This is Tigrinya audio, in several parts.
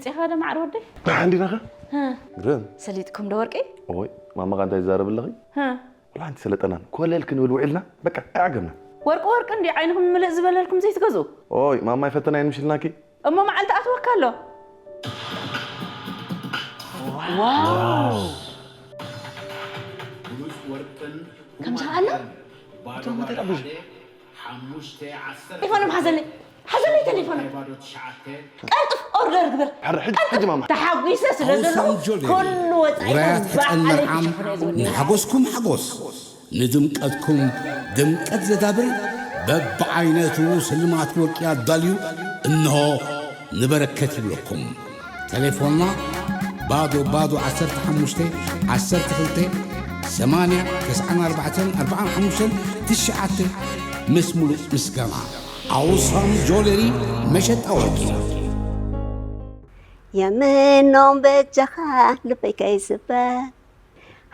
ፂኻ ዶ ማዕረ ወደይ? ደሓን ዲናኸ? ሀ፣ ግርም። ሰሊጥኩም ዶ ወርቂ? ኦይ ማማኻ እንታይ ዝዛረብ ኣለኺ? ሀ፣ ወላ ሓንቲ ሰለጠናን ኮለል ክንብል ውዒልና በቃ ኣይዓገብና። ወርቂ ወርቂ እንዲ ዓይንኹም ምልእ ዝበለልኩም ዘይትገዝኡ? ኦይ ማማ ይፈተና ይንምሽልናኪ። እሞ መዓልቲ ኣትወካ ኣሎ። ዋው፣ ብሉጽ ወርቅን ከምዚ ኣሎ? ባዶ ባዶ ሓደ ሓሙሽተ ዓሰርተ ቴሌፎኖም ሓዘለይ፣ ሓዘለይ ቴሌፎኖም። ባዶ ትሽዓተ ቀልጥፍ ኦርደር ግበር። ሕረ ሕጂ ሕጂ ማማ። ተሓጒሰ ስለ ኣውሳም ዘለኹ ጆሌ ኩሉ ወፃኢ ውራያት ባዕለይ ሕፀን መርዓም ክሽፍኖ ዝብል። ንሓጎስኩም ሓጎስ ንድምቀትኩም ድምቀት ዘዳብር በብዓይነቱ ስልማት ወርቂ ኣዳልዩ እንሆ ንበረከት ይብለኩም። ቴሌፎንና ባዶ ባዶ ዓሰርተ ሓሙሽተ ዓሰርተ ክልተ ሰማንያ ተስዓን ኣርባዕተን ኣርባዓን ሓሙሽተን ትሽዓተ ምስ ሙሉእ ምስጋና። ኣውሳም ጆለሪ መሸጣ ወርቂ። የምኖም በጃኻ ልበይ ከይስበር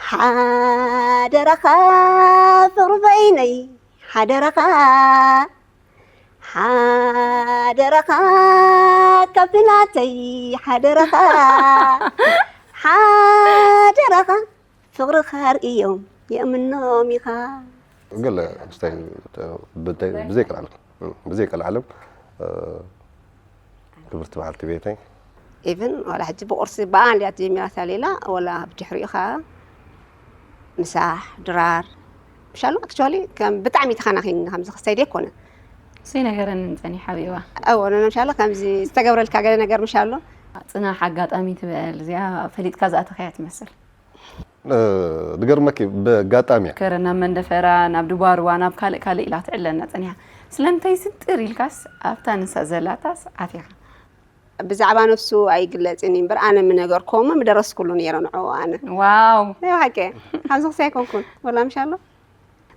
ሓደራኻ ፍቕሪ በይነይ ሓደራኻ ሓደራኻ ካብ ናተይ ሓደራኻ ሓደራኻ ፍቕርኻ ርእዮም የእምኖም ኢኻ። ገለ ክስታይ ብዘይ ቀልዓለም ብዘይ ቀልዓለም ክብርቲ በዓልቲ ቤተይ ኢቭን ዋላ ሕጂ ብቁርሲ ብኣን ድያ ጀሚራታ ሌላ ወላ ብድሕሪኡ ከዓ ምሳሕ ድራር ምሻሉ ኣክቹዋሊ ከም ብጣዕሚ ተኸናኺኒ ከምዚ ክስተይ ደይ ኮነ ዘይነገረንን ጸኒሓ ኣብዋ እወ ምሻሉ ከምዚ ዝተገብረልካ ገለ ነገር ምሻሉ ጽናሕ ኣጋጣሚ ትበል እዚኣ ፈሊጥካ ዝኣተኸያ ትመስል ድገርመኪ ብኣጋጣሚ እያ ከረ ናብ መንደፈራ ናብ ድባርዋ ናብ ካልእ ካልእ ኢላ ትዕለና ጸኒሓ ስለምንታይ ስንጥር ኢልካስ ኣብታ ንሳ ዘላታስ ኣቲኻ ብዛዕባ ነፍሱ ኣይግለጽን እዩ እምበር ኣነ ምነገርኩዎ ምደረስኩሉ ነይረ ንዕኡ ኣነ ዋው ናይ ሓቂ ኣብዚ ክሲ ኣይኮንኩን ወላ ምሻሎ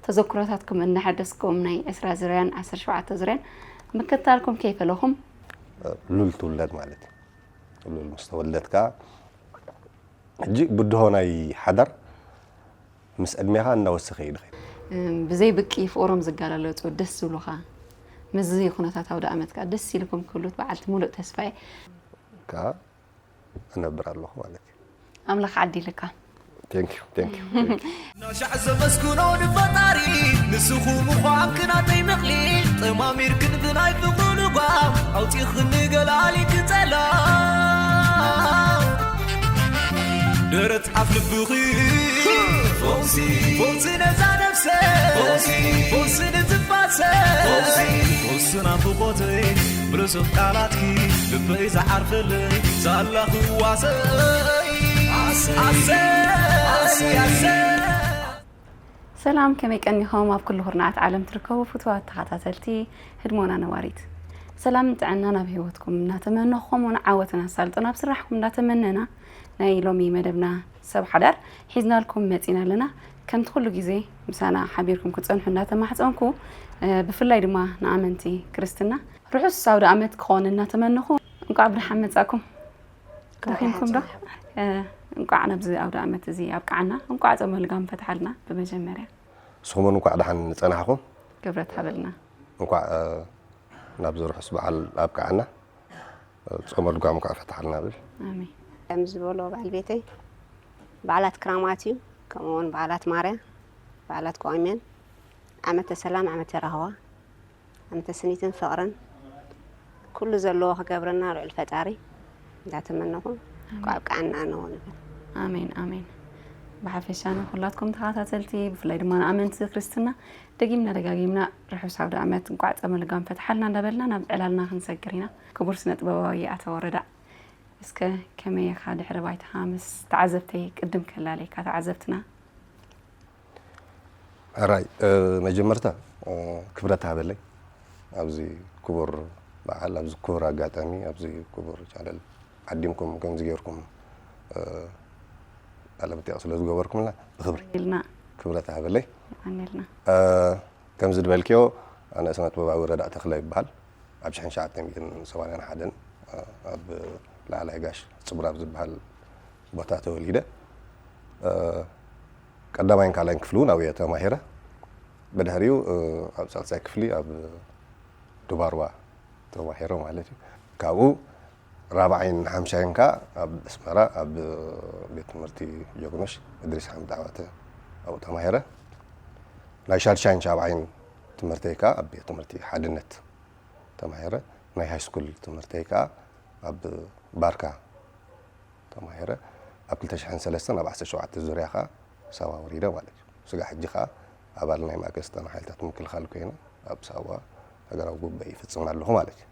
ተዘክሮታትኩም እናሓደስኩም ናይ ዕስራ ዝርያን ዓሰርተ ሸውዓተ ዝርያን ምክታልኩም ከይፈለኹም ሉል ትውለድ ማለት እዩ ሉል ምስ ተወለድካ ሕጂ ብድሆ ናይ ሓዳር ምስ ዕድሜኻ እናወሰኸ እዩ ድኸይድ ብዘይ ብቂ ፍቕሮም ዝጋላለጹ ደስ ዝብሉኻ ምስዚ ኩነታት ኣውደ ኣመት ከዓ ደስ ኢልኩም ክብሉት በዓልቲ ሙሉእ ተስፋ እየ ከዓ እነብር ኣለኹ ማለት እዩ ኣምላኽ ዓዲልካ Thank you, thank you. ናሻዕ ዘመስግኖ ንፈጣሪ ንስኹም ምዃንክ ናተይ ምቕሊ ጠማሚርክን ብናይ ፍቕሩ ልጓም ኣውፂኽኒ ገላሊክ ጸላም ደረት ኣፍ ልብኺ ፈውሲ ፈውሲ ነዛ ነፍሰ ፈውሲ ፈውሲ ንትንፋሰ ፈውሲ ፈውሲ ናፍቆተይ ብርሱቕ ቃላትኪ ልበይ ዝዓርፈለይ ሳላ ክዋሰይ ኣሰይ ኣሰይ ኣሰይ ሰላም ከመይ ቀኒኹም ኣብ ኩሉ ኩርናዓት ዓለም ትርከቡ ፍትዋት ተኸታተልቲ ህድሞና ነዋሪት ሰላምን ጥዕና ናብ ህይወትኩም እናተመነኹም ንዓወትን ኣሳልጦ ናብ ስራሕኩም እንዳተመነና ናይ ሎሚ መደብና ሰብ ሓዳር ሒዝናልኩም መፂና ኣለና ከምቲ ኩሉ ግዜ ምሳና ሓቢርኩም ክፀንሑ እንዳተማሕፀንኩ ብፍላይ ድማ ንኣመንቲ ክርስትና ርሑስ ኣውደ ኣመት ክኾን እናተመነኹ እንኳዕ ብደሓን መፃኩም ደኺምኩም ዶ እንቋዕ ናብዚ ኣውደ ኣመት እዚ ኣብቃዓና እንቋዕ ጾመ ልጋም ፈትሓልና ብመጀመርያ ንስኹም እውን እንኳዕ ደሓን ዝጸናሕኹም ክብረት ሃበልና እንኳዕ ናብዚ ርሑስ በዓል ኣብቃዓና ጾመ ልጓም እንኳዕ ፈትሓልና ብል ኣሜን ከም ዝበሎ በዓል ቤተይ በዓላት ክራማት እዩ ከምኡ እውን በዓላት ማርያ በዓላት ቆሚያን ዓመተ ሰላም ዓመተ ራህዋ ዓመተ ስኒትን ፍቕርን ኩሉ ዘለዎ ክገብረና ልዑል ፈጣሪ እንዳተመነኹ እንኳዕ ኣብቅዓና ኣነ እውን እብል። ኣሜን ኣሜን። ብሓፈሻ ንኩላትኩም ተኸታተልቲ ብፍላይ ድማ ንኣመንቲ ክርስትና ደጊምና ደጋጊምና ርሑስ ኣውደ ዓመት እንቋዕ ጸመ ልጓም ፈትሓልና እንዳበልና ናብ ዕላልና ክንሰግር ኢና። ክቡር ስነ ጥበባዊ ኣቶ ወረዳ እስከ ከመይ ኢኻ ድሕሪ ባይታኻ ምስ ተዓዘብተይ ቅድም ከላለየካ ተዓዘብትና ሕራይ መጀመርታ ክብረት ሃበለይ ኣብዚ ክቡር በዓል ኣብዚ ክቡር ኣጋጣሚ ኣብዚ ክቡር ቻነል ዓዲምኩም ከምዚ ጌርኩም ቃለ መጠይቕ ስለ ዝገበርኩምና ብክብሪ ኢልና ክብረት ሃበለይ ኣንልና ከምዚ ዝበልክዮ ኣነ ስነ ጥበባዊ ረዳእ ተኽለ ይበሃል ኣብ ሽሕን ትሽዓተ ሚእትን ሰማንያን ሓደን ኣብ ላዕላይ ጋሽ ፅቡር ኣብ ዝበሃል ቦታ ተወሊደ ቀዳማይን ካልኣይን ክፍሊ እውን ኣብየ ተማሂረ ብድሕሪኡ ኣብ ሳልሳይ ክፍሊ ኣብ ድባርዋ ተማሂረ ማለት እዩ ካብኡ ራብዓይን ሓምሻይን ከኣ ኣብ ኣስመራ ኣብ ቤት ትምህርቲ ጀግኖሽ እድሪስ ሓምድ ዓዋተ ኣብኡ ተማሂረ። ናይ ሻድሻይን ሻብዓይን ትምህርተይ ከኣ ኣብ ቤት ትምህርቲ ሓድነት ተማሂረ። ናይ ሃይስኩል ትምህርተይ ከኣ ኣብ ባርካ ተማሂረ። ኣብ ክልተ ሽሕን ሰለስተን ኣብ ዓሰርተ ሸውዓተ ዙርያ ከኣ ሳዋ ወሪደ ማለት እዩ። ስጋዕ ሕጂ ከኣ ኣባል ናይ ማእከል ስልጠና ሓይልታት ምክልኻል ኮይነ ኣብ ሳዋ ሃገራዊ ጉባኤ ይፍጽም ኣለኹ ማለት እዩ።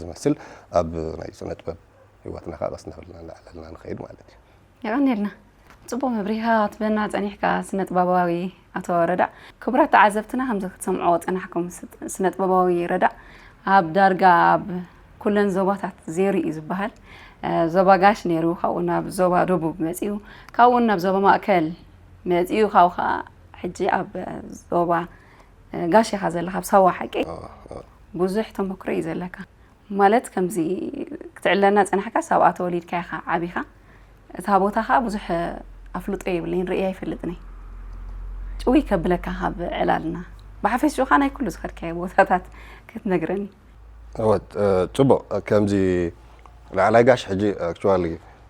ዝመስል ኣብ ናይ ስነ ጥበብ ህይወትና ከኣ ቀስ እናበልና እናዕለልና ንኸይድ ማለት እዩ። የቐንየልና። ጽቡቕ መብሪሂ ክትበና ጸኒሕካ ስነ ጥበባዊ ኣቶ ረዳእ። ክቡራት ተዓዘብትና ከምዚ ክትሰምዕዎ ጸናሕኩም ስ- ስነ ጥበባዊ ረዳእ ኣብ ዳርጋ ኣብ ኩለን ዞባታት ዜሩ እዩ ዝበሃል። እ፣ ዞባ ጋሽ ነይሩ፣ ካብኡ ናብ ዞባ ደቡብ መጺኡ፣ ካብኡ ናብ ዞባ ማእከል መጺኡ፣ ካብኡ ከኣ ሕጂ ኣብ ዞባ እ፣ ጋሽ ኢኻ ዘለኻ ኣብ ሳዋ ሓቂ? ኣዎ፣ ኣዎ። ብዙሕ ተመክሮ እዩ ዘለካ። ማለት ከምዚ ክትዕለና ጸናሕካ ሳብኣ ተወሊድካ ኢኻ ዓቢኻ። እታ ቦታ ከኣ ብዙሕ ኣፍልጦ የብለይን፣ ርእያ ኣይፈልጥን እየ። ጭውይ ከብለካ ካብ ዕላልና። ብሓፈሽኡ ከኣ ናይ ኩሉ ዝኸድካዮ ቦታታት ክትነግረኒ። እወ፣ እ፣ ጽቡቕ። ከምዚ ላዕላይ ጋሽ ሕጂ ኣክቹዋሊ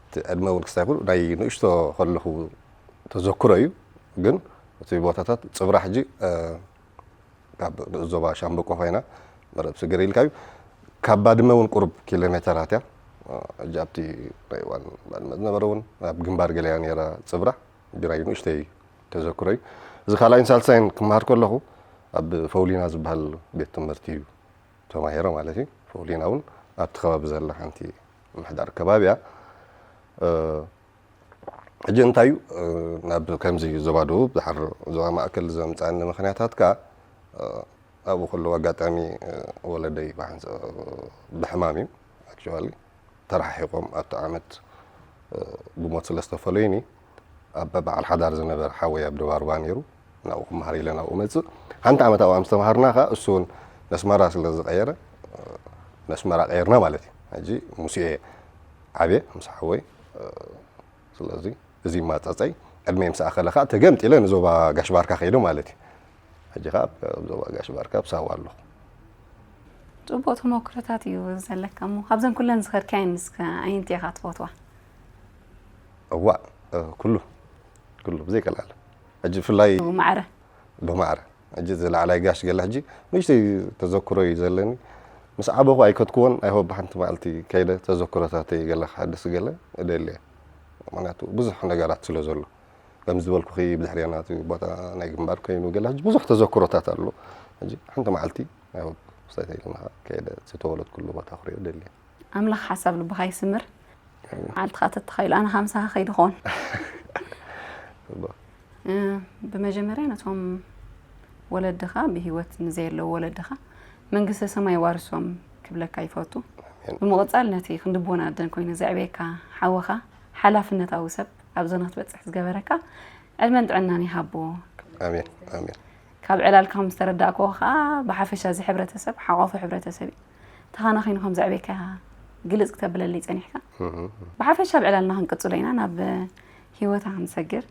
እቲ ዕድመ እውን ክስታይ ይኹን ናይ ንእሽቶ ከለኹ ተዘክሮ እዩ። ግን እቲ ቦታታት ጽብራ ሕጂ፣ እ፣ ካብ ንኡስ ዞባ ሻምበቆ ኮይና መረብ ስግር ኢልካ እዩ። ካብ ባድመ እውን ቁሩብ ኪሎ ሜተራት እያ። ሕጂ ኣብቲ ናይ እዋን ባድመ ዝነበረ እውን ኣብ ግንባር ገለ እያ ነይራ ጽብራ። ሕጂ ናይ ንእሽተይ ተዘክሮ እዩ። እዚ ካልኣይን ሳልሳይን ክመሃር ከለኹ ኣብ ፈውሊና ዝበሃል ቤት ትምህርቲ እዩ ተማሂረ ማለት እዩ። ፈውሊና እውን ኣብቲ ከባቢ ዘላ ሓንቲ ምሕዳር ከባቢ እያ። እ፣ ሕጂ እንታይ እዩ፣ እ፣ ናብ ከምዚ ዞባ ደቡብ ድሓር ዞባ ማእከል ዘምጻኒ ምኽንያታት ከኣ፣ እ፣ ኣብኡ ከለዉ ኣጋጣሚ፣ እ፣ ወለደይ ብሓንሳ-፣ ብሕማም እዩ ኣክቹዋሊ ተረሓሒቖም ኣብቲ ዓመት፣ እ፣ ብሞት ስለ ዝተፈለዩኒ ኣብ በዓል ሓዳር ዝነበረ ሓወይ ኣብ ደባርባ ነይሩ። ናብኡ ክመሃር ኢለ ናብኡ መጽእ። ሓንቲ ዓመት ኣብኣ ምስ ተማሃርና ከኣ እሱ እውን ነስመራ ስለ ዝቐየረ፣ እ፣ ነስመራ ቀየርና ማለት እዩ። ሕጂ ምስኡ እየ ዓብየ ምስ ሓወይ፣ እ፣ ስለዚ እዚ ይማጻጸይ ዕድመይ ምስ ኣኸለ ከኣ ተገምጢለ ንዞባ ጋሽ ባርካ ከይደ ማለት እዩ። ሕጂ ከኣ ኣብ ዞባ ጋሽ ባርካ ኣብ ሳዋ ኣለኹ። ጽቡቕ ተመክሮታት እዩ ዘለካ እሞ፣ ካብዘን ኩለን ዝኸድካየን እስከ ኣየንቲ ኢኻ ትፈትዋ? እዋእ፣ እ፣ ኩሉ፣ ኩሉ ብዘይ ቀልዓለም። ሕጂ ብፍላይ ብማዕረ። ብማዕረ። ሕጂ እዚ ላዕላይ ጋሽ ገለ ሕጂ ንእሽተይ ተዘክሮ እዩ ዘለኒ። ምስ ዓበኹ ኣይከድክዎን፣ ኣይሆ ብሓንቲ መዓልቲ ከይደ ተዘክሮታተይ ገለ ክሓድስ ገለ እደሊ እየ። ምኽንያቱ ብዙሕ ነገራት ስለ ዘሎ። ከም ዝበልኩኺ ብድሕሪና እቲ ቦታ ናይ ግንባር ኮይኑ ገለ ሕጂ ብዙሕ ተዘክሮታት ኣሎ። ሕጂ ሓንቲ መዓልቲ ኣይሆ ስታይት ኢልና ከይደ ዝተወለድኩሉ ቦታ ክሪኦ እደሊ እየ። ኣምላኽ ሓሳብ ልብኻ ይስምር። መዓልትኻ ተተኻኢሉ ኣነ ሃምሳኻ ከይደ ኾን። ጽቡቕ። እ፣ ብመጀመርያ ነቶም ወለድኻ፣ ብህይወት ንዘየለዉ ወለድኻ መንግስተ ሰማይ ዋርሶም ክብለካ ይፈቱ። ኣሜን። ብምቕጻል ነቲ ክንዲ ኣቦን ኣደን ኮይኑ ዘዕበየካ ሓወኻ፣ ሓላፍነታዊ ሰብ፣ ኣብዚ ንክትበጽሕ ዝገበረካ ዕድመን ጥዕናን ይሃቦ። ኣሜን፣ ኣሜን። ካብ ዕላልካ ከም ዝተረዳእክዎ ከኣ ብሓፈሻ እዚ ሕብረተሰብ ሓቋፊ ሕብረተሰብ እዩ። ተኻናኺኑ ከም ዘዕበየካ ግልጽ ክተብለለይ ጸኒሕካ። እህ። ብሓፈሻ ኣብ ዕላልና ክንቅጽሎ ኢና ናብ ህይወታ ክንሰግር።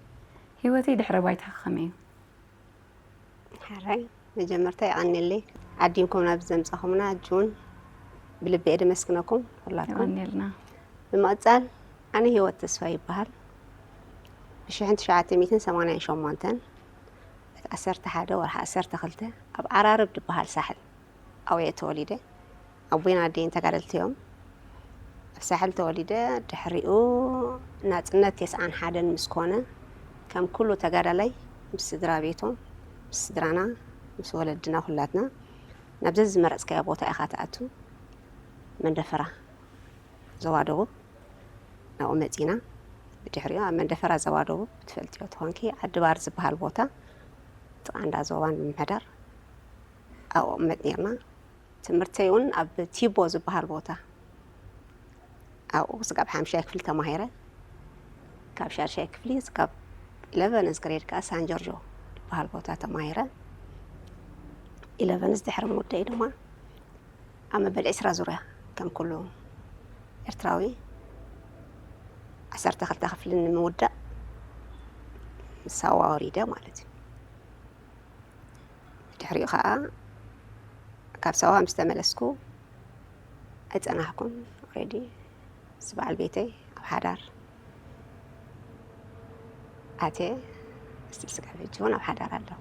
ህይወተይ ድሕረ ባይታኻ ከመይ እዩ? ሕራይ፣ መጀመርታ የቐንየለይ። ዓዲምኩም ናብዚ ዘምጻኹምና ሕጂ እውን ብልቢ እየ ደመስግነኩም ኩላትኩም። የቐንየልና። ብምቕጻል፣ ኣነ ህይወት ተስፋ ይበሃል። ብሽሕን ትሽዓተ ሚእትን ሰማንያን ሸሞንተን፣ እቲ ዓሰርተ ሓደ ወርሒ ዓሰርተ ክልተ ኣብ ዓራርብ ዝበሃል ሳሕል ኣብኡ እየ ተወሊደ። ኣቦይን ኣደይን ተጋደልቲ እዮም። ኣብ ሳሕል ተወሊደ። ድሕሪኡ ናጽነት ተስዓን ሓደን ምስ ኮነ፣ ከም ኩሉ ተጋዳላይ ምስ ስድራ ቤቶም፣ ምስ ስድራና፣ ምስ ወለድና ኩላትና ናብ ዘዝመረጽካዮ ቦታ ኢኻ ትኣቱ። መንደፈራ ዞባ ደቡብ ናብኡ መጺና። ብድሕሪኡ ኣብ መንደፈራ ዞባ ደቡብ ትፈልጥዮ ተኾንኪ ዓዲ ባር ዝበሃል ቦታ ጥቓ እንዳ ዞባን ምምሕዳር ኣብኡ ቅመጥ ኔርና። ትምህርተይ እውን ኣብ ቲቦ ዝበሃል ቦታ ኣብኡ ስጋብ ሓምሻይ ክፍሊ ተማሂረ። ካብ ሻድሻይ ክፍሊ ስጋብ ኢለቨንዝ ግሬድ ከዓ ሳን ጆርጆ ዝበሃል ቦታ ተማሂረ። ኢለቨንዝ ድሕሪ ምውደይ ድማ ኣብ መበል ዕስራ ዙርያ ከም ኩሉ ኤርትራዊ ዓሰርተ ክልተ ክፍሊ ንምውዳእ ሳዋ ወሪደ ማለት እዩ። ድሕሪኡ ከዓ ካብ ሳዋ ምስ ተመለስኩ ኣይጸናሕኩን። ኦልሬዲ ምስ በዓል ቤተይ ኣብ ሓዳር ኣትየ፣ እስቲ ስጋብ ሕጂ እውን ኣብ ሓዳር ኣለኹ።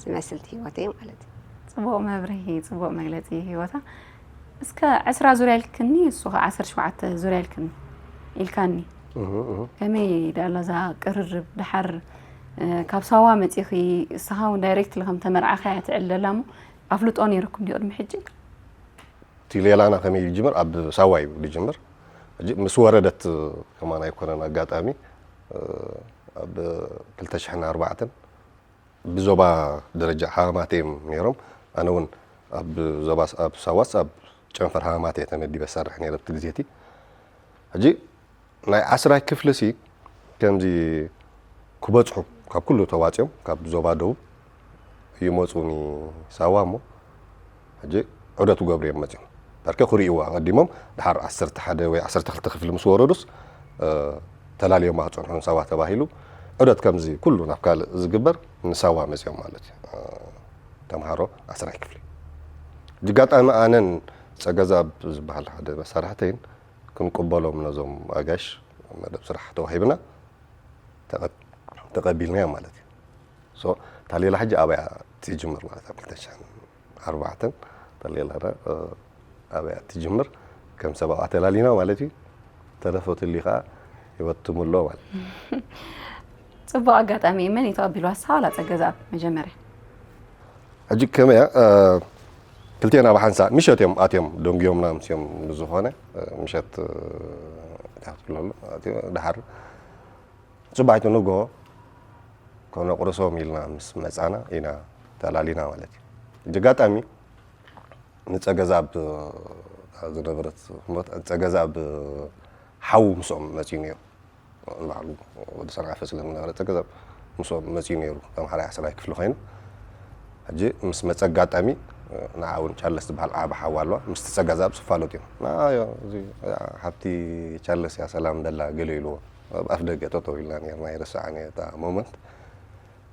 ዝመስልቲ ህይወተይ ማለት እዩ። ፅቡቕ መብርሂ፣ ፅቡቕ መግለፂ ህይወታ። እስከ ዕስራ ዙርያ ኢልክኒ፣ እሱ ከዓ ዓሰርተ ሸውዓተ ዙርያ ኢልክኒ ኢልካኒ። ከመይ ዳላ እዛ ቅርርብ ድሓር ካብ ሳዋ መፂኺ፣ እስኻ እውን ዳይሬክት ከም ተመርዓኻ እያ ትዕል ዘላ እሞ ኣፍልጦ ነይርኩም ድዩ ቅድሚ ሕጂ? እቲ ሌላና ከመይ ይጅምር? ኣብ ሳዋ እዩ ዝጅምር። ሕጂ ምስ ወረደት ከማን ኣይኮነን ኣጋጣሚ፣ ኣብ ክልተ ሽሕን ኣርባዕተን ብዞባ ደረጃ ሃማማት እዮም ነይሮም። ኣነ እውን ኣብ ዞባ ኣብ ሳዋስ ኣብ ጨንፈር ሃማማት እየ ተመዲበ ሰርሕ ነይረ ኣብቲ ግዜ እቲ። ሕጂ ናይ ዓስራይ ክፍሊ ሲ ከምዚ ክበፅሑ ካብ ኩሉ ተዋፅኦም ካብ ዞባ ደቡብ ይመፁ ንሳዋ እሞ ሕጂ ዑደት ክገብሩ እዮም መፅኦም። በርከ ክርእይዋ ኣቐዲሞም ድሓር ዓሰርተ ሓደ ወይ ዓሰርተ ክልተ ክፍሊ ምስ ወረዱስ ተላልዮማ ክፀንሑ ንሳዋ ተባሂሉ ዑደት ከምዚ ኩሉ ናብ ካልእ ዝግበር ንሳዋ መፅኦም ማለት እዩ። ተምሃሮ ዓስራይ ክፍሊ። ብኣጋጣሚ ኣነን ፀገዛብ ዝበሃል ሓደ መሳርሕተይን ክንቅበሎም ነዞም ኣጋሽ መደብ ስራሕ ተዋሂብና ተቐቢልናዮ ማለት እዩ። እታ ሌላ ሕጂ ኣበያ ትጅምር ማለት ኣብ ክልተ ሽሕን ኣርባዕተን እታ ሌላ ኣበያ ትጅምር ከም ሰብኣዋ ተላሊና ማለት እዩ። ተረፈ ትሊ ከዓ ህይወት ትምሎ ማለት እዩ። ፅቡቕ ኣጋጣሚ እዩ። መን እዩ ተቐቢሉ ኣሳ ዋላ ፀገዛብ መጀመርያ? ሕጂ ከመያ ክልቲኤና ብሓንሳ ምሸት እዮም ኣትዮም ደንጉዮምና ምስዮም ብዝኾነ ምሸት ትብለሉ ድሓር ፅባሒቱ ንግሆ ከነቑርሶም ኢልና ምስ መፃና ኢና ተላሊና ማለት እዩ። ሕጂ ኣጋጣሚ ንፀገዛብ ዝነበረት ሞት ፀገዛብ ሓዉ ምስኦም መፅዩ ነይሩ። ንባዕሉ ወዲ ሰንዓፈ ስለ ዝነበረ ፀገዛብ ምስኦም መፅዩ ነይሩ። ተምሃራይ ዓስራይ ክፍሊ ኮይኑ ሕጂ ምስ መፀ ኣጋጣሚ ንዓ እውን ቻርለስ ዝበሃል ዓቢ ሓዋ ኣለዋ ምስቲ ፀገዛብ ዝፋለጡ እዮም። ንዓ እዚ ሓብቲ ቻርለስ እያ ሰላም በላ ገለ ኢልዎ ኣብ ኣፍ ደገ ጠጠው ኢልና ነርና ይረስዓን እየ እታ ሞመንት።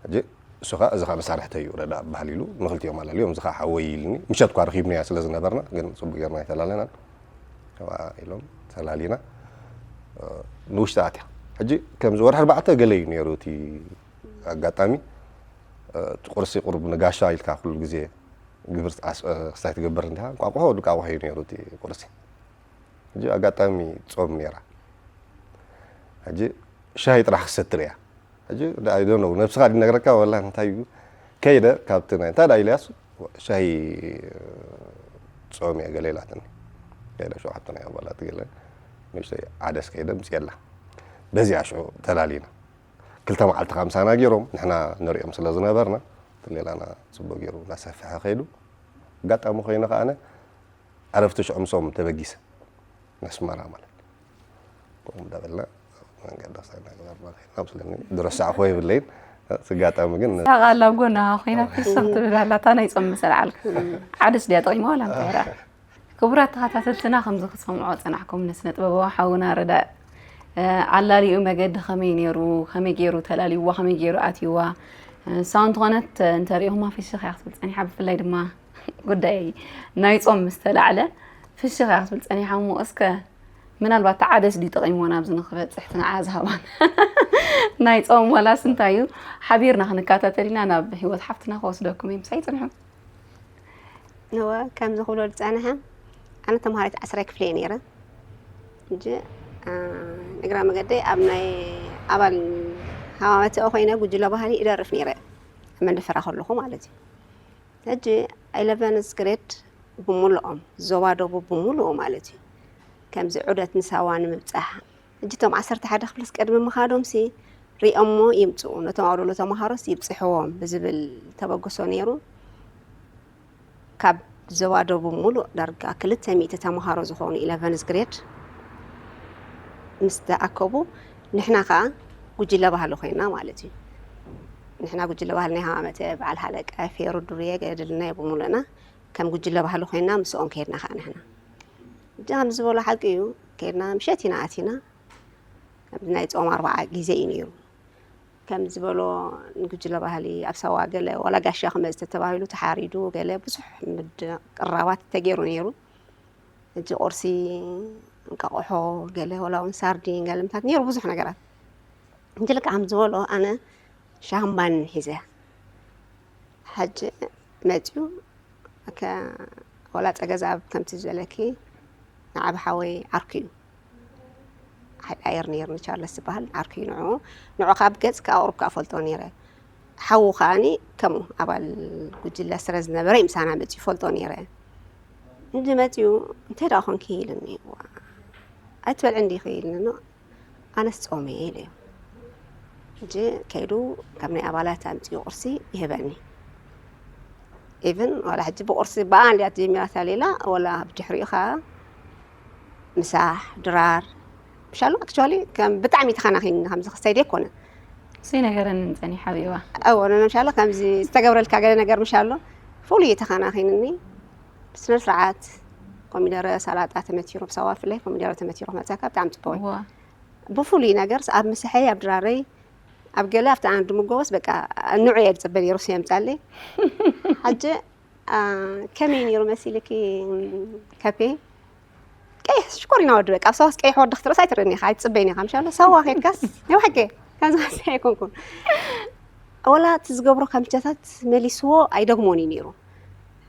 ሕጂ እሱ ከዓ እዚ ከዓ መሳርሕተይ እዩ ረዳ በሃል ኢሉ ንክልቲኦም ኣላልዮም እዚ ከዓ ሓወይ ኢልኒ ምሸት እኳ ረኪብናያ ስለ ዝነበርና ግን ፅቡቅ ጌርና ኣይተላለናን ኢሎም ተላሊና ንውሽጢ ኣትያ ሕጂ ከምዚ ወርሒ ኣርባዕተ ገለ እዩ ነይሩ እቲ ኣጋጣሚ እቲ ቁርሲ ቁሩብ ንጋሻ ኢልካ ኩሉ ግዜ ግብር ክስታይ ትገብር እንዲኻ እንቋቑሖ ወዲ ቃቑሖ እዩ ነይሩ እቲ ቁርሲ ሕጂ ኣጋጣሚ ጾም ነይራ ሕጂ ሻሂ ጥራሕ ክሰትር እያ ሕጂ I don't know ነብስኻ ድነግረካ ወላ እንታይ እዩ ከይደ ካብቲ ናይ እንታይ ዳ ኢልያስ ሻሂ ጾም እየ ገለ ኢላትኒ ከይደ ሸውዓተ ናይ ኣባላት ገለ ንእሽተይ ዓደስ ከይደ ምፅየላ በዚኣ ሽዑ ተላሊና ክልተ መዓልቲ ካብ ምሳና ገይሮም ንሕና ንሪኦም ስለ ዝነበርና ሌላና ፅቡቅ ገይሩ እናሰፍሐ ከይዱ ኣጋጣሚ ኮይኑ ከዓነ ዕረፍቲ ሽዑ ምሶም ተበጊሰ ነስመራ ማለት ከምኡ እንዳበልና መንገዲ ክሳብ እናገበርና ከይድና ምስለኒ ዝረሳዕኮ የብለይን ኣጋጣሚ ግን ሳቃ ኣብ ጎና ኮይና ፍስኽ ትብል ኣላ እታ ናይ ጾም ምስ ኣልዓልካ ዓደስ ድያ ጠቂማ ዋላ እንታይ ራ ክቡራት ተኸታተልትና ከምዚ ክትሰምዖ ጸናሕኩም ንስነ ጥበባዊ ሓውና ረዳእ ኣላሊኡ መገዲ ከመይ ነይሩ ከመይ ገይሩ ተላልይዋ ከመይ ገይሩ ኣትይዋ ንሳ እንተኾነት እንተሪኢኹማ ፍሽኽ እያ ክትብል ጸኒሓ ብፍላይ ድማ ጉዳይ ናይ ጾም ምስ ተላዕለ ፍሽኽ እያ ክትብል ጸኒሓ እሞ እስከ ምናልባት ተዓደስ ድዩ ጠቒምዎ ናብዚ ንኽበጽሕ እቲ ንዓ ዝሃባን ናይ ጾም ዋላስ እንታይ እዩ ሓቢርና ክንከታተል ኢና ናብ ህይወት ሓፍትና ክወስደኩም እዩ ምሳይ ጽንሑ እወ ከምዚ ክብሎ ዝጸንሐ ኣነ ተምሃሪት ዓስራይ ክፍሊ እየ ነይረ ሕጂ እግራ መገደይ ኣብ ናይ ኣባል ሃማመተኦ ኮይነ ጉጅለ ባህሊ ይደርፍ ነይረ ኣብ መንደፈራ ከለኹ ማለት እዩ ሕጂ ኢለቨንስ ግሬድ ብምልኦም ዞባ ደቡብ ብምልኡ ማለት እዩ ከምዚ ዑደት ንሳዋ ንምብፃሕ ሕጂ እቶም ዓሰርተ ሓደ ክፍልስ ቅድሚ ምኻዶምሲ ሪኦሞ ይምፅኡ ነቶም ኣውደሎ ተምሃሮስ ይብፅሕዎም ብዝብል ተበግሶ ነይሩ ካብ ዞባ ደቡብ ሙሉእ ዳርጋ ክልተ ሚእቲ ተምሃሮ ዝኾኑ ኢለቨንስ ግሬድ ምስ ተኣከቡ ንሕና ከዓ ጉጅለ ባህሊ ኮይና ማለት እዩ ንሕና ጉጅለ ባህሊ ናይ ሃማመተ በዓል ሃለቀ ፌሩ ዱርየ ገለ ድልና ብሙሉእና ከም ጉጅለ ባህሊ ኮይና ምስኦም ከይድና ከዓ ንሕና እጃ ከም ዝበሎ ሓቂ እዩ ከይድና ምሸት ኢና ኣቲና ከምዚ ናይ ፆም ኣርባዓ ግዜ እዩ ነይሩ ከም ዝበሎ ንጉጅለ ባህሊ ኣብ ሳዋ ገለ ዋላ ጋሻ ክመፅ ተተባሂሉ ተሓሪዱ ገለ ብዙሕ ምድቅራባት ተገይሩ ነይሩ ሕጂ ቁርሲ እንቃቑሖ፣ ገለ ወላ እውን ሳርዲን፣ ገለ ምታት ነይሩ ብዙሕ ነገራት። ሕጂ ልክዕ ከም ዝበሎ ኣነ ሻምባን ሒዘ። ሕጂ መጺኡ፣ ከ-፣ ወላ ጸገዛ ኣብ ከምቲ ዝበለኪ ንዓብ ሓወይ ዓርኩ እዩ። ሓይል ኣየር ነይርኒ ቻርለስ ዝበሃል ዓርኩ እዩ። ንዑ፣ ንዑ ካብ ገጽ ካብ ቁሩብ ከኣ ፈልጦ ነይረ። ሓዉ ከኣኒ ከምኡ ኣባል ጉጅለ ስረ ዝነበረ እዩ፣ ምሳና መጺኡ ፈልጦ ነይረ። እንጂ መጺኡ፣ "እንታይ ደኣ ኾንኪ?" ኢልኒ። "ዋ፣ ኣይትበልዕን ዲኺ?" ኢልኒ። "ኖ፣ ኣነስ ጾመ እየ" ኢለዮ። ሕጂ ከይዱ ካብ ናይ ኣባላት ኣምጺኡ ቁርሲ ይህበኒ። ኢቭን ዋላ ሕጂ ብቁርሲ ብኣን ድያ ጀሚራታ ሌላ፣ ወላ ብድሕሪኡ ኸኣ ምሳሕ፣ ድራር፣ ምሻሎ ኣክቹዋሊ ከም ብጣዕሚ ተኸናኺኒ፣ ከምዚ ክስተይ ደይ ኮነ። እሰይ ነገረን ጸኒሓ ኣብዋ። ኣዎ፣ ነነ ምሻሎ ከምዚ ዝተገብረልካ ገለ ነገር ምሻሎ ፍሉይ ተኸናኺንኒ። ብስነ ስርዓት ኮሚደረ፣ ሰላጣ ተመቲሩ፣ ብሳዋ ብፍላይ ኮሚደረ ተመቲሩ ክመጻካ ብጣዕሚ ጽቡቕ እዩ። ዋ። ብፍሉይ ነገር ኣብ ምሳሐይ፣ ኣብ ድራረይ፣ ኣብ ገለ ኣብቲ ኣነ ድምገቦስ በቃ ንዑ እየ ዝጽበ ነይሩ፣ ሱ የምጻለይ። ሕጂ፣ አ፣ ከመይ ነይሩ መሲልኪ ከፔ? ቀይሕ ሽኮሪና ወዲ በቃ፣ ኣብ ሳዋስ ቀይሕ ወዲ ክትርእስ ኣይትርእን ኢኻ፣ ኣይትጽበይን ኢኻ። ምሻሎ ሳዋ ኬድካስ፣ ናይ ብሓቂ፣ ከምዚ ሓሳብ ኣይኮንኩን። ወላ እቲ ዝገብሮ ካምቻታት መሊስዎ ኣይደግሞን እዩ ነይሩ።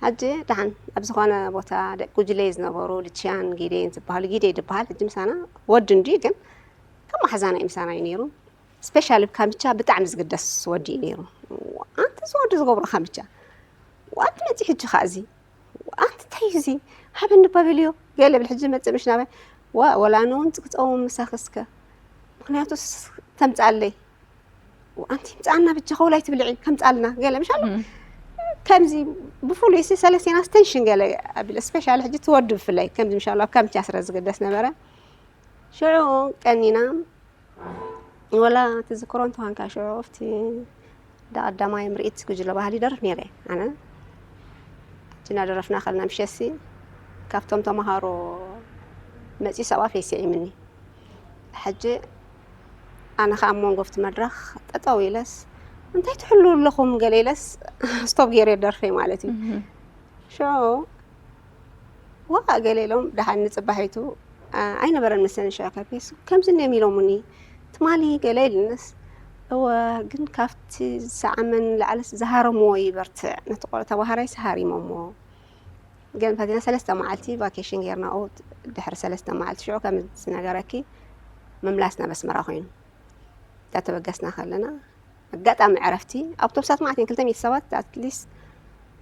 ሕጂ ደሓን ኣብ ዝኾነ ቦታ ደቂ ጉጅለይ ዝነበሩ ልችያን ጊደይን ዝበሃሉ፣ ጊደይ ዝበሃል ሕጂ ምሳና ወዲ እንድዩ፣ ግን ከም መሓዛና እዩ፣ ምሳና እዩ ነይሩ። ስፔሻሊ ብካምቻ ብጣዕሚ ዝግደስ ወዲ እዩ ነይሩ። ኣንቲ እዚ ወዲ ዝገብሮ ካምቻ፣ ኣንቲ መፂ ሕጂ ኸዓ እዚ፣ ኣንቲ እንታይ እዩ እዚ፣ ሃበኒ እባ በልዮ፣ ገለ ብል። ሕጂ መፅእ ምሽ ናባይ፣ ዋ፣ ወላ ኣነ እውን ክፀውም ምሳኺ እስከ፣ ምኽንያቱስ ተምፅኣለይ። ኣንቲ ምፅኣና ብጃኻ፣ ወላ ኣይትብልዒ፣ ከምፅኣልና፣ ገለ ምሽ ኣሎ። እም። ከምዚ ብፍሉይ ሲ ሰለስቴናስ ቴንሽን ገለ ኣቢለ፣ ስፔሻሊ ሕጂ እቲ ወዲ ብፍላይ ከምዚ ምሽ ኣሎ፣ ኣብ ካምቻ ስረ ዝግደስ ነበረ። ሽዑ ቀኒና፣ ወላ ትዝክሮ እንተኾንካ፣ ሽዑ ኣብቲ እንዳ ቀዳማይ ምርኢት ጉጅለ ባህሊ ይደርፍ ነይረ ኣነ። ሕጂ እናደረፍና ከለና ምሸትሲ ካብቶም ተምሃሮ መጺኡ ሰብኣፍ የስዒምኒ። ሕጂ ኣነ ኸኣ ኣብ መንጎ ኣብቲ መድረኽ ጠጠው ኢለስ፣ "እንታይ ትሕልዉ ኣለኹም?" ገለ ኢለስ፣ ስቶፕ ገይረ ደርፈይ ማለት እዩ። እህ። ሽዑ ዋእ ገለ ኢሎም፣ ደሓን ንጽባሒቱ፣ ኣ-፣ ኣይነበረን መሰለኒ ሽዑ ከፊስ፣ ከምዚ እንድዮም ኢሎሙኒ፣ ትማሊ ገለ ኢልንስ፣ እወ፣ ግን ካብቲ ዝሰዓመን ንላዕልስ ዝሃረምዎ ይበርትዕ፣ ነቲ ቆልዑ ተማሃራይስ ሃሪሞሞ። ግን ፈቲና ሰለስተ መዓልቲ ቫኬሽን ጌርና፣ ኦ፣ ድሕሪ ሰለስተ መዓልቲ ሽዑ ከም ዝነገረኪ ምምላስ ናብ ኣስመራ ኮይኑ። እታ ተበገስና ከለና፣ ኣጋጣሚ ዕረፍቲ፣ ኣውቶቡሳት መዓት እየን፣ ክልተ ሚእቲ ሰባት፣ ኣትሊስት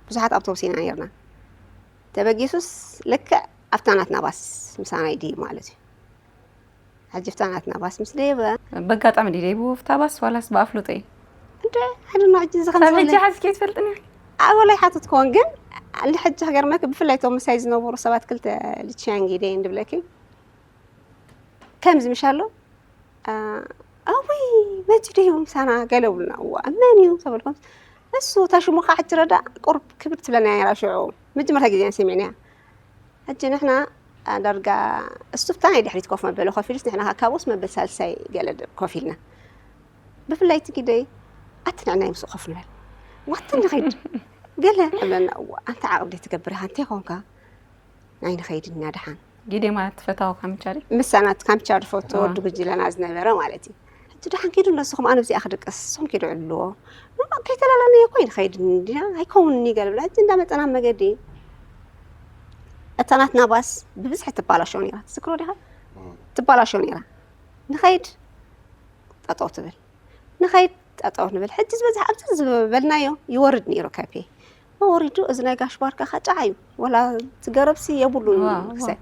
ብዙሓት ኣውቶቡስ ኢና ኔርና። ተበጊሱስ ልክዕ ኣብታ ናትና ባስ ምሳና ይድይብ ማለት እዩ። ሕጂ ኣብታ ናትና ባስ ምስ ደየበ፣ በጋጣሚ ድዩ ደይቡ ኣብታ ባስ ዋላስ ብኣፍልጦ እዩ? እንደ፣ I don't know፣ ሕጂ እዚ ክሳብ ሕጂ ከምዝበለ ሓዝኪ ኣይትፈልጥን ኢኺ? ኣብ ወላ ኣይሓተትክዎን፣ ግን ንሕጂ ክገርመኪ፣ ብፍላይ እቶም ምሳይ ዝነበሩ ሰባት ክልተ ልችያን ጊደይን ድብለኪ፣ ከምዚ ምሽ ኣሎ፣ ኣ፣ "ኣውይ፣ መጺኡ ዶ እዩ ምሳና?" ገለ ይብሉና። "እዋ፣ መን እዩ?" ተበልኩምስ፣ "እሱ፣ እታ ሽሙ ኸዓ ሕጂ ረዳ ቁሩብ ክብድ ትብለና እያ ነይራ ሽዑ። መጀመርታ ግዜ እያ ሰሚዕናያ። ሕጂ ንሕና፣ ኣ፣ ዳርጋ እሱ ኣብታ ናይ ድሕሪት ኮፍ መበሊ ኮፍ ኢሉስ፣ ንሕና ኸዓ ካብኡስ መበል ሳልሳይ ገለ ድ-፣ ኮፍ ኢልና። ብፍላይ እቲ ግደይ፣ ኣቲ ንዕናይ ምስኡ ኮፍ ንበል። ዋቲ ንኸይድ። ገለ እብለና። እዋ፣ ኣንታ ዓቕሊ ትገብር ኢኻ፣ እንታይ ኾንካ? ናይ ንኸይድ ኢና ደሓን። ጊዴ ማለት ትፈታዎ ካምቻ ድዩ? ምሳና እቲ ካምቻ ዝፈቱ እዋ። ወዲ ጉጅለና ዝነበረ ማለት እዩ። ሕጂ ደሓን ኪዱ ንስኹም፣ ኣነ ኣብዚኣ ክድቅስ፣ ንስኹም ኪዱ ዕልዎ። ኖ፣ ከይተላላናዮ እኮ ኣይንኸይድን እንዲና፣ ኣይከውንን እዩ ገለ ብላ። ሕጂ እንዳመጸና ኣብ መገዲ፣ እታ ናትና ባስ ብብዝሒ ትባላሾ ነይራ። ትዝክሮ ዲኻ? እም። ትባላሾ ነይራ። ንኸይድ ጠጠው ትብል። ንኸይድ ጠጠው ንብል። ሕጂ ዝበዝሕ ኣብዚ ዝበልናዮ ይወርድ ነይሩ ከፌ። ወሪዱ እዚ ናይ ጋሽ ባርካ ኸዓ ጫዓ እዩ። ወላ እቲ ገረብሲ የብሉን ዋው፣ ዋው። ክሳይ።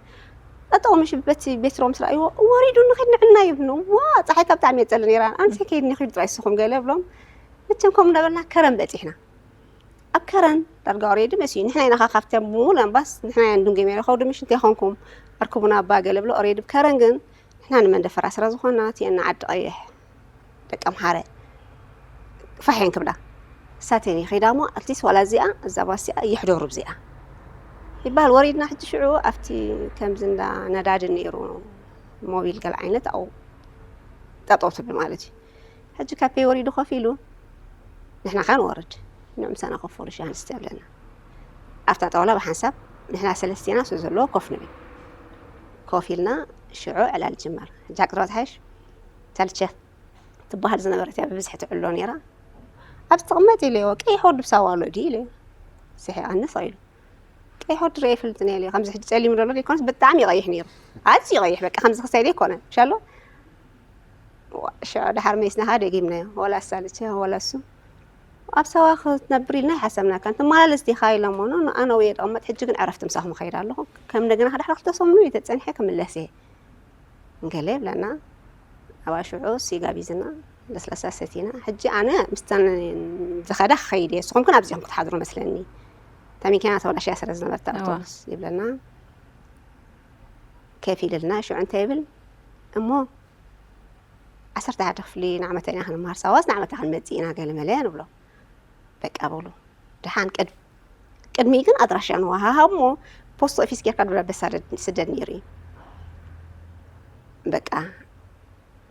ጠጠው ምሽ በቲ ቤትሮ ምስ ረኣይዎ፣ "ወሪዱ ንኸይድ ንዕና" ይብሉ። ዋ፣ ጸሓይካ ብጣዕሚ እየ ጸሊ ነይራ። ኣነስ ከይድ ንኸይድ ጥራይ ንስኹም ገለ እብሎም። መቸም ከምኡ እንዳበልና ከረን በጺሕና። ኣብ ከረን ዳርጋ ኦሬዲ መሲዩ። ንሕና ኢና ኸዓ ካብቲ ሙሉእ ኣምባስ ንሕና ኢና ንድንጉ ነይሩ። "ኸውዲ ምሽ እንታይ ኾንኩም? ኣርክቡና እባ" ገለ ብሎ። ኦሬዲ ኣብ ከረን ግን ንሕና ንመንደፈራ ስረ ዝኾና፣ እቲኤን ንዓዲ ቀይሕ ደቂ ኣምሓረ ፋሕ እየን ክብላ። እሳተን ይኸይዳ እሞ፣ ኣትሊስት ዋላ እዚኣ፣ እዛ ባስ እዚኣ ይሕደሩ ብዚኣ ይበሃል። ወሪድና ሕጂ ሽዑ ኣብቲ ከምዚ እንዳ ነዳዲ ነይሩ፣ ሞቢል ገለ ዓይነት፣ ኣብኡ ጠጠው ትብል ማለት እዩ። ሕጂ ካፔ ወሪዱ ኮፍ ኢሉ፣ ንሕና ኸዓ ንወርድ። ንዑ ምሳና ኮፍ በሉ ሻሂ ንስተ ይብለና። ኣብታ ጣውላ ብሓንሳብ ንሕና ሰለስቴና ስለ ዘለዎ ኮፍ ንብል። ኮፍ ኢልና ሽዑ ዕላል ጅመር። ሕጂ ሓቂ ክትሓሽ፣ ታልቸ ትበሃል ዝነበረት እያ ብብዝሒ ትዕሎ ነይራ። "ኣብዚ ትቕመጥ?" ኢለዮ። "ቀይሕ ወዲ ብሳዋ ኣሎ ድዩ?" ኢለዮ። ስሒቐኒ ስቕ ኢሉ። "ቀይሕ ወዲ ርእየ ኣይፈልጥን እየ" ኢለዮ። ከምዚ ሕጂ ጸሊም ዘሎ ዘይኮነስ ብጣዕሚ ይቐይሕ ነይሩ። ኣዝዩ ይቐይሕ፣ በቃ ከምዚ ክሳይ ዘይኮነ። ምሻሎ? ዋ፣ ሽዑ ደሓር መይስናኻ ደጊምናዮ። ወላ እሳ ልቸ፣ ወላ እሱ። "ኣብ ሳዋ ክትነብር ኢልና ኣይሓሰብናካን። ትመላለስ ዲኻ?" ኢሎሞ። "ኖ፣ ኖ፣ ኣነ ውየ ድቕመጥ፣ ሕጂ ግን ዕረፍቲ ምሳኹም እኸይድ ኣለኹ። ከም እንደገና ክድሕሪ ክልተ ሰሙን እዩ ተጸኒሐ ክምለስ እየ" ገለ ይብለና። ኣብኣ ሽዑ ሲጋ ቢዝና ለስላሳ ሰቲና። ሕጂ ኣነ ምስተን ዝኸዳ ክኸይድ እየ፣ ንስኹም ግን ኣብዚኹም ክትሓድሩ መስለኒ። እታ መኪና ተበላሽያ ስለ ዝነበረት እዋ። ኣውቶቡስ ይብለና። ከፊልልና ሽዑ እንታይ ይብል እሞ፣ "ዓሰርተ ሓደ ክፍሊ ንዓመታ ኢና ክንመሃር፣ ሳዋስ ንዓመታ ክንመጽእ ኢና" ገለ መለ ንብሎ። በቃ በሉ። ደሓን ቅድ-፣ ቅድሚኡ ግን ኣድራሻ ንወሃሃብ እሞ፣ ፖስት ኦፊስ ጌርካ ደብዳቤ ሳደድ-፣ ስደድ ነይሩ እዩ። በቃ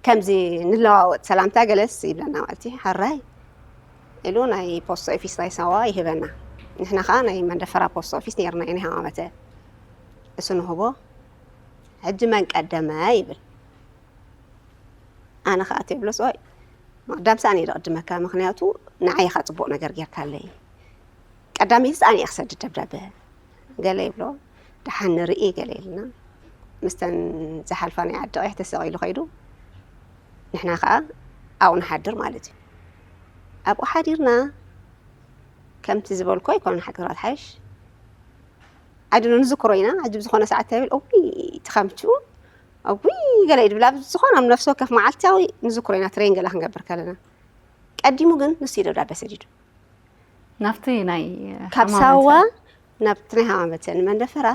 ከምዚ ንለዋወጥ ሰላምታ ገለስ ይብለና ማለት እዩ። "ሓራይ" ኢሉ ናይ ፖስት ኦፊስ ናይ ሳዋ ይህበና። ንሕና ኸዓ ናይ መንደፈራ ፖስት ኦፊስ ነይርና እዩ፣ ናይ ሃማመተ። እሱ ንህቦ። ሕጂ መን ቀደመ ይብል። ኣነ ኸዓ እትብሎ፣ "ሶይ፣ ምቕዳምሲ ኣነ እየ ዝቕድመካ፣ ምኽንያቱ ንዓይ ኢኻ ጽቡቕ ነገር ጌርካለይ። ቀዳመይትስ ኣነ እየ ክሰድድ ደብዳበ" ገለ ይብሎ። "ደሓን ንርኢ" ገለ ኢልና፣ ምስተን ዝሓልፋ ናይ ዓዲ ቀይሕ ተሰቒሉ ከይዱ፣ ንሕና ኸዓ ኣብኡ ንሓድር ማለት እዩ። ኣብኡ ሓዲርና፣ ከምቲ ዝበልኮ ኣይኮነን ሓቂ ክትሓይሽ፣ ኣይ ዶንት ኖ፣ ንዝክሮ ኢና። ሕጂ ብዝኾነ ሰዓት እንታይ ይብል፣ "እውይ፣ እቲ ከምቹ፣ እውይ" ገለ እዩ ድብል። ኣብ ዝኾነ ኣብ ነፍሲ ወከፍ መዓልታዊ ንዝክሮ ኢና፣ ትሬን ገለ ክንገብር ከለና። ቀዲሙ ግን ንሱ እዩ ደብዳበ ሰዲዱ። ናብቲ ናይ ካብ ሃማመተ። ሳዋ ናብቲ ናይ ሃማመተ ንመንደፈራ፣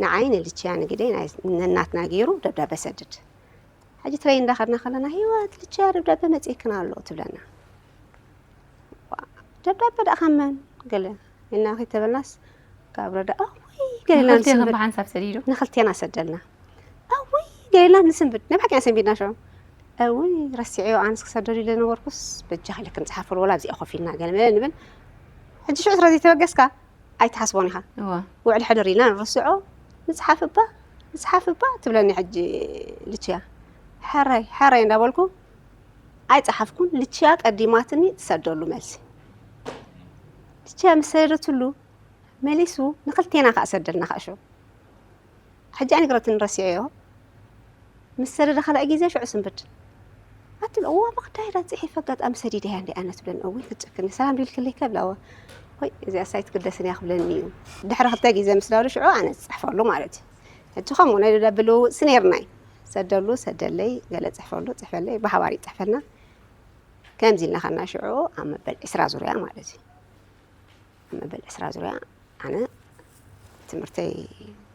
ንዓይ ንልችያ ንግደይ ናይ ነናትና ገይሩ ደብዳበ ሰድድ። ሕጂ ትሬን እንዳኸድና ከለና፣ "ህይወት፣ ልችያ ደብዳበ መጺእክን ኣሎ" ትብለና። "ዋ፣ ደብዳበ ደኣ ካብ መን?" ገለ ኢልና ከይተበልናስ፣ ካብ ረዳ፣ "ኣውይ" ገለ ኢልና ንኽልቴኽን ንስንብድ። ብሓንሳብ ሰዲዱ? ንኽልቴና ሰደልና። "ኣውይ" ገለ ኢልና ንስንብድ። ናይ ብሓቂ ኢና ሰንቢድና ሽዑ። "ኣውይ፣ ረሲዐዮ፣ ኣነስ ክሰደሉ ኢለ ነበርኩስ፣ በጃኺ ኢለክን ጸሓፍሉ፣ ወላ ኣብዚኣ ኮፍ ኢልና" ገለ መለ ንብል። ሕጂ ሽዑ ስለ ዘይተበገስካ፣ ኣይትሓስቦን ኢኻ። እዋ። ውዕል ሕድር ኢልና ንርስዖ፣ ንጽሓፍ እባ፣ ንጽሓፍ እባ ትብለኒ ሕጂ ልችያ። ሕራይ፣ ሕራይ እንዳበልኩ ኣይጸሓፍኩን። ልችያ ቀዲማትኒ ትሰደሉ መልሲ። ልችያ ምስ ሰደደትሉ፣ መሊሱ ንኽልቴና ከኣ ሰደልና ከኣ ሽዑ። ሕጂ ኣይነግረትን ረሲዐዮ። ምስ ሰደደ ካልኣይ ግዜ ሽዑ ስንብድ። ኣትብል፣ "እዋ፣ መኽዳይ ዳ ጽሒፈ ኣጋጣሚ ሰዲደያ እንዲ ኣነ" ትብለኒ። "እውይ፣ ክትጨክኒ፣ ሰላም ዲልክለይ?" ከብላ፣ "እዋ፣ ወይ፣ እዚኣ ሳይ ትግደስን እያ" ክብለኒ እዩ። ድሕሪ ክልተ ግዜ ምስ ዳሉ ሽዑ ኣነ ዝጽሕፈሉ ማለት እዩ። ሕጂ ከምኡ ናይ ደብዳቤ ልውውጥሲ ነይርና እዩ። ሰደሉ፣ ሰደለይ፣ ገለ ጽሕፈሉ፣ ጽሕፈለይ፣ ብሓባር ይጽሕፈልና። ከምዚ ኢልና ኸና ሽዑ ኣብ መበል ዕስራ ዙርያ ማለት እዩ። ኣብ መበል ዕስራ ዙርያ ኣነ ትምህርተይ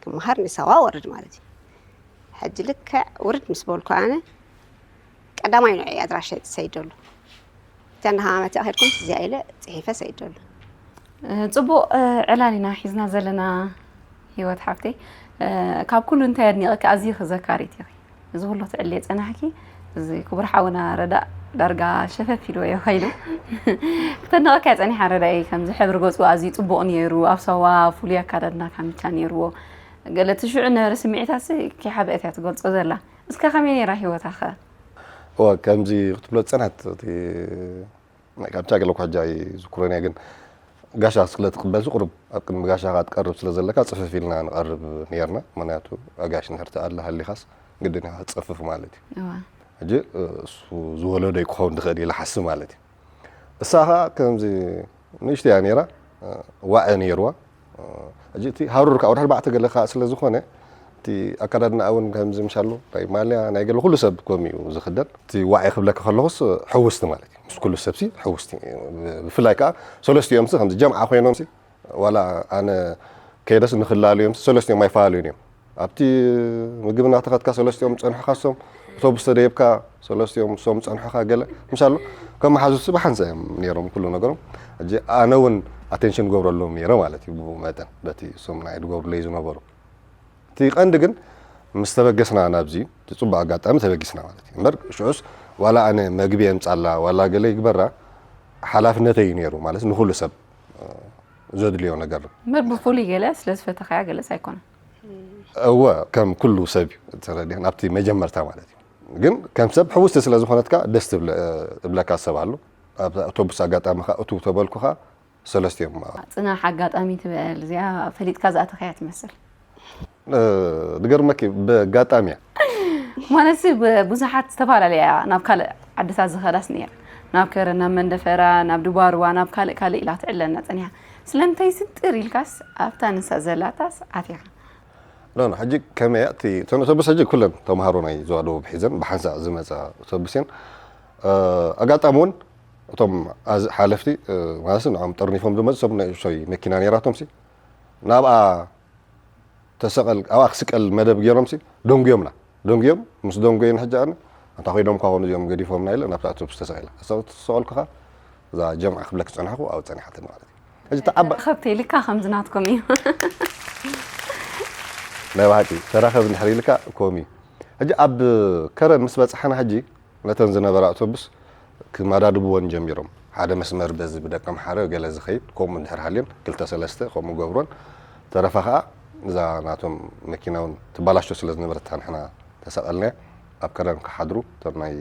ክመሃር ንሳዋ ወርድ ማለት እዩ። ሕጂ ልክዕ ውርድ ምስ በልኩ ኣነ ቀዳማይ ንዕኡ ኣድራሻ ሰይደሉ። እተን ሃማመተ ከድኩም እዚኣ ኢለ ጽሒፈ ሰይደሉ። እ፣ ጽቡቕ፣ እ፣ ዕላል ኢና ሒዝና ዘለና ህይወት ሓፍተይ። እ፣ ካብ ኩሉ እንታይ ኣድኒቐኪ ኣዝይኺ ዘካሪት ኢኺ። እዚ ኩሉ ክትዕልየ ጸናሕኪ፣ እዚ ክቡር ሓውና ረዳእ ዳርጋ ሸፈፍ ኢልዎ እዮ ከይዱ። ክተድንቐካ እየ ጸኒሓ ረዳኢ፣ ከምዚ ሕብሪ ገጹ ኣዝዩ ጽቡቕ ነይሩ፣ ኣብ ሳዋ ፍሉይ ኣካዳድና ካምቻ ነይርዎ። ገለ እቲ ሽዑ ነበረ ስምዒታሲ ከይሓብአት እያ ትገልጾ ዘላ። እስከ ከመይ ነይራ ህይወታኸ? እወ፣ ከምዚ ክትብሎ ዝጸናሕት፣ እቲ ናይ ካምቻ ገለ እኳ ሕጂ ኣይዝክሮን እየ፣ ግን ጋሻ ስለ ትቕበልሲ ቁሩብ ኣብ ቅድሚ ጋሻኻ ትቀርብ ስለ ዘለካ ጽፍፍ ኢልና ንቐርብ ነይርና። ምኽንያቱ ኣጋሽ እንድሕር ትኣሊ ሃሊኻስ ግድን ኢኻ ክትጸፍፍ ማለት እዩ። እዋ። ሕጂ፣ እ፣ እሱ ዝወለዶ ይክኸውን ዝኽእል ኢለ ሓስብ ማለት እዩ። እሳ ኸኣ ከምዚ ንእሽቶ እያ ነይራ፣ እ፣ ዋዒ ነይርዋ። እ፣ ሕጂ እቲ ሃሩር ከኣ ወርሒ ኣርባዕተ ገለ ከኣ ስለ ዝኾነ፣ እቲ ኣከዳድናኣ እውን ከምዚ ምሻሎ፣ ናይ ማልያ፣ ናይ ገለ ኩሉ ሰብ ከምኡ እዩ ዝኽደን። እቲ ዋዒ ክብለካ ከለኹስ ሕውስቲ ማለት እዩ። ምስ ኩሉ ሰብሲ ሕውስቲ። ብፍላይ ከኣ ሰለስቲኦምሲ ከምዚ ጀምዓ ኮይኖምሲ፣ ዋላ ኣነ ከይደስ ንኽላለዮምሲ ሰለስቲኦም ኣይፈላለዩን እዮም። ኣብቲ ምግቢ እናተኸድካ ሰለስቲኦም ጸንሑኻ፣ እሶም ኣውቶቡስ ተደይብካ ሰለስቲኦም እሶም ጸንሑኻ፣ ገለ ምሻሎ፣ ከም መሓዙትሲ ብሓንሳእ እዮም ነይሮም ኩሉ ነገሮም። ሕጂ ኣነ እውን ኣቴንሽን ገብረሎም ነይረ ማለት እዩ፣ ብኡ መጠን በቲ እሶም ናይ ዝገብሩለይ ዝነበሩ። እቲ ቀንዲ ግን ምስ ተበገስና ናብዚ፣ እቲ ጽቡቕ ኣጋጣሚ ተበጊስና ማለት እዩ። እምበር ሽዑስ ዋላ ኣነ መግቢ የምጻላ፣ ዋላ ገለ ይግበራ፣ ሓላፍነተይ እዩ ነይሩ ማለት ንኹሉ ሰብ፣ እ፣ ዘድልዮ ነገር። እምበር ብፍሉይ ገለ ስለ ዝፈተኻያ ገለስ ኣይኮነን። እወ፣ ከም ኩሉ ሰብ እዩ ተረዲእካ፣ ናብቲ መጀመርታ ማለት እዩ። ግን ከም ሰብ ሕውስቲ ስለ ዝኾነትካ ደስ ትብለ-፣ እብለካ ሰብ ኣሎ። ኣብ ኣውቶቡስ ኣጋጣሚ ኸኣ እቱ ተበልኩኻ ሰለስቲኦም። ጽናሕ ኣጋጣሚ ትበል፣ እዚኣ ፈሊጥካ ዝኣተኻያ ትመስል። እ፣ ዝገርመኪ፣ ብኣጋጣሚ እያ። ማለት ብዙሓት ዝተፈላለያ ናብ ካልእ ዓድታት ዝኸዳስ ነይር፣ ናብ ከረን፣ ናብ መንደፈራ፣ ናብ ድባርዋ፣ ናብ ካልእ ካልእ ኢላ ትዕለና ጸኒሓ። ስለምንታይ ስንጥር ኢልካስ ኣብታ ንሳ ዘላታስ ኣቲኻ? ኖ፣ ኖ፣ ሕጂ ከመይ እያ እቲ፣ እተን ኣውቶቡስ ሕጂ ኩለን ተምሃሮ ናይ ዞባ ደቡብ ሒዘን ብሓንሳእ ዝመጻ ኣውቶቡስ እየን። እ፣ ኣጋጣሚ እውን እቶም ኣዝ-፣ ሓለፍቲ፣ እ፣ ማለት ንዖም ጠርኒፎም ዝመጹ ሰብ ንእሽቶይ መኪና ነይራቶም ሲ፣ ናብኣ ተሰቐል፣ ኣብኣ ክስቀል መደብ ገይሮም ሲ፣ ደንጉዮምና። ደንጉዮም፣ ምስ ደንጉዮን ሕጂ ኣነ፣ "ኣንታ ኮይኖም እኳ ኾኑ እዚኦም ገዲፎምና" ኢለ ናብታ ኣውቶቡስ ተሰቒለ። ኣስታውስ ተሰቐልኩ ኸኣ፣ እዛ ጀምዓ ክብለኪ ዝጸናሕኩ ኣብኡ ጸኒሓትኒ ማለት እዩ። ሕጂ ተዓባ-፣ ተረኸብቲ ኢልካ ከምዚ ናትኩም እዩ። ናይ ብሓቂ ተራኸብ እንድሕር ኢልካ ከምኡ እዩ። ሕጂ ኣብ ከረን ምስ በጻሕና ሕጂ ነተን ዝነበራ ኣውቶቡስ ክመዳድብወን ጀሚሮም። ሓደ መስመር በዚ ብደቀምሓረ ገለ ዝኸይድ፣ ከምኡ እንድሕር ሃልየን ክልተ ሰለስተ ከምኡ ገብሮን። ተረፋ ኸኣ እዛ ናቶም መኪና እውን ትበላሾ ስለ ዝነበረት እታ ንሕና ተሰቐልናያ ኣብ ከረን ክሓድሩ እቶም ናይ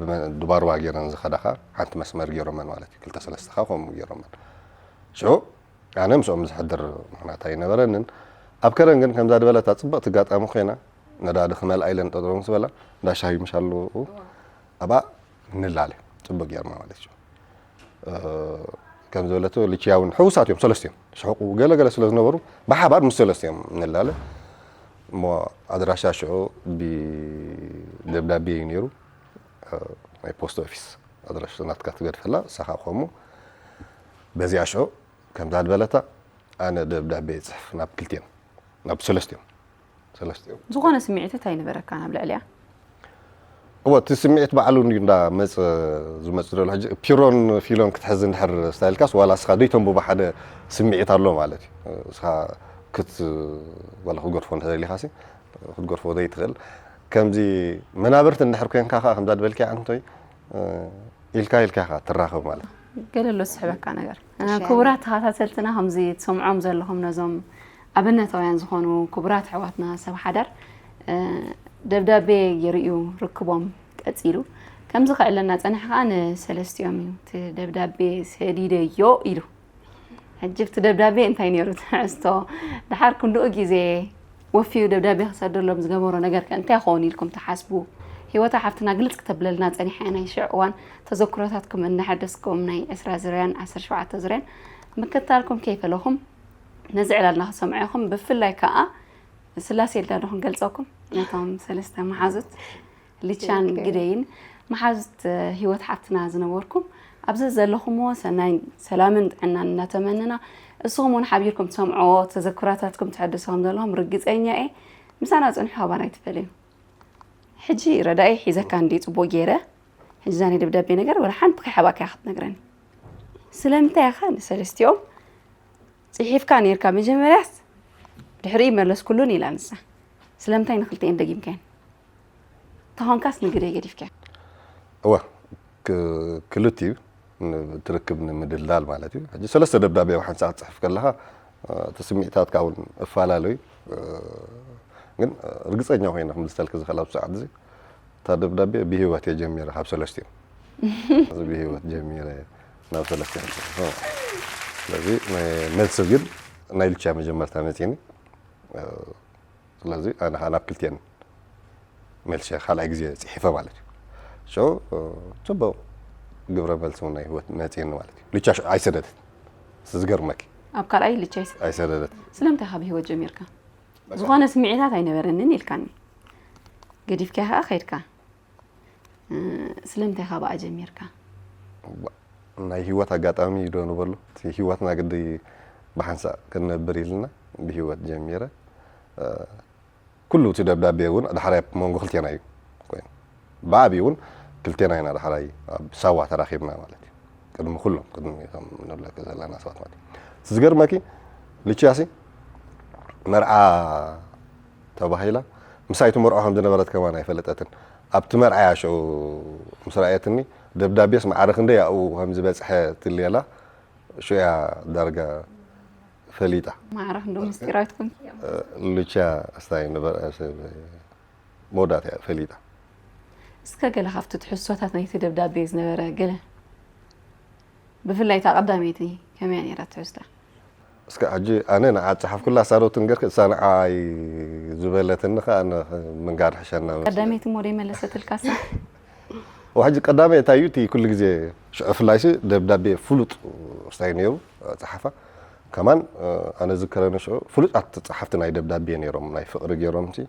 ብመ-፣ ድባርዋ ገይረን ዝኸዳ ኸኣ ሓንቲ መስመር ገይሮመን ማለት እዩ። ክልተ ሰለስተ ኸኣ ከምኡ ገይሮመን። ሽዑ ኣነ ምስኦም ዝሕድር ምኽንያት ኣይነበረንን። ኣብ ከረን ግን ከምዛ ዝበለታ ጽብቕቲ ኣጋጣሚ ኮይና፣ ነዳዲ ክመልኣ ኢለን ጠጠው ምስ በላ፣ እንዳ ሻሂ ምሽ ኣለዉ፣ ኣብኣ ንላለ፣ ጽቡቕ ጌርና ማለት እዩ። እ፣ ከም ዝበለቶ ልችያ እውን ሕውሳት እዮም፣ ሰለስቲኦም። ዝስሕቑ ገለ ገለ ስለ ዝነበሩ፣ ብሓባር ምስ ሰለስቲኦም ንላለ። እሞ ኣድራሻ ሽዑ ብደብዳቤ እዩ ነይሩ። እ፣ ናይ ፖስት ኦፊስ ኣድራሻ ናትካ ትገድፈላ፣ ንሳ ኸኣ ከምኡ። በዚኣ ሽዑ ከምዛ ዝበለታ ኣነ ደብዳቤ ይጽሕፍ ናብ ክልቲኦም፣ ናብ ሰለስቲኦም። ሰለስቲኦም። ዝኾነ ስምዒትት ኣይነበረካን ኣብ ልዕሊኣ? እወ፣ እቲ ስምዒት ባዕሉ እንድዩ እንዳ መጸ ዝመጽእ ዘሎ። ሕጂ ፒሮን ፊሎን ክትሕዝ እንድሕር ስታይልካስ፣ ዋላ እስኻ ደይተንብቦ ሓደ ስምዒት ኣሎ ማለት እዩ። እስኻ ክት-፣ ዋላ ክትገድፎ እንተደሊኻሲ፣ ክትገድፎ ዘይትኽእል። ከምዚ መናብርቲ እንድሕር ኮንካ ከኣ፣ ከምዛ ዝበልክያ ኣንቶይ፣ ኢልካ ኢልካ ኢኻ ትራኸብ ማለት። ገለ ኣሎ ዝስሕበካ ነገር። እሺ፣ ክቡራት ተኸታተልትና፣ ከምዚ ትሰምዖም ዘለኹም ነዞም ኣብነታውያን ዝኾኑ ክቡራት ኣሕዋትና ሰብ ሓዳር፣ እ፣ ደብዳቤ ገይሩ እዩ ርክቦም ቀጺሉ። ከምዚ ከዕለና ጸኒሑ ከኣ ንሰለስቲኦም እዩ እቲ ደብዳቤ ሰዲደዮ ኢሉ። ሕጂ እቲ ደብዳቤ እንታይ ነይሩ ትሕዝቶ? ደሓር ክንድኡ ግዜ ወፊዩ ደብዳቤ ክሰደሎም ዝገበሮ ነገር ከ እንታይ ይኸውን ኢልኩም ትሓስቡ? ህይወታ ሓፍትና ግልጽ ክተብለልና ጸኒሓ እያ። ናይ ሽዕ እዋን ተዘክሮታትኩም እናሐደስኩም ናይ ዕስራ ዙርያን ዓሰርተ ሸውዓተ ዙርያን ምክትታልኩም ከይፈለኹም ነዚ ዕላልና ክሰምዑ ኢኹም። ብፍላይ ከኣ ስላሴ ኢልና ዶ ክንገልጸኩም ነቶም ሰለስተ መሓዙት? ልቻን ትክክል። ግደይን መሓዙት ህይወት ሓፍትና ዝነበርኩም ኣብዚ ዘለኹምዎ ሰናይ ሰላምን ጥዕናን እናተመነና፣ እስኹም እውን ሓቢርኩም ትሰምዕዎ ተዘክሮታትኩም ትሕድሱ ከም ዘለኹም ርግጸኛ እየ። ምሳና ጽንሑ፣ ካባና ኣይትፈለዩ። ሕጂ ረዳኢ ሒዘካ እንዲ ጽቡቕ ገይረ፣ ሕጂ እዛ ናይ ደብዳቤ ነገር ወላ ሓንቲ ከይሓባእካያ ክትነግረኒ። ስለምንታይ ኢኻ ንሰለስቲኦም ጽሒፍካ ነይርካ መጀመርያስ፣ ድሕሪኡ መለስኩሉን ኢላ ንሳ። ስለምንታይ ንክልተኤን ደጊምካየን? ተኾንካስ ንግደይ ገዲፍካዮ? እወ፣ ክ-፣ ክልቲኡ ን-፣ ትርክብ ንምድልዳል ማለት እዩ። ሕጂ ሰለስተ ደብዳቤ ኣብ ሓንቲ ሰዓት ትጽሕፍ ከለኻ፣ እ፣ እቲ ስምዒታትካ እውን እፈላለዩ። እ፣ ግን ርግጸኛ ኮይነ ክምልሰልኪ ዝኽእል ኣብዚ ሰዓት እዚ፣ እታ ደብዳቤ ብህይወት እየ ጀሚረ ካብ ሰለስቲኦም። እዚ ብህይወት ጀሚረ ናብ ሰለስቲኦም። ስለዚ ናይ መልሲ ግን ናይ ልቻ መጀመርታ መጺኒ። እ፣ ስለዚ ኣነ ኸኣ ናብ ክልቲኤን መልሰ ካልኣይ ግዜ ጽሒፈ ማለት እዩ። ሽዑ፣ እ፣ ጽቡቕ ግብረ መልሲ እውን ናይ ህይወት መጺእኒ ማለት እዩ። ልቻ ሽዑ ኣይሰደደት። ዝገርመኪ። ኣብ ካልኣይ ልቻ ኣይሰ-፣ ኣይሰደደት። ስለምንታይ ካብ ህይወት ጀሚርካ? በቃ። ዝኾነ ስምዒታት ኣይነበረንን ኢልካኒ። ገዲፍካ ኸኣ ኸይድካ። እ፣ ስለምንታይ ካብኣ ጀሚርካ? ዋ-፣ ናይ ህይወት ኣጋጣሚ ዶ ንበሎ? እቲ ህይወትና ግዲ ብሓንሳእ ክንነብር ኢልና ብህይወት ጀሚረ። እ፣ ኩሉ እቲ ደብዳቤ እውን ዳሕራይ ኣብ መንጎ ክልቴና እዩ ኮይኑ። ብዓብዩ እውን ክልቴና ኢና ዳሕራይ ኣብ ሳዋ ተራኺብና ማለት እዩ። ቅድሚ ኩሎም፣ ቅድሚ እቶም ንብለካ ዘለና ሰባት ማለት እዩ። እቲ ዝገርመኪ፣ ልችያሲ መርዓ ተባሂላ፣ ምሳይ ትመርዖ ከም ዝነበረት ከማን ኣይፈለጠትን። ኣብቲ መርዓያ ሽዑ ምስ ረኣየትኒ፣ ደብዳቤስ ማዕረ ክንደይ ኣብኡ ከም ዝበጽሐ ትልየላ፣ ሽዑ እያ ዳርጋ ፈሊጣ። ማዕረ ክንዶ ምስጢራዊት ኮንኪ። ሉቻ ኣስታይ ነበር፣ መወዳእታ እያ ፈሊጣ። እስከ ገለ ካብቲ ትሕዝቶታት ናይቲ ደብዳቤ ዝነበረ ገለ፣ ብፍላይ እታ ቀዳመይቲ ከመይ እያ ነይራ ትሕዝታ? እስከ ሕጂ ኣነ ንዓ ዝጸሓፍኩላ ሳሮት ንገርክ፣ እሳ ንዓይ ዝበለትኒ ከኣ ኣነ ምንጋር ሕሸና መሰለኒ። ቀዳመይቲ እሞ ደይመለሰትልካ እሳ? ሕጂ ቀዳመ እንታይ እዩ እቲ ኩሉ ግዜ ሽዑ ብፍላይ ሲ ደብዳቤ ፍሉጥ ስታይ ነይሩ ጸሓፋ። ከማን ኣነ ዝከረኒ ሽዑ ፍሉጣት ጸሓፍቲ ናይ ደብዳቤ ነይሮም፣ ናይ ፍቕሪ ገይሮም ሲ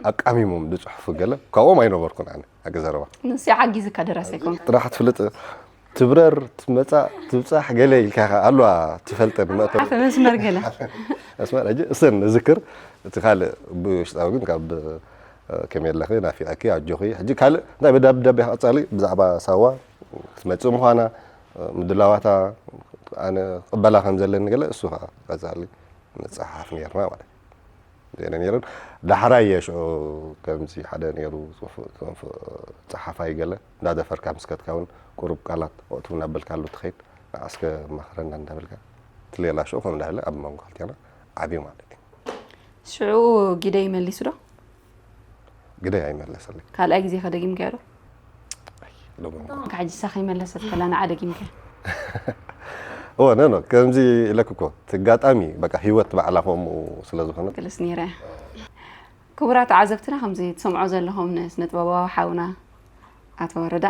ኣቃሚሞም ዝጽሕፉ ገለ ካብኦም ኣይነበርኩን ኣነ። ኣገ ዘረባ ንሱ ሓጊዝካ ደራሲ ኣይኮንካ። ጥራሕ ትፍልጥ፣ ትብረር፣ ትመጻእ፣ ትብጻሕ ገለ ኢልካ ኢኻ ኣለዋ ትፈልጠን መእተዊ ሓፈ መስመር ገለ ኣስመራ ሕጂ እሰን እዝክር። እቲ ካልእ ብውሽጣዊ ግን ካብ ከመይ ኣለኺ ናፊቐኪ ኣጆኺ። ሕጂ ካልእ እንታይ በዳብ ደብ ቀጻሊ ብዛዕባ ሳዋ ክትመጽእ ምዃና ምድላዋታ ኣነ ቅበላ ከም ዘለኒ ገለ እሱ ኸዓ ቀጻሊ ንጸሓፍ ነርና ማለት እዩ። ዜና ነይረን። ዳሕራይ እየ ሽዑ ከምዚ ሓደ ነይሩ ጽፉ- ጽፉ- ጸሓፋይ ገለ እንዳደፈርካ ምስ ከድካ እውን ቁሩብ ቃላት ወቅቱ እናበልካሉ ትኸይድ። ንዓስከ ማኽረና እንዳበልካ ትሌላ ሽዑ ከም እንዳበለ ኣብ መንጎ ክልቲና ዓብዩ ማለት እዩ። ሽዑ ግደ ይመሊሱ ዶ? ግደ ኣይመለሰለይ። ካልኣይ ግዜ ከደጊምካዮ ዶ? ሎጎም ካብ ሕጂ እሳ ከይመለሰት ከላ ንዓ ደጊምካ። እወ ኖ ኖ ከምዚ ኢለክ እኮ ትጋጣሚ በቃ ህይወት ባዕላ ከምኡ ስለ ዝኾነት ግልስ ነይረ። ክቡራት ተዓዘብትና ከምዚ ትሰምዖ ዘለኹም ንስነ ጥበባዊ ሓውና ኣቶ ወረዳ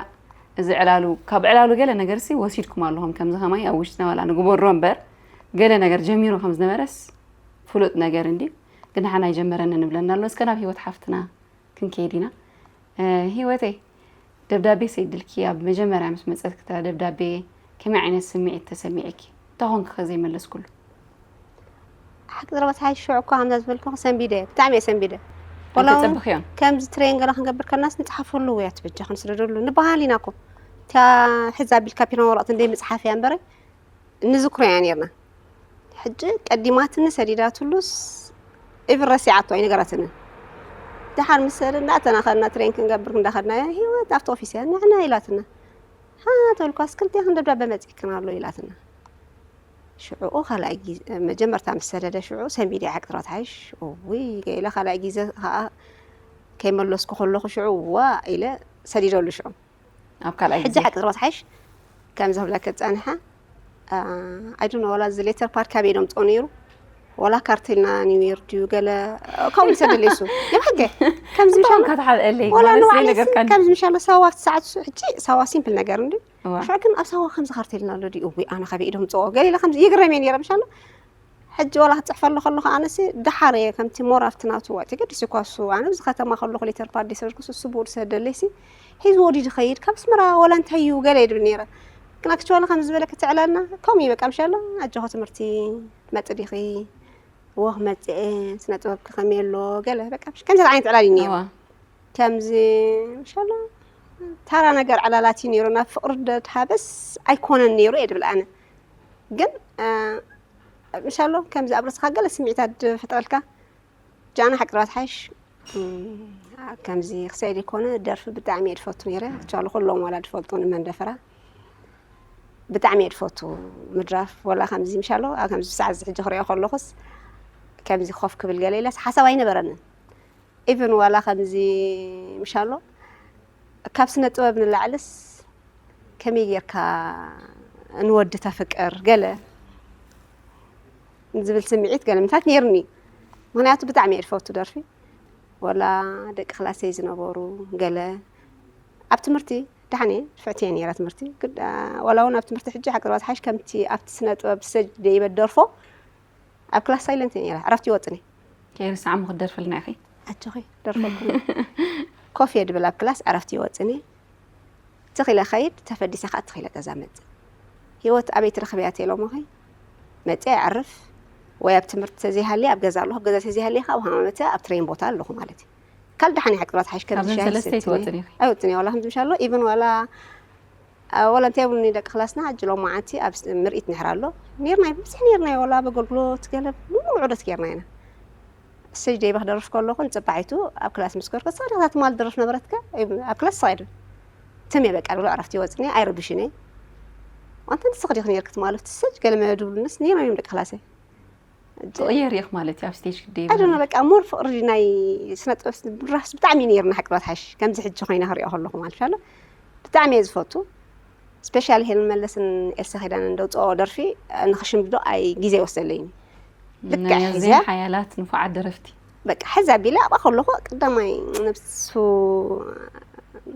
እዚ ዕላሉ ካብ ዕላሉ ገለ ነገር ሲ ወሲድኩም ኣለኹም ከምዚ ከማይ ኣብ ውሽጥና ዋላ ንግበሮ እምበር ገለ ነገር ጀሚሩ ከም ዝነበረስ ፍሉጥ ነገር እንዲ ግን ሓና ኣይጀመረን ንብለና ኣሎ። እስከ ናብ ህይወት ሓፍትና ክንከይድ ኢና። እ፣ ህይወተይ ደብዳቤ ሰይድልኪ ኣብ መጀመርያ ምስ መጸት ክታ ደብዳቤ ከመይ ዓይነት ስምዒት ተሰሚዕኪ? እንታይ ኮንኪ ከ ዘይመለስኩሉ? ሓቂ ዘረባ ሓይሽ ሽዑ እኮ ከምዛ ዝበልኩ ሰንቢደ ብጣዕሚ እየ ሰንቢደ። ወላ እውን ኣይተጸብኽዮን? ከምዚ ትሬን ገለ ክንገብር ከለናስ ንጽሓፈሉ ወይ ኣትበጃ ክንስደደሉ ንበሃል ኢና እኮ። እታ ሕዛ ቢልካ ፒኖ ወረቕት እንደይ ምጽሓፍ እያ እምበረ ንዝክሮ እያ ነርና። ሕጂ ቀዲማትኒ ሰዲዳትሉስ ኢቭን ረሲዓቶ ኣይነገራትንን። ድሓር ምስ ሰደ እንዳተናኸድና ትሬን ክንገብር እንዳኸድና ህይወት ኣብቲ ኦፊስ እያ ንዕና ኢላትና። ሃ ተልኳስ ክልቴ ክንደብዳበ መጺእክን ኣሎ ኢላትና። ሽዑ ካልኣይ ግዜ መጀመርታ ምስ ሰደደ ሽዑ ሰንቢደ ሓቂ ጥራት ሓይሽ እውይ ገለ ካልኣይ ግዜ ከዓ ከይመለስኩ ከለኹ ሽዑ ዋ ኢለ ሰዲደሉ ሽዑ። ኣብ ካልኣይ ሕጂ ግዜ ሓቂ ጥራት ሓይሽ ከም ዝብለከ ጸንሐ ኣይዶነ ዋላ እዚ ሌተር ፓድ ካበይ ዶምፅኦ ነይሩ ዋላ ካርቴልና ኒው ይር ድዩ ገለ ከምኡ ዝሰደለይሱ የብሓቂ ከምዚ እንታይ ምሻሎ ኢልካ ትሓብአለይ ወላ ማለት ንባዕለይ ዘይነገርካኒ ከምዚ ምሻሎ ሳዋ ኣብቲ ሰዓት እሱ ሕጂ ሳዋ ሲምፕል ነገር እንዲ እዋ። ሽዑ ግን ኣብ ሳዋ ከምዚ ካርቴልና ኣሎ ድዩ እውይ ኣነ ካበይ ኢዶም ፅኦ ገለ ኢለ ከምዚ ይግረም እየ ነይረ ምሻሎ ሕጂ ዋላ ክትፅሕፈሉ ከለኹ ኣነሲ ደሓር እየ ከምቲ ሞር ኣብቲ ናቱ ወቅቲ ገዲስ እኳ እሱ ኣነ ብዚ ከተማ ከለኹ ሌተር ፓድ ሰደድኩስ እሱ ብኡ ዝሰደለይሲ ሒዝዎ ድዩ ዝኸይድ ካብ ኣስመራ ዋላ እንታይ እዩ ገለ ይብል ነይረ ግን ኣክቸዋሊ ከም ዝበለ ክትዕላልና ከምኡ እዩ በቃ ምሻሎ ኣጆኹ ትምህርቲ መፅእ ዲኺ ወክ መፅአ ስነ ጥበብ ከመይ ኣሎ ገለ በቃ ከምዚ ዓይነት ዕላል እዩ ነይሩ እዋ። ከምዚ ምሻሎ ታራ ነገር ዕላላት እዩ ነይሩ ናብ ፍቅሪ ደድሃበስ ኣይኮነን ነይሩ እየ ድብል ኣነ ግን ምሻሎ ከምዚ ኣብ ርእስኻ ገለ ስምዒታት ድፈጥረልካ ጃና ሓቂ ራት ሓይሽ ከምዚ ክሳይ ዘይኮነ ደርፊ ብጣዕሚ እየ ድፈቱ ነይረ ቻሉ ኩሎም ዋላ ድፈልጡ ንመን ደፈራ ብጣዕሚ እየ ድፈቱ ምድራፍ ወላ ከምዚ ምሻሎ ኣብ ከምዚ ሰዓት እዚ ሕጂ ክሪኦ ከለኹስ ከምዚ ኮፍ ክብል ገለ ኢለስ ሓሳብ ኣይነበረንን ኢቨን ዋላ ከምዚ ምሻሎ ካብ ስነ ጥበብ ንላዕልስ ከመይ ጌርካ ንወዲ ተፍቅር ገለ ዝብል ስምዒት ገለ ምታት ነይርኒ ምክንያቱ ብጣዕሚ እየ ድፈቱ ደርፊ ወላ ደቂ ክላሰይ ዝነበሩ ገለ ኣብ ትምህርቲ ዳሕኔ ፍዕቲ እየ ነይረ ትምህርቲ ግዳ ዋላ እውን ኣብ ትምህርቲ ሕጂ ሓቂ ባት ሓሽ ከምቲ ኣብቲ ስነ ጥበብ ሰጅ ደይበ ደርፎ ኣብ ክላስ ሳይለንት እየ ነይረ ዕረፍቲ ይወፅኒ ከይርሳዕሞ ክትደርፍልና ኢኺ። ኣጆኺ ደርፈኩም ኮፍ እየ ድብል ኣብ ክላስ ዕረፍቲ ይወፅኒ ትኺለ ኸይድ ተፈዲሰ ከዓ ትኺለ ገዛ መፅእ ህይወት ኣበይ ትረኽብያ ተይሎሞኺ መፅእ ዕርፍ ወይ ኣብ ትምህርቲ ተዘይሃልየ ኣብ ገዛ ኣለኹ ኣብ ገዛ ተዘይሃልየ ከዓ ኣብ ሃማመተ ኣብ ትሬን ቦታ ኣለኹ ማለት እዩ ካልእ ደሓን ሓቂ ባት ሓሽ ካብዘን ሰለስተ ኣይትወፅን ኢኺ። ኣይወፅን እየ ዋላ ከምዚ ምሻሎ ኢቭን ዋላ ወላ እንታይ የብሉኒ ደቂ ክላስና ሕጂ ሎማዓንቲ ኣብ ምርኢት ንሕር ኣሎ ኔርና ብዝሕ ኔርና ወላ ኣብ ኣገልግሎት ገለ ሙሉ ዑደት ጌርና ኢና ስጅ ደይበ ክደርፍ ከለኹ ንፅባሒቱ ኣብ ክላስ ምስ ከድኩ ሳሪታት ማል ድርፍ ነበረትካ ኣብ ክላስ ሳይድ ትም እየ በቃ ብሎ ዕረፍቲ ይወፅኒ ኣይረብሽኒ ዋንተ ንስኺ ዲኺ ነይርኪ ትማሊ ኣብቲ ስቴጅ ገለ መለ ድብሉንስ ነይሮም እዮም ደቂ ክላሰይ። ትቕየር ኢኽ ማለት እዩ ኣብ ስቴጅ ግደ ኣይ ዶንት ኖ በቃ ሞር ፍቕሪ ናይ ስነ ጥበብ ድራፍስ ብጣዕሚ እዩ ነይርና ሓቂ ባት ሓሽ ከምዚ ሕጂ ኮይና ክሪኦ ከለኹ ማለት ኣሎ ብጣዕሚ እየ ዝፈቱ ስፔሻሊ ሄለን መለስን ኤልሳ ኪዳን እንደውፅኦ ደርፊ ንክሽምድዶ ኣይ ግዜ ይወስደለይኒ ልክዕ ናይ ሕዘ ኣዝየን ሓያላት ንፉዓት ደረፍቲ በቃ ሕዚ ኣቢለ ኣብኣ ከለኹ ቀዳማይ ነብሱ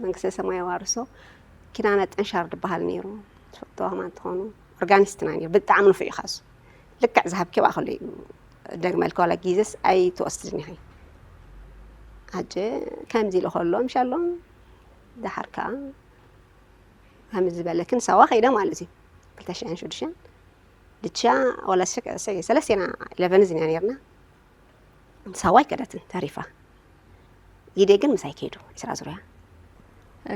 መንግስተ ሰማይ ዋርሶ ኪዳነ ጥንሻር ዝበሃል ነይሩ ትፈልጥዎ ከማ እንትኾኑ ኦርጋኒስትና ነይሩ ብጣዕሚ ንፉዕ እዩ ካሱ ልክዕ ዝሃብኪ ኣብኣ ከሎ እዩ ደግመልኪ ዋላ ግዜስ ኣይትወስድን ኢኺ ኣጀ ከምዚ ኢሉ ከሎ ምሻሎም ደሓር ከዓ ከምዚ ዝበለክን ሳዋ ከይደ ማለት እዩ ክልተ ሽሕን ሽዱሽተን ድቻ ወላ ሰለስቴና ኢለቨን እዚና ነርና ሳዋ ኣይከደትን ተሪፋ ኢደ ግን ምሳይ ከይዱ ዕስራ ዙርያ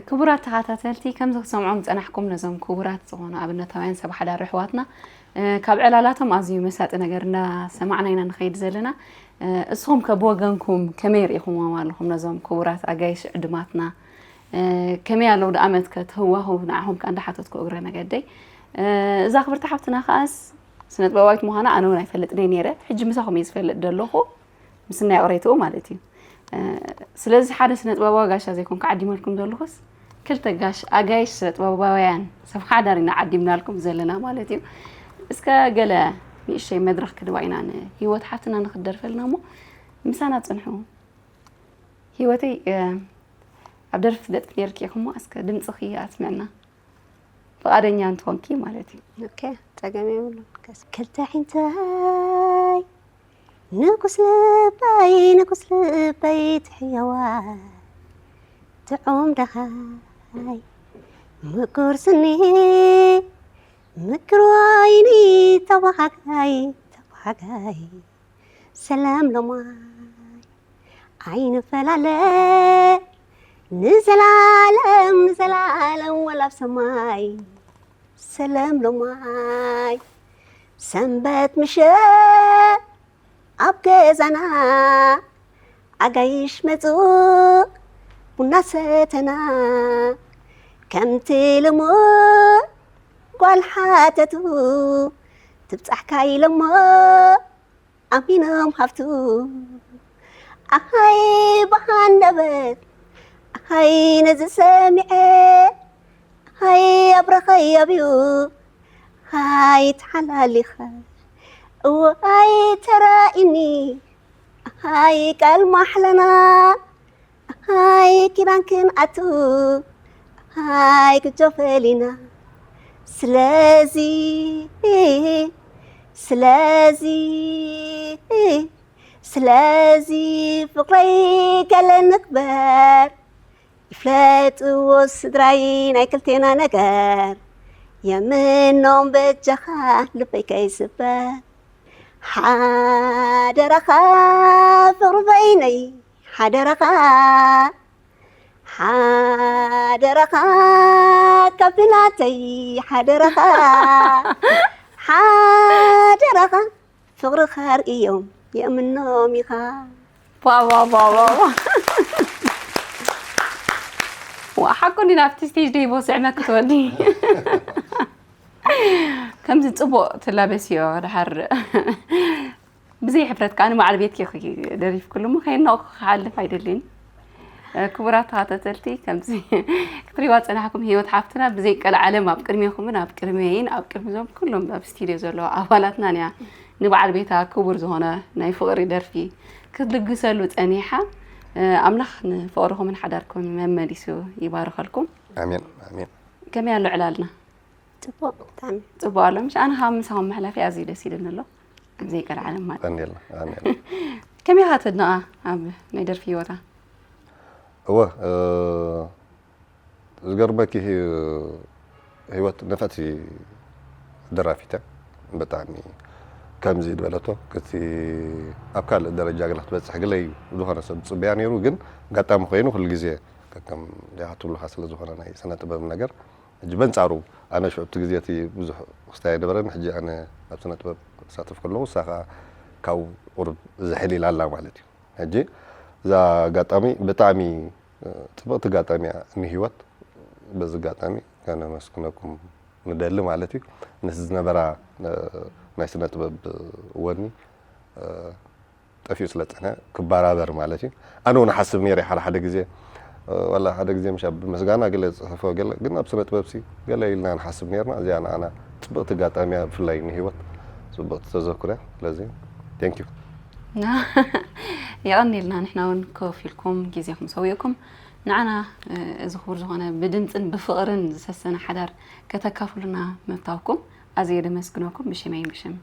ክቡራት ተኸታተልቲ ከምዚ ክትሰምዖም ዝፀናሕኩም ነዞም ክቡራት ዝኾኑ ኣብነታውያን ሰብ ሓዳር ኣሕዋትና ካብ ዕላላቶም ኣዝዩ መሳጢ ነገር እንዳሰማዕና ኢና ንኸይድ ዘለና እስኹም ከ ብወገንኩም ከመይ ርኢኹምዎም ኣለኹም ነዞም ክቡራት ኣጋይሽ ዕድማትና ከመይ ኣለዉ ደኣመት ከ ትህዋኹ ንዓኹም ከ እንዳሓተትኩ እግረ መገደይ እዛ ክብርቲ ሓፍትና ከኣስ ስነጥበባዊት ምዃና ኣነ እውን ኣይፈልጥን እየ ነይረ ሕጂ ምሳኹም እየ ዝፈልጥ ዘለኹ ምስናይ ቅሬትኡ ማለት እዩ ስለዚ ሓደ ስነጥበባዊ ጋሻ ዘይኮንኩ ዓዲመልኩም ዘለኹስ ክልተ ጋሽ ኣጋይሽ ስነጥበባውያን ሰብ ሓዳር ኢና ዓዲምናልኩም ዘለና ማለት እዩ እስከ ገለ ንእሽተይ መድረኽ ክድባ ኢና ንህይወት ሓፍትና ንክትደርፈልና እሞ ምሳና ፅንሑ ህይወተይ ኣብ ደርፊ ትደጥፊ ነርኪ ኢኹሞ እስከ ድምፅኺ ኣስምዕና ፍቓደኛ እንትኾንኪ ማለት እዩ ኦኬ ጸገም የብሉን ክልተ ዒንተይ ንጉስ ልበይ ንጉስ ልበይ ትሕየዋ ትዑም ደኻይ ምቁር ስኒ ምቁር ወይኒ ተባሃጋይ ተባሃጋይ ሰላም ሎማይ ኣይንፈላለ ንዘላለም ንዘላለም ወላብ ሰማይ ሰላም ሎማይ ሰንበት ምሸት ኣብ ገዛና ኣጋይሽ መጹ ቡና ሰተና ከምቲ ልሙድ ጓል ሓተቱ ትብጻሕካ ኢሎሞ ኣሚኖም ሃፍቱ ኣሃይ ብሃንደበት ኣሃይ ነዚ ሰሚዐ ኣሃይ ኣብረኸይ ኣብዩ ሃይ ተሓላሊኸ እዋይ ተራኢኒ ኣሃይ ቃል ማሕለና ኣሃይ ኪዳን ክንኣቱ ኣሃይ ክጆ ፈሊና ስለዚ ስለዚ ስለዚ ፍቕረይ ገለ ንግበር ይፍለጥዎ ስድራይ ናይ ክልቴና ነገር የምኖም በጃኻ ልበይ ከይስበር ሓደራኻ ፍቕሪ በይነይ ሓደራኻ ሓደራኻ ካብቲ ናተይ ሓደራኻ ሓደራኻ ፍቕርኻ ርእዮም የእምኖም ኢኻ ባባባባባ ሓቁ እንዲ ናብቲ ስቴጅ ደይቦ ስዕመ ክትወዲ ከምዚ ፅቡቕ ትላበስዮ ድሓር ብዘይ ሕፍረት ከዓ ንበዓል ቤትኪ ደሪፍክሉ እሞ ከየናቑ ክሓልፍ ኣይደልን ክቡራት ተኸታተልቲ ከምዚ ክትሪዋ ፀናሕኩም ህይወት ሓፍትና ብዘይ ቀልዓለም ኣብ ቅድሜኹምን ኣብ ቅድመይን ኣብ ቅድሚ ዞም ኩሎም ኣብ ስቱድዮ ዘለዉ ኣባላትናን እያ ንበዓል ቤታ ክቡር ዝኾነ ናይ ፍቕሪ ደርፊ ክትልግሰሉ ፀኒሓ ኣምላኽ ንፍቕርኹምን ሓዳርኩም መመሊሱ ይባርኸልኩም ኣሜን ኣሜን ከመይ ኣሎ ዕላልና ፅቡቅ ብጣዕሚ ፅቡቅ ኣሎ ምሽ ኣነ ካብ ምሳኹም ምሕላፊ ኣዝዩ ደስ ኢሉኒ ኣሎ ዘይቀልዓለም ማለት ቀንዴልና ቀንዴልና ከመይ ኢኻ ተድንቓ ኣብ ናይ ደርፊ ህይወታ እወ ዝገርመኪ ህይወት ንፍዕቲ ደራፊት እያ ብጣዕሚ ከምዚ ዝበለቶ እቲ ኣብ ካልእ ደረጃ ገለ ክትበፅሕ ግለይ ዝኾነ ሰብ ዝፅበያ ነይሩ ግን ኣጋጣሚ ኮይኑ ኩሉ ግዜ ከከም ዲኻ ትብሉካ ስለ ዝኾነ ናይ ስነ ጥበብ ነገር ሕጂ በንፃሩ ኣነ ሽዑ እቲ ግዜ እቲ ብዙሕ ክስታይ ኣይነበረን ሕጂ ኣነ ኣብ ስነ ጥበብ ክሳተፍ ከለኹ እሳ ከዓ ካብ ቁሩብ ዝሕል ኢላ ኣላ ማለት እዩ ሕጂ እዛ ኣጋጣሚ ብጣዕሚ ፅብቕቲ ኣጋጣሚ እያ ንህይወት በዚ ኣጋጣሚ ከነመስግነኩም ንደሊ ማለት እዩ። ምስ ዝነበራ ናይ ስነ ጥበብ ወኒ ጠፊኡ ስለ ዝጸንሐ ክበራበር ማለት እዩ። ኣነ እውን ሓስብ ነይረ ሓደ ሓደ ግዜ፣ ዋላ ሓደ ግዜ ምሽ ኣብ ምስጋና ገለ ዝጽሕፎ ገለ፣ ግን ኣብ ስነ ጥበብሲ ገለ ኢልና ንሓስብ ነይርና። እዚኣ ንዓና ጽብቕቲ ኣጋጣሚ እያ፣ ብፍላይ ንህይወት ጽብቕቲ ተዘክሮ እያ። ስለዚ ቴንክ ዩ። የቐንየልና። ንሕና እውን ኮፍ ኢልኩም ግዜኹም ሰዊእኩም ንዓና እዚ ክቡር ዝኾነ ብድምፅን ብፍቕርን ዝሰሰነ ሓዳር ከተካፍሉና ምብታውኩም ኣዝየ ደመስግነኩም ብሽመይን ብሽም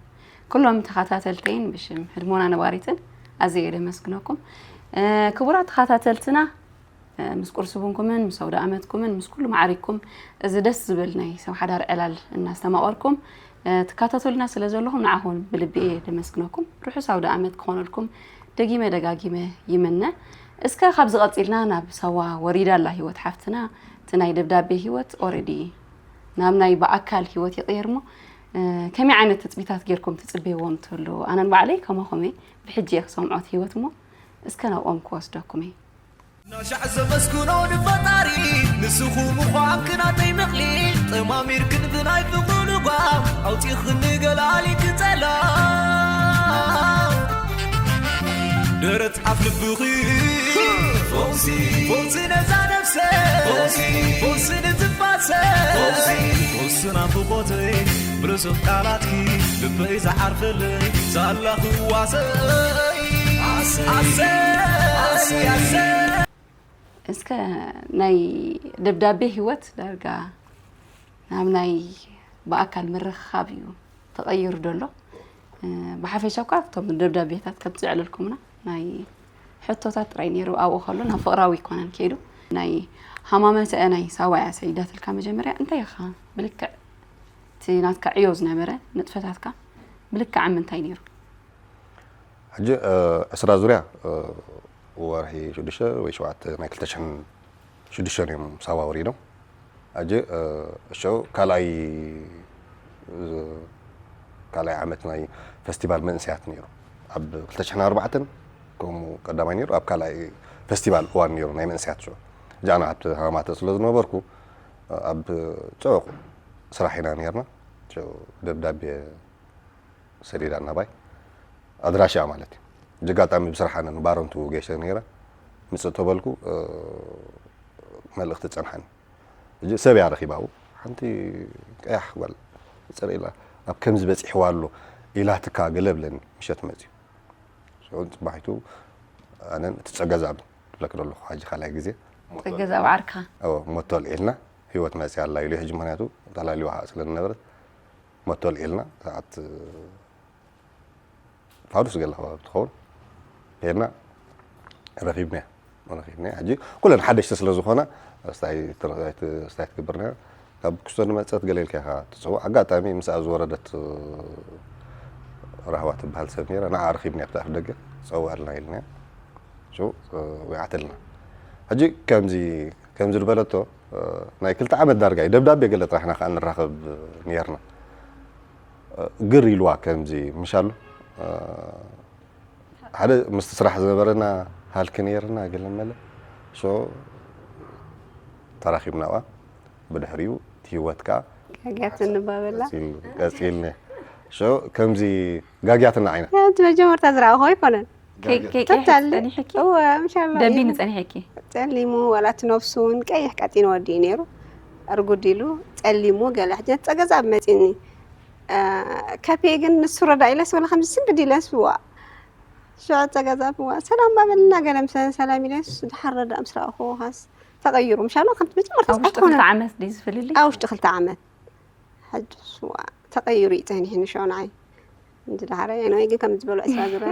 ኩሎም ተኸታተልተይን ብሽም ህድሞና ነባሪትን ኣዝየ ደመስግነኩም። ክቡራት ተኸታተልትና ምስ ቁርሲ ቡንኩምን ምስ ኣውደ ኣመትኩምን ምስ ኩሉ ማዕሪግኩም እዚ ደስ ዝብል ናይ ሰብ ሓዳር ዕላል እናስተማቐርኩም ትካታተሉና ስለ ዘለኹም ንዓኹም ብልቢ እየ ደመስግነኩም። ርሑስ ኣውደ ኣመት ክኾነልኩም ደጊመ ደጋጊመ ይምነ። እስከ ካብዚ ቀፂልና ናብ ሳዋ ወሪዳ ኣላ ህይወት ሓፍትና። እቲ ናይ ደብዳቤ ህይወት ኦረዲ ናብ ናይ ብኣካል ህይወት ይቕየር እሞ ከመይ ዓይነት ትፅቢታት ጌርኩም ትፅበይዎም ትህሉ? ኣነን ባዕለይ ከማኹም እየ ብሕጂ እየ ክሰምዖት ህይወት እሞ እስከ ናብኦም ክወስደኩም እየ። ናሻዕ ዘመስግኖ ንፈጣሪ ንስኹም ምዃንክ ናተይ መቕሊል ጠማሚርክን ብናይ ፍቕሩ ልጓም ኣውፂኽኒ ገላሊት ጸላም ደረት ኣፍ ልብኺ ፈውሲ ፈውሲ ነዛ ነፍሰ ፈውሲ ፈውሲ ንዝፋሰ ፈውሲ ፈውሲ ናፍቖተይ ብርሱቕ ቃላትኪ ልበይ ዝዓርፈለይ ሳላ ክዋሰይ ኣሰይ ኣሰይ ኣሰይ እስከ ናይ ደብዳቤ ህይወት ዳርጋ ናብ ናይ ብኣካል ምርኽኻብ እዩ ተቐይሩ ዘሎ። ብሓፈሻ እኳ እቶም ደብዳቤታት ከም ትዕለልኩምና ናይ ሕቶታት ጥራይ ነይሩ ኣብኡ ከሎ ናብ ፍቕራዊ ኣይኮነን ከይዱ። ናይ ሃማመተ ናይ ሳዋ እያ ሰይዳትልካ መጀመርያ እንታይ ኢኻ ብልክዕ እቲ ናትካ ዕዮ ዝነበረ ንጥፈታትካ ብልክዕ ኣብ ምንታይ ነይሩ? ሕጂ ዕስራ ዙርያ ወርሒ ሽዱሽተ ወይ ሸውዓተ ናይ ክልተ ሽሕን ሽዱሽተን እዮም ሳዋ ወሪዶም። ሕጂ እሸው ካልኣይ ካልኣይ ዓመት ናይ ፈስቲቫል መንእሰያት ነይሩ ኣብ ክልተ ሽሕን ኣርባዕተን ከምኡ ቀዳማይ ነይሩ ኣብ ካልኣይ ፈስቲቫል እዋን ነይሩ ናይ መንእሰያት ሽዑ ሕጂ ኣነ ኣብቲ ሃማተ ስለ ዝነበርኩ ኣብ ጽዑቕ ስራሕ ኢና ነርና ደብዳቤ ሰዲዳ ናባይ ኣድራሻ ማለት እዩ። ብዚ ኣጋጣሚ ብስራሕ ኣነ ንባረንቱ ገይሸ ነይረ ምፅእ ተበልኩ መልእኽቲ ፀንሓኒ። ሕጂ ሰብ እያ ረኺባ ኣብኡ ሓንቲ ቀያሕ ጓል ፅር ኢላ ኣብ ከምዚ በፂሕዋ ኣሎ ኢላትካ ገለ ብለኒ ምሸት መፅዩ። ሽዑ ፅባሒቱ ኣነን እቲ ፀገዛብ ትብለኪ ዘለኹ ሕጂ ካልኣይ ግዜ ፀገዛብ ዓርካ ሞቶ ኣልዒልና ህይወት መፅያ ኣላ ኢሉ ሕጂ ምክንያቱ ተላልዋ ከዓ ስለ ዝነበረት ሞቶ ኣልዒልና ሰዓት ፋዱስ ገለ ከባቢ ትኸውን ሄድና ረኺብናያ ረኺብናያ ሕጂ ኩለን ሓደሽቲ ስለ ዝኾና ስታይ ትገብርና ካብ ክስቶ ንመፀት ገለ ኢልካ ኢኻ ትፅውዕ ኣጋጣሚ ምስኣ ዝወረደት ራህዋ ትበሃል ሰብ ነይራ ንዓ ረኺብናያ ብቲ ኣፍ ደገ ፀውዐልና ኢልናያ ሽው ወይዓተልና ሕጂ ከምዚ ከምዚ ዝበለቶ ናይ ክልተ ዓመት ዳርጋ እዩ ደብዳቤ ገለ ጥራሕና ከዓ ንራኸብ ነርና ግር ኢልዋ ከምዚ ምሻሉ ሓደ ምስቲ ስራሕ ዝነበረና ሃልኪ ነርና ገለ መለ ሾ ተራኺብና ዋ ብድሕሪኡ ህይወት ከዓ ጋግያት እንባበላ ቀፂልኒ ሾ ከምዚ ጋግያትና ዓይና እቲ መጀመርታ ዝረኣኹ ኣይኮነን ተታሊ እወ ምሻላ ደንቢኒ ጸኒሐኪ ጸሊሙ ዋላ እቲ ነብሱ እውን ቀይሕ ቀጢን ወዲኡ ነይሩ እርጉድ ኢሉ ጸሊሙ ገለ ሕጀት ጸገዛ ኣብ መጺኒ ከፌ ግን ንሱ ረዳ ኢለስ ወላ ከምዚ ስንድድ ኢለስ ዋ ሽዑ ጸገዛ ዋ ሰላም ባበልና ገለ ምሰ ሰላም ኢለስ ድሓር ረዳ ምስ ረኣኹ ኻስ ተቐይሩ ምሻሎ ከምቲ መጀመርታ ኣብ ውሽጢ ክልተ ዓመት ድዩ ዝፍልልይ ኣብ ውሽጢ ክልተ ዓመት ሕጅስ ዋ ተቐይሩ እዩ ጸኒሑ ንሸው ንዓይ እንድዳሕረ ኤኖይ ግን ከም ዝበሉ ዕስራ ዙረ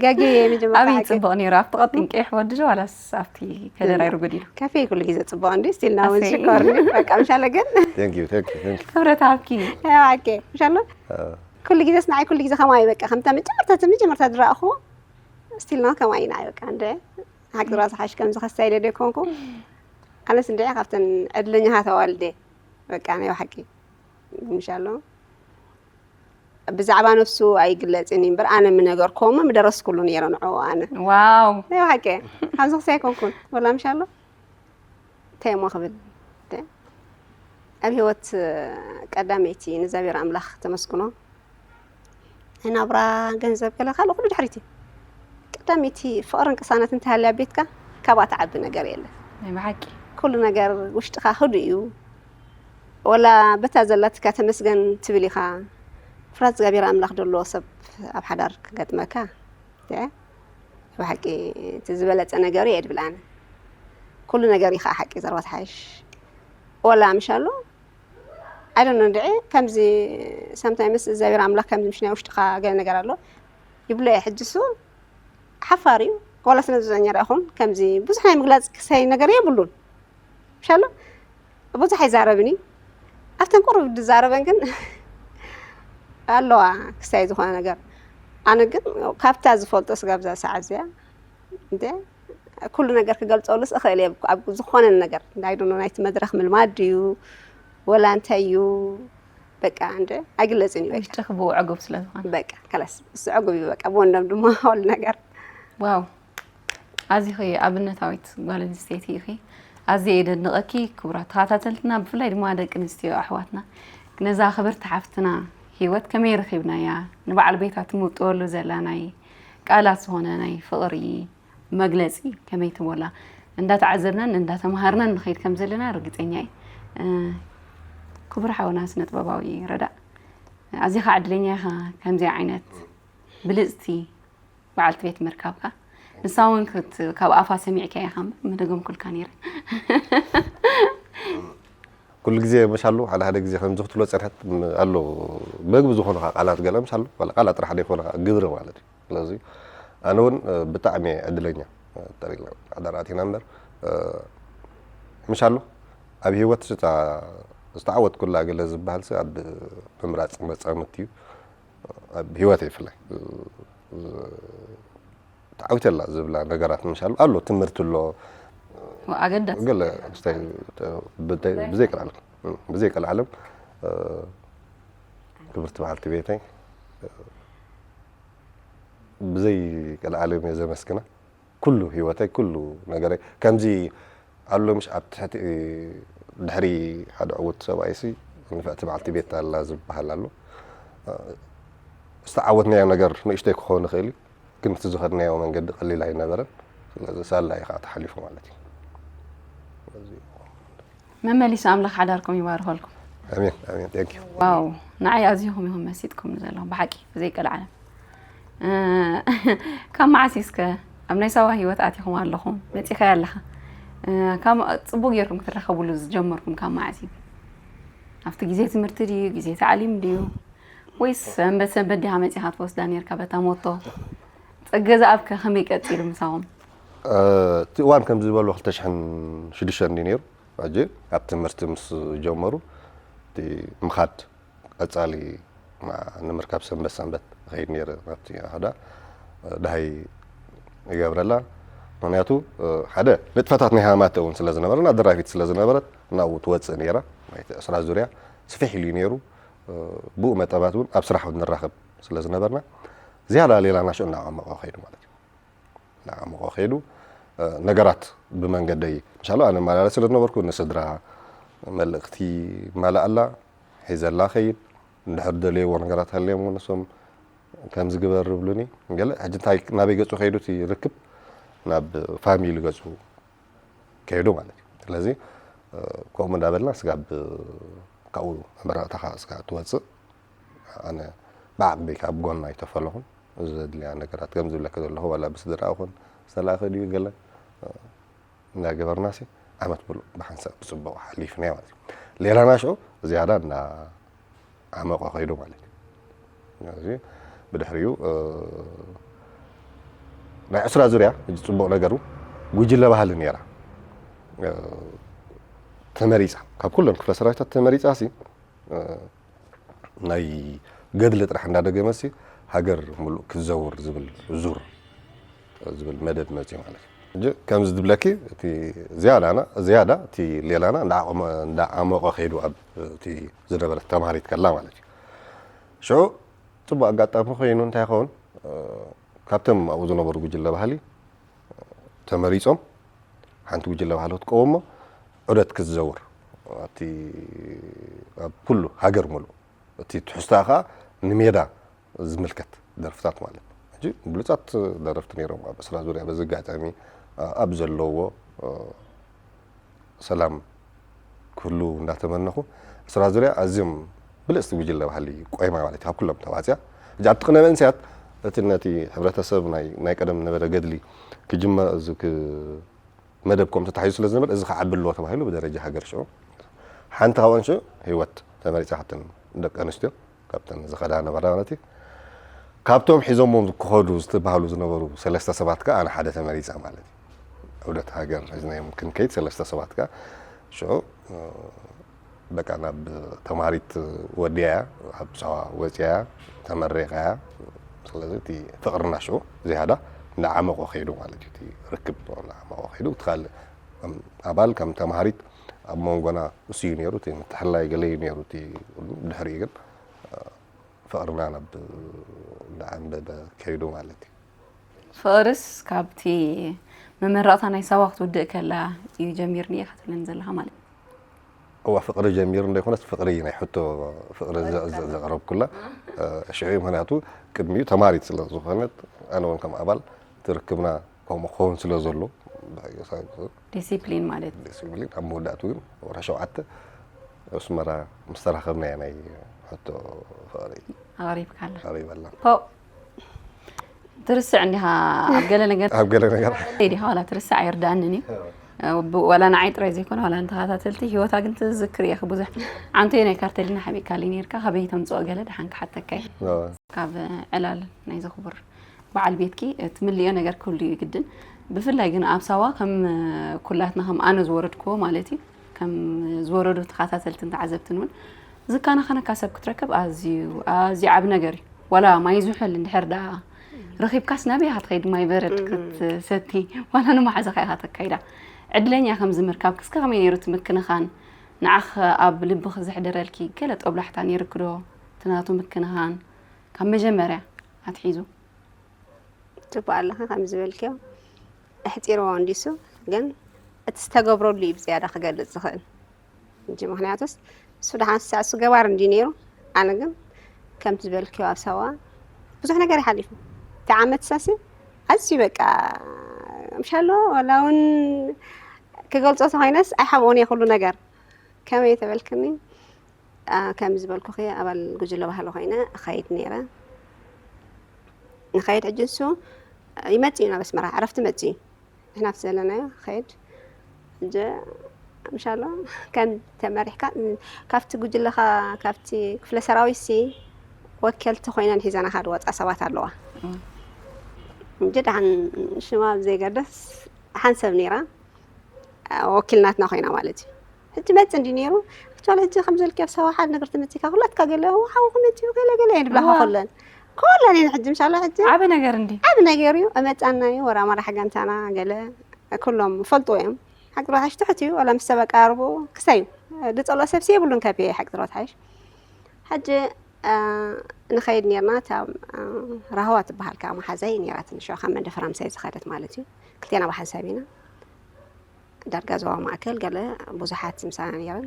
ገጌ የመጀመርታ ኣበይ ጽቡቕ ነይሩ ኣብቲ ቀጢን ቀይሕ ወዲ ዶ ዋላስ ኣብቲ ከደራይ ርጉድ ኢሉ ከፌ ኩሉ ግዜ ጽቡቕ እንዲ ስቲልና እውን ሽኮር በቃ ምሻለ ግን Thank you, thank you, thank you. ክብረት ሃብኪ ዋኬ ምሻሎ ኩሉ ግዜስ ንዓይ ኩሉ ግዜ ከማይ በቃ ከምታ መጀመርታ መጀመርታ ዝረኣኹ ስቲልና ከማይ ንዓይ በቃ እንደ ሓቂ ራስ ሓሽ ከምዚ ከሳይደ ዶ ይኮንኩ ኣነስ እንድዒ ካብተን ዕድለኛታት ኣዋልደ በቃ ናይ ብሓቂ ምሻሎ ብዛዕባ ነፍሱ ኣይግለጽን እዩ እምበር ኣነ ምነገርኮሞ ምደረስኩሉ ነይረ ንዕኡ ኣነ ዋው ናይ ብሓቂ ካብዚ ክሳይ ኮንኩን ወላ ምሻሎ እንታይ እሞ ክብል ኣብ ህይወት ቀዳመይቲ ንእግዚኣብሔር ኣምላኽ ተመስግኖ። ናይ ናብራ፣ ገንዘብ፣ ገለ ካልእ ኩሉ ድሕሪት እዩ። ቀዳመይቲ ፍቕርን ቅሳነት እንተሃልያ ቤትካ፣ ካብኣ ትዓቢ ነገር የለን። ናይ ብሓቂ። ኩሉ ነገር ውሽጥኻ ህዱእ እዩ። ወላ በታ ዘላትካ ተመስገን ትብል ኢኻ። ፍርሃት እግዚኣብሔር ኣምላኽ ደሎ ሰብ ኣብ ሓዳር ክገጥመካ፣ እ፣ ብሓቂ እቲ ዝበለጸ ነገር እየ ድብል ኣነ። ኩሉ ነገር እዩ ከዓ ሓቂ ዘረባ ትሓይሽ። ወላ ምሽ ኣሎ፣ I don't know፣ እንድዒ ከምዚ sometimes እግዚኣብሔር ኣምላኽ ከምዚ ምሽ ናይ ውሽጥኻ ገለ ነገር ኣሎ ይብሎ እየ። ሕጂ እሱ ሓፋር እዩ። ዋላ ስነ ዙዘኛ ደኣ ይኹን ከምዚ ብዙሕ ናይ ምግላጽ ክሳይ ነገር የብሉን። ምሽ ኣሎ ብዙሕ ኣይዛረብን እዩ። ኣብተን ቁሩብ ዝዛረበን ግን ኣለዋ ክሳይ ዝኾነ ነገር። ኣነ ግን ካብታ ዝፈልጦ ስጋብ እዛ ሰዓት እዚኣ እንደ ኩሉ ነገር ክገልጸሉስ እኽእል እየ። ኣብ ዝኾነ ነገር፣ I don't know፣ ናይቲ መድረኽ ምልማድ ድዩ ወላ እንታይ እዩ፣ በቃ እንደ ኣይግለጽን እዩ። በቃ ውሽጥኺ ብኡ ዕጉብ ስለ ዝኾነ። በቃ ከላስ እሱ ዕጉብ እዩ። በቃ ብወንዶም ድማ ኩሉ ነገር። ዋው፣ ኣዚኺ ኣብነታዊት ጓል ኣንስተይቲ ኢኺ። ኣዝየ እየ ደድንቐኪ ክቡራት ተኸታተልትና፣ ብፍላይ ድማ ደቂ ኣንስትዮ ኣሕዋትና። ነዛ ክብርቲ ሓፍትና ህይወት ከመይ ረኺብናያ? ንበዓል ቤታ ትምውጥወሉ ዘላ ናይ ቃላት ዝኾነ ናይ ፍቕሪ መግለጺ ከመይ ትቦላ? እንዳተዓዘብናን እንዳተምሃርናን ንኸይድ ከም ዘለና ርግጸኛ እየ። እ፣ ክቡር ሓውና ስነ ጥበባዊ ረዳእ፣ ኣዚኻ ዕድለኛ ኢኻ ከምዚኣ ዓይነት ብልጽቲ በዓልቲ ቤት ምርካብካ። ንሳ እውን ክት-፣ ካብ ኣፋ ሰሚዕካያ ኢኻ እምበር ምደገምኩልካ ነይረ። ኩሉ ግዜ ምሽ ኣሎ፣ ሓደ ሓደ ግዜ ከምዚ ክትብሎ ጸንሐት ኣሎ፣ መግቢ ዝኾኑኻ ቃላት ገለ ምሽ ኣሎ፣ ዋላ ቃላት ጥራሕ ደይኮነ ግብሪ ማለት እዩ። ስለዚ ኣነ እውን ብጣዕሚ እየ ዕድለኛ፣ ጠሪልና ሓዳር ኣቲና እምበር ምሽ ኣሎ ኣብ ህይወት ስታ ዝተዓወትኩላ ገለ ዝበሃል ሲ ኣብ ምምራፅ መፃምድቲ እዩ። ኣብ ህይወተይ ብፍላይ ተዓዊተላ ዝብላ ነገራት ምሽ ኣሎ ኣሎ ትምህርቲ ኣሎ ኣገዳሲ ገለ ክስታይ ብዘይ ቀልዓለም ብዘይ ቀልዓለም ክብርቲ በዓልቲ ቤተይ ብዘይ ቀልዓለም እየ ዘመስግና። ኩሉ ህይወተይ ኩሉ ነገረይ ከምዚ ኣሎ ምሽ ኣብ ትሕቲ ድሕሪ ሓደ ዕውት ሰብኣይሲ ንፍዕቲ በዓልቲ ቤት ኣላ ዝበሃል ኣሎ። ዝተዓወትናዮ ነገር ንእሽተይ ክኸውን ይኽእል እዩ፣ ግን እቲ ዝኸድናዮ መንገዲ ቀሊል ኣይነበረን። ስለዚ ሳላ እዩ ከዓ ተሓሊፉ ማለት እዩ። ስለዚ መመሊሱ ኣምላኽ ሓዳርኩም ይባርኸልኩም። ኣሜን ኣሜን። Thank you። ዋው ንዓይ ኣዚኹም ኢኹም መሲጥኩም ዘለኹም ብሓቂ ብዘይ ቀልዓለም። እ፣ ካብ መዓስ እዩ እስከ ኣብ ናይ ሳዋ ህይወት ኣቲኹም ኣለኹም መፂኻያ ኣለኻ? እ፣ ካብ ጽቡቅ ጌርኩም ክትራኸብሉ ዝጀመርኩም ካብ መዓስ እዩ? ኣብቲ ግዜ ትምህርቲ ድዩ ግዜ ታዕሊም ድዩ ወይስ ሰንበት ሰንበት ዲኻ መፂኻ ትወስዳ ነርካ በታ ሞቶ? ጸገ ዝኣብከ ከመይ ቀጺሉ ምሳኹም? እቲ እዋን ከም ዝበሉ ክልተ ሽሕን ሽዱሽተን እዩ ነይሩ። ሕጂ ኣብ ትምህርቲ ምስ ጀመሩ እቲ ምኻድ ቀጻሊ ማ- ንምርካብ ሰንበት ሰንበት ይኸይድ ነይረ ናብቲ ኣህዳ ድሃይ ይገብረላ። ምክንያቱ ሓደ ንጥፈታት ናይ ሃማተ እውን ስለ ዝነበረ እና ደራፊት ስለ ዝነበረት ናብኡ ትወፅእ ነይራ። ናይቲ ዕስራ ዙርያ ስፍሕ ኢሉ እዩ ነይሩ። ብኡ መጠባት እውን ኣብ ስራሕ እውን ንራኸብ ስለ ዝነበርና ዝያዳ ሌላ ናሽኦ እናዓመቐ ከይዱ ማለት እዩ። እናዓመቐ ከይዱ ነገራት ብመንገደይ ምሻሉ ኣነ መላለስ ስለ ዝነበርኩ ንስድራ መልእኽቲ ማልኣላ ሒዘላ ከይድ እንድሕር ደልየዎ ነገራት ሃልዮም ንሶም ከምዚ ግበር ይብሉኒ። ገለ ሕጂ እንታይ ናበይ ገጹ ከይዱ እቲ ርክብ ናብ ፋሚሊ ገጹ ከይዱ ማለት እዩ። ስለዚ ከምኡ እንዳበልና ስጋብ ካብኡ መመረቕታኻ ስጋ ትወፅእ ኣነ ብዓቕሚ ካብ ጎና ኣይተፈለኹን። እዚ ዘድልያ ነገራት ከም ዝብለካ ዘለኹ ዋላ ብስድራ ይኹን ዝተላእኸ ድዩ ገለ እንዳገበርናሲ ዓመት ብሉ ብሓንሳብ ብፅቡቕ ሓሊፍናዮ ማለት እዩ። ሌላ ናሽዑ ዝያዳ እንዳዓመቐ ከይዱ ማለት እዩ። እዚ ብድሕሪኡ ናይ ዕስራ ዙርያ ሕጂ ፅቡቕ ነገሩ ጉጅለ ባህሊ ነይራ ተመሪፃ ካብ ኩለን ክፍለ ሰራዊታት ተመሪፃ ሲ ናይ ገድሊ ጥራሕ እንዳደገመሲ ሃገር ሙሉእ ክዘውር ዝብል ዙር ዝብል መደብ መፅዩ ማለት እዩ። ሕጂ ከምዚ ዝብለኪ እቲ ዝያዳና ዝያዳ እቲ ሌላና እንዳዓቆመ- እንዳዓመቆ ከይዱ ኣብ እቲ ዝነበረት ተማሃሪት ከላ ማለት እዩ። ሽዑ ፅቡቅ ኣጋጣሚ ኮይኑ እንታይ ይኸውን ካብቶም ኣብኡ ዝነበሩ ጉጅለ ባህሊ ተመሪፆም ሓንቲ ጉጅለ ባህሊ ክትቀውሞ ዑደት ክትዘውር ኣብቲ ኣብ ኩሉ ሃገር ሙሉእ እቲ ትሕዝቶኣ ከዓ ንሜዳ ዝምልከት ደርፍታት ማለት እዩ። ሕጂ ብሉጻት ደረፍቲ ነይሮም ኣብ ዕስራ ዙርያ። በዚ ኣጋጣሚ ኣብ ዘለዎ ሰላም ክህሉ እንዳተመነኹ፣ ዕስራ ዙርያ ኣዝዮም ብልጽቲ ጉጅለ ባህሊ ቆይማ ማለት እዩ። ካብ ኩሎም ተዋፅያ። ሕጂ ኣብቲ ቅነ መንስያት እቲ ነቲ ሕብረተሰብ ናይ ናይ ቀደም ነበረ ገድሊ ክጅመር እዚ ክ- መደብ ከምኡ ተታሒዙ ስለ ዝነበረ እዚ ክዓቢ ኣለዎ ተባሂሉ ብደረጃ ሃገር ሽዑ ሓንቲ ካብኣን ሽዑ ህይወት ተመሪፃ። ካብተን ደቂ ኣንስትዮ ካብተን ዝኸዳ ነበራ ማለት እዩ። ካብቶም ሒዞምዎም ክኸዱ ዝተባህሉ ዝነበሩ ሰለስተ ሰባት ከኣ ኣነ ሓደ ተመሪፀ ማለት እዩ። ዑደት ሃገር ሒዝናዮም ክንከይድ ሰለስተ ሰባት ከኣ ሽዑ በቃ ናብ ተማሃሪት ወዲያ እያ፣ ኣብ ሳዋ ወፂያ እያ፣ ተመሪቓ እያ። ስለዚ እቲ ፍቕርና ሽዑ ዝያዳ እናዓመቖ ከይዱ ማለት እዩ። እቲ ርክብ እናዓመቖ ከይዱ፣ እቲ ካልእ ከም ኣባል ከም ተማሃሪት ኣብ መንጎና እሱ እዩ ነይሩ፣ እቲ ምትሕልላይ ገለ እዩ ነይሩ። እቲ ድሕሪኡ ግን ፍቕርና ናብ እንዳዓንበበ ከይዱ ማለት እዩ። ፍቕርስ ካብቲ መመረቕታ ናይ ሳዋ ክትውድእ ከላ እዩ ጀሚርኒ ኢኻ ትብለኒ ዘለኻ ማለት እዩ። እዋ ፍቕሪ ጀሚሩ እንዳይኮነስ ፍቕሪ ናይ ሕቶ ፍቕሪ ዘ- ዘ- ዘቕረብኩላ ሽዑ፣ ምክንያቱ ቅድሚኡ ተማሪት ስለ ዝኾነት ኣነ እውን ከም ኣባል ትርክብና ከምኡ ክኸውን ስለ ዘሎ ዲሲፕሊን ማለት ዲሲፕሊን ኣብ መወዳእቱ ግን ወርሒ ሸውዓተ ኣስመራ ምስ ተራኸብና እያ ናይ ሕቶ ፍቕሪ ኣቕሪብካላ ኣቕሪበላ። ፖ ትርስዕ እንዲኻ ኣብ ገለ ነገር ኣብ ገለ ነገር ዲኻ ዋላ ትርስዕ ኣይርዳእንን እዩ። ብ- ዋላ ንዓይ ጥራይ ዘይኮነ ዋላ ንተኸታተልቲ ህይወታ ግን ትዝክር እየ ብዙሕ። ዓንተይ ናይ ካርተሊና ሓቢእካለይ ነርካ፣ ካበይ ተምፅኦ ገለ ደሓን ክሓተካ እየ። ካብ ዕላል ናይዚ ክቡር በዓል ቤትኪ ትምልዮ ነገር ክህሉ እዩ ግድን። ብፍላይ ግን ኣብ ሳዋ ከም ኩላትና ከም ኣነ ዝወረድክዎ ማለት እዩ ከም ዝወረዱ ተኸታተልትን ተዓዘብትን እውን ዝከናኸነካ ሰብ ክትረክብ ኣዝዩ ኣዝዩ ዓቢ ነገር እዩ። ዋላ ማይ ዝሑል እንድሕር ደኣ ረኺብካስ ናበይ ኢኻ ትኸይድ ማይ በረድ ክትሰቲ ዋላ ንመሓዛኻ ኢኻ ተካይዳ። ዕድለኛ ከምዚ ምርካብኪ እስከ ከመይ ነይሩ እቲ ምክንኻን ንዓኺ ኣብ ልብኺ ዘሕደረልኪ ገለ ጦብላሕታ ነይርኪ ዶ እቲ ናቱ ምክንኻን ካብ መጀመርያ ኣትሒዙ ትብኣ ኣለኺ ከም ዝበልክዮ ኣሕፂርዎ እንዲሱ ግን እቲ ዝተገብረሉ እዩ ብዝያዳ ክገልፅ ዝኽእል እንጂ ምክንያቱስ እሱ ደሓን ስሳዕ እሱ ገባር እንዲ ነይሩ ኣነ ግን ከምቲ ዝበልክዮ ኣብ ሳዋ ብዙሕ ነገር ይሓሊፉ እቲ ዓመት ሳሲ ኣዝዩ በቃ ምሻሎ ወላ እውን ክገልፆ ተኮይነስ ኣይሓምኦን እየ ኩሉ ነገር ከመይ ተበልክኒ ከም ዝበልኩኺ ኣባል ጉጅለ ባህሊ ኮይነ እኸይድ ነይረ። ንኸይድ ሕጂ ንሱ ይመጽእ እዩ ናብ ኣስመራ ዕረፍቲ መጽእ እዩ። ንሕና ኣብቲ ዘለናዮ ክኸይድ ሕጂ ምሻሎ ከም ተመሪሕካ ካብቲ ጉጅለኻ ካብቲ ክፍለ ሰራዊት ሲ ወከልቲ ኮይነን ሒዘናኻ ዝወፃ ሰባት ኣለዋ። ሕጂ ደሓን ሽማ ዘይገደስ ሓንሰብ ነይራ። ወኪል ናትና ኮይና ማለት እዩ። ሕጂ መጽ እንዲ ነይሩ ኣክቹዋሊ ሕጂ ከም ዘልኪ ኣብ ሰባ ሓደ ነገር ተመጺካ ኩላትካ ገለ ሓውኹ መጺኡ ገለ ገለ እየ ንብላኻ ኩለን ኩለን እየን ሕጂ ምሻላ ሕጂ ዓቢ ነገር እንዲ ዓቢ ነገር እዩ እመጻና እዩ ወራ መራሕ ጋንታና ገለ ኩሎም ፈልጡ እዮም ሓቂ ዶ ሓሽ ትሕት እዩ ወላ ምስ ሰብ ኣቀራርቡ ክሳይ እዩ ድጸሎ ሰብ የብሉን ከብ ሓቂ ዶ ሓሽ ሕጂ ንኸይድ ነርና እታ ራህዋ ትበሃል ከዓ መሓዛይ ነራትኒ ሽዑ ካብ መንደ ፈራምሳይ ዝኸደት ማለት እዩ ክልቴና ብሓንሳብ ኢና ዳርጋ ዞባ ማእከል ገለ ብዙሓት ምሳና ነይረን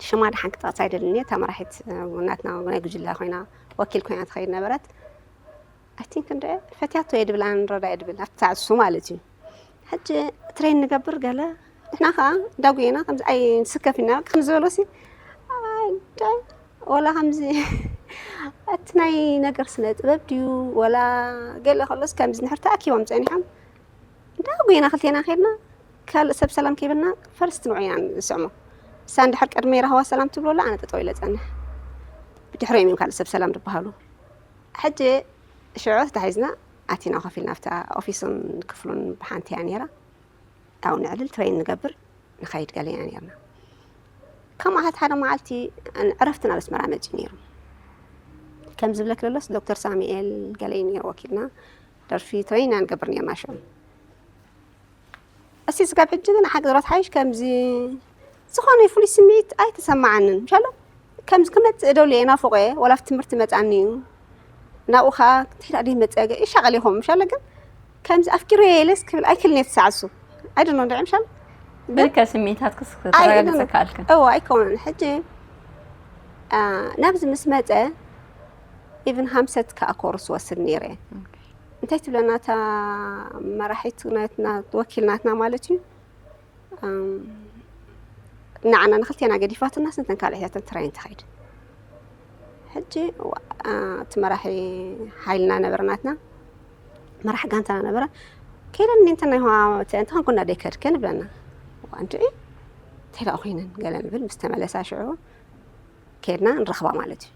ሽማ ደሓን ክጠቕሳ ኣይደልን እየ እታ መራሒት ናትና ናይ ጉጅለ ኮይና ወኪል ኮይና ትኸይድ ነበረት I think እንደ ፈትያቶ እየ ድብል ኣነ ንረዳ እየ ድብል ኣብቲ ሰዓት እሱ ማለት እዩ ሕጂ ትሬን ንገብር ገለ ንሕና ከዓ እንዳጉየና ከምዚ ኣይ ንስከፍ ኢና ከም ዝበሎ ሲ ወላ ከምዚ እቲ ናይ ነገር ስነ ጥበብ ድዩ ወላ ገለ ከሎስ ከምዚ ንሕር ተኣኪቦም ፀኒሖም እንዳ ጎይና ክልቴና ከድና ካልእ ሰብ ሰላም ከይበልና ፈርስት ንዑ ኢና ንስዕሞ እሳ እንድሕር ቅድመይ ራህዋ ሰላም ትብሎ ኣላ ኣነ ጠጠው ኢለ ፀንሕ ብድሕሪኦም እዮም ካልእ ሰብ ሰላም ዝበሃሉ ሕጂ ሽዑ ተታሒዝና ኣቲና ኮፍ ኢልና ኣብታ ኦፊስን ክፍሉን ብሓንቲ እያ ነይራ ኣብኡ ንዕልል ትሬን ንገብር ንኸይድ ገለ ኢና ነርና ከምኡ ሓት ሓደ መዓልቲ ዕረፍቲ ናብ ኣስመራ መፅዩ ነይሩ ከም ዝብለክ ለሎስ ዶክተር ሳሙኤል ገለ እዩ ነይሩ ወኪልና ደርፊ ትሬን ኢና ንገብር ነርና ሽዑ እስቲ ስጋብ ሕጂ ግን ሓቂ ዝሮት ሓይሽ ከምዚ ዝኾነ ፍሉይ ስምዒት ኣይተሰማዓንን ምሻሎ ከምዚ ክመፅእ ደውል እየ ናፍቆ እየ ዋላ ኣብ ትምህርቲ መፃኒ እዩ ናብኡ ከዓ እንታይ ደኣ መፀ ይሻቐል ይኸውን ምሻሎ ግን ከምዚ ኣፍቂሮ እየ ኢለስ ክብል ኣይክልን እየ ትሰዓሱ ኣይደኖ እንድዒ ምሻሎ ብልክዕ ስሜታትክስ ኣይ፣ ክተረጋግጽ ኖ፣ ኖ። ካልክን እዎ ኣይኮነን። ሕጂ፣ አ፣ ናብዚ ምስ መጸ፣ ኢቭን ሃምሰት ከኣ ኮርስ ወስድ ነይረ። እንታይ ትብለና እታ መራሒት ናትና፣ ወኪል ናትና ማለት እዩ? ኣም፣ ንዓና ንክልቴና ገዲፋትናስ ነተን ካልኦት እያ ትራይን ትኸይድ። ሕጂ፣ ዋ-፣ አ፣ እቲ መራሒ ሓይልና ነበረ ናትና፣ መራሕ ጋንታና ነበረ። ከይደን እንተ ናይ ህዋ-፣ እንተ-፣ እንተ ኾንኩና ደይ ከድክን ብለና። ዋ፣ እንድዒ፣ እንታይ ደኣ ኮይነን ገለ ንብል፣ ምስ ተመለሳ ሽዑ ከይድና ንረኽባ ማለት እዩ።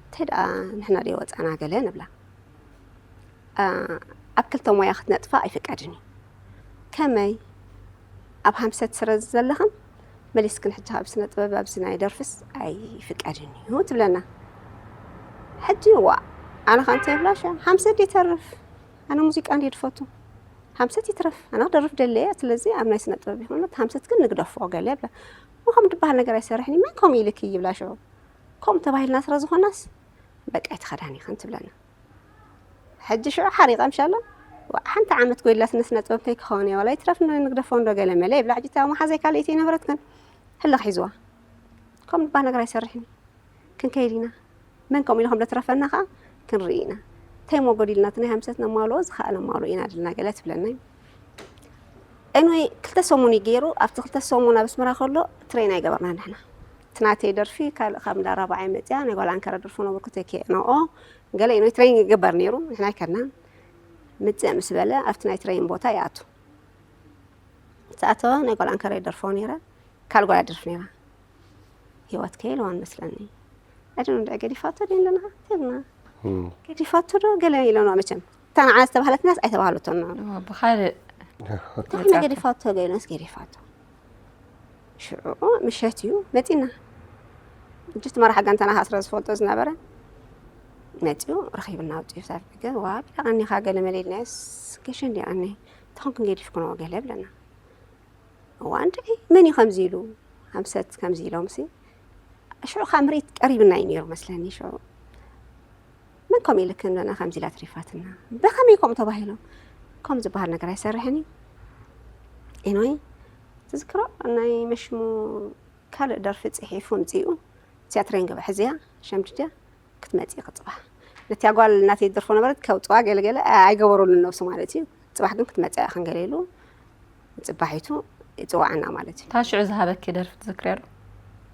እንታይ ደኣ ንሕና ደይ ወጻና ገለ ንብላ። አ፣ ኣብ ክልተ ሞያ ክትነጥፋ ኣይፍቀድን እዩ። ከመይ? ኣብ ሃምሰት ስረ ዘለኽን መሊስክን ሕጂ ኣብ ስነ ጥበብ፣ ኣብዚ ናይ ደርፍስ ኣይፍቀድን እዩ ትብለና። ሕጂ ዋ፣ ኣነ ኸ እንታይ ይብላ ሽዑ? ሃምሰት ደይ ተርፍ? ኣነ ሙዚቃ እንድየ ድፈቱ። ሃምሰት ይትረፍ፣ ኣነ ክደርፍ ደለየ። ስለዚ ኣብ ናይ ስነ ጥበብ ይኹን እቲ ሃምሰት ግን ንግደፎ ገለ ይብላ። ከምኡ ድበሃል ነገር ኣይሰርሕን እዩ። መን ከምኡ ኢልኪ ይብላ ሽዑ። ከምኡ ተባሂልና ስረ ዝኾናስ በቃ ኣይትኸዳን ኢኽን ትብለና። ሕጂ ሽዑ ሓሪቐ ምሻሎ፣ ዋ፣ ሓንቲ ዓመት ጎይላትና ስነ ጥበብ እንታይ ክኸውን እየ፣ ዋላ ይትረፍ ንግደፎ እንዶ ገለ መለ ይብላ። ሕጂ እታ መሓዘይ ካልኣይቲ ነበረት ግን ህልኽ ሒዝዋ። ከምኡ ድበሃል ነገር ኣይሰርሕን እዩ። ክንከይድ ኢና። መን ከምኡ ኢሉ ከም ዘትረፈና ኸዓ ክንርኢ ኢና። እንታይ እሞ ጎዲልና፣ እቲ ናይ ሃምሰት ነማልኦ ዝኸኣ ነማልኦ ኢና ድልና ገለ ትብለና እዩ። ኤንወይ፣ ክልተ ሰሙን እዩ ገይሩ። ኣብቲ ክልተ ሰሙን ኣብ ኣስመራ ከሎ ትሬን ኣይገበርናን ንሕና። እቲ ናተይ ደርፊ ካልእ ካብ እንዳ ራብዓይ መጽያ ናይ ጓል ኣንከረ ደርፎ ነበርኩ፣ ተኪኤ ንኦ ገለ ኤንወይ ትሬን ይግበር ነይሩ። ንሕና ኣይከድናን። ምጽእ ምስ በለ ኣብቲ ናይ ትሬን ቦታ ይኣቱ። ዝኣተወ ናይ ጓል ኣንከረ ይደርፎ ነይረ። ካልእ ጓል ኣደርፍ ነይራ። ህይወት ከይልዋን መስለኒ። ኣደን እንድዒ ገዲፋቶ ድዩ ኣለና? ተብና። ገዲፋቶ ዶ ገለ ኢለና መቸም። እታ ንዓና ዝተባህለትናስ ኣይተባህለቶን። ብኻልእ እንታይ ገዲፋቶ ገይናስ ገዲፋቶ። ሽዑ ምሸት እዩ መጺና። እጅ እቲ መራሕ ጋንታና ኸዓ ስለ ዝፈልጦ ዝነበረ መጺኡ ረኺብና ኣውጺኡ ሳብ ደገ። ዋ፣ ቢላ ቀኒኻ ገለ መለ ኢልናዮስ፣ ገሸ እንዲያ ቀኒ፣ ተኾንክን ገዲፍክንዎ ገለ ብለና። እዋ፣ እንድዒ፣ መን እዩ ከምዚ ኢሉ? ሃምሰት ከምዚ ኢሎምሲ። ሽዑ ኸዓ ምርኢት ቀሪብና እዩ ነይሩ መስለኒ ሽዑ። መን ከምኡ ኢልክን ብለና፣ ከምዚ ኢላ ተሪፋትና። ብኸመይ ከምኡ ተባሂሎም? ከምኡ ዝበሃል ነገር ኣይሰርሕን እዩ። ኤንወይ፣ ትዝክሮ፣ ናይ መሽሙ ካልእ ደርፊ ጽሒፉ ኣምጺኡ፣ እቲኣ ትሬን ገበ ሕዝያ፣ ሸምድድያ፣ ክትመጽእ ክጽባሕ። ነቲኣ ጓል እናተይ ትደርፎ ነበረት፣ ከውጽዋ ገለገለ፣ ኣ-፣ ኣይገበሩሉን ነብሱ ማለት እዩ። ጽባሕ ግን ክትመጽእ እያ ክንገለ ኢሉ፣ ንጽባሒቱ ይጽውዓና ማለት እዩ። እታ ሽዑ ዝሃበኪ ደርፊ ትዝክርያ ዶ?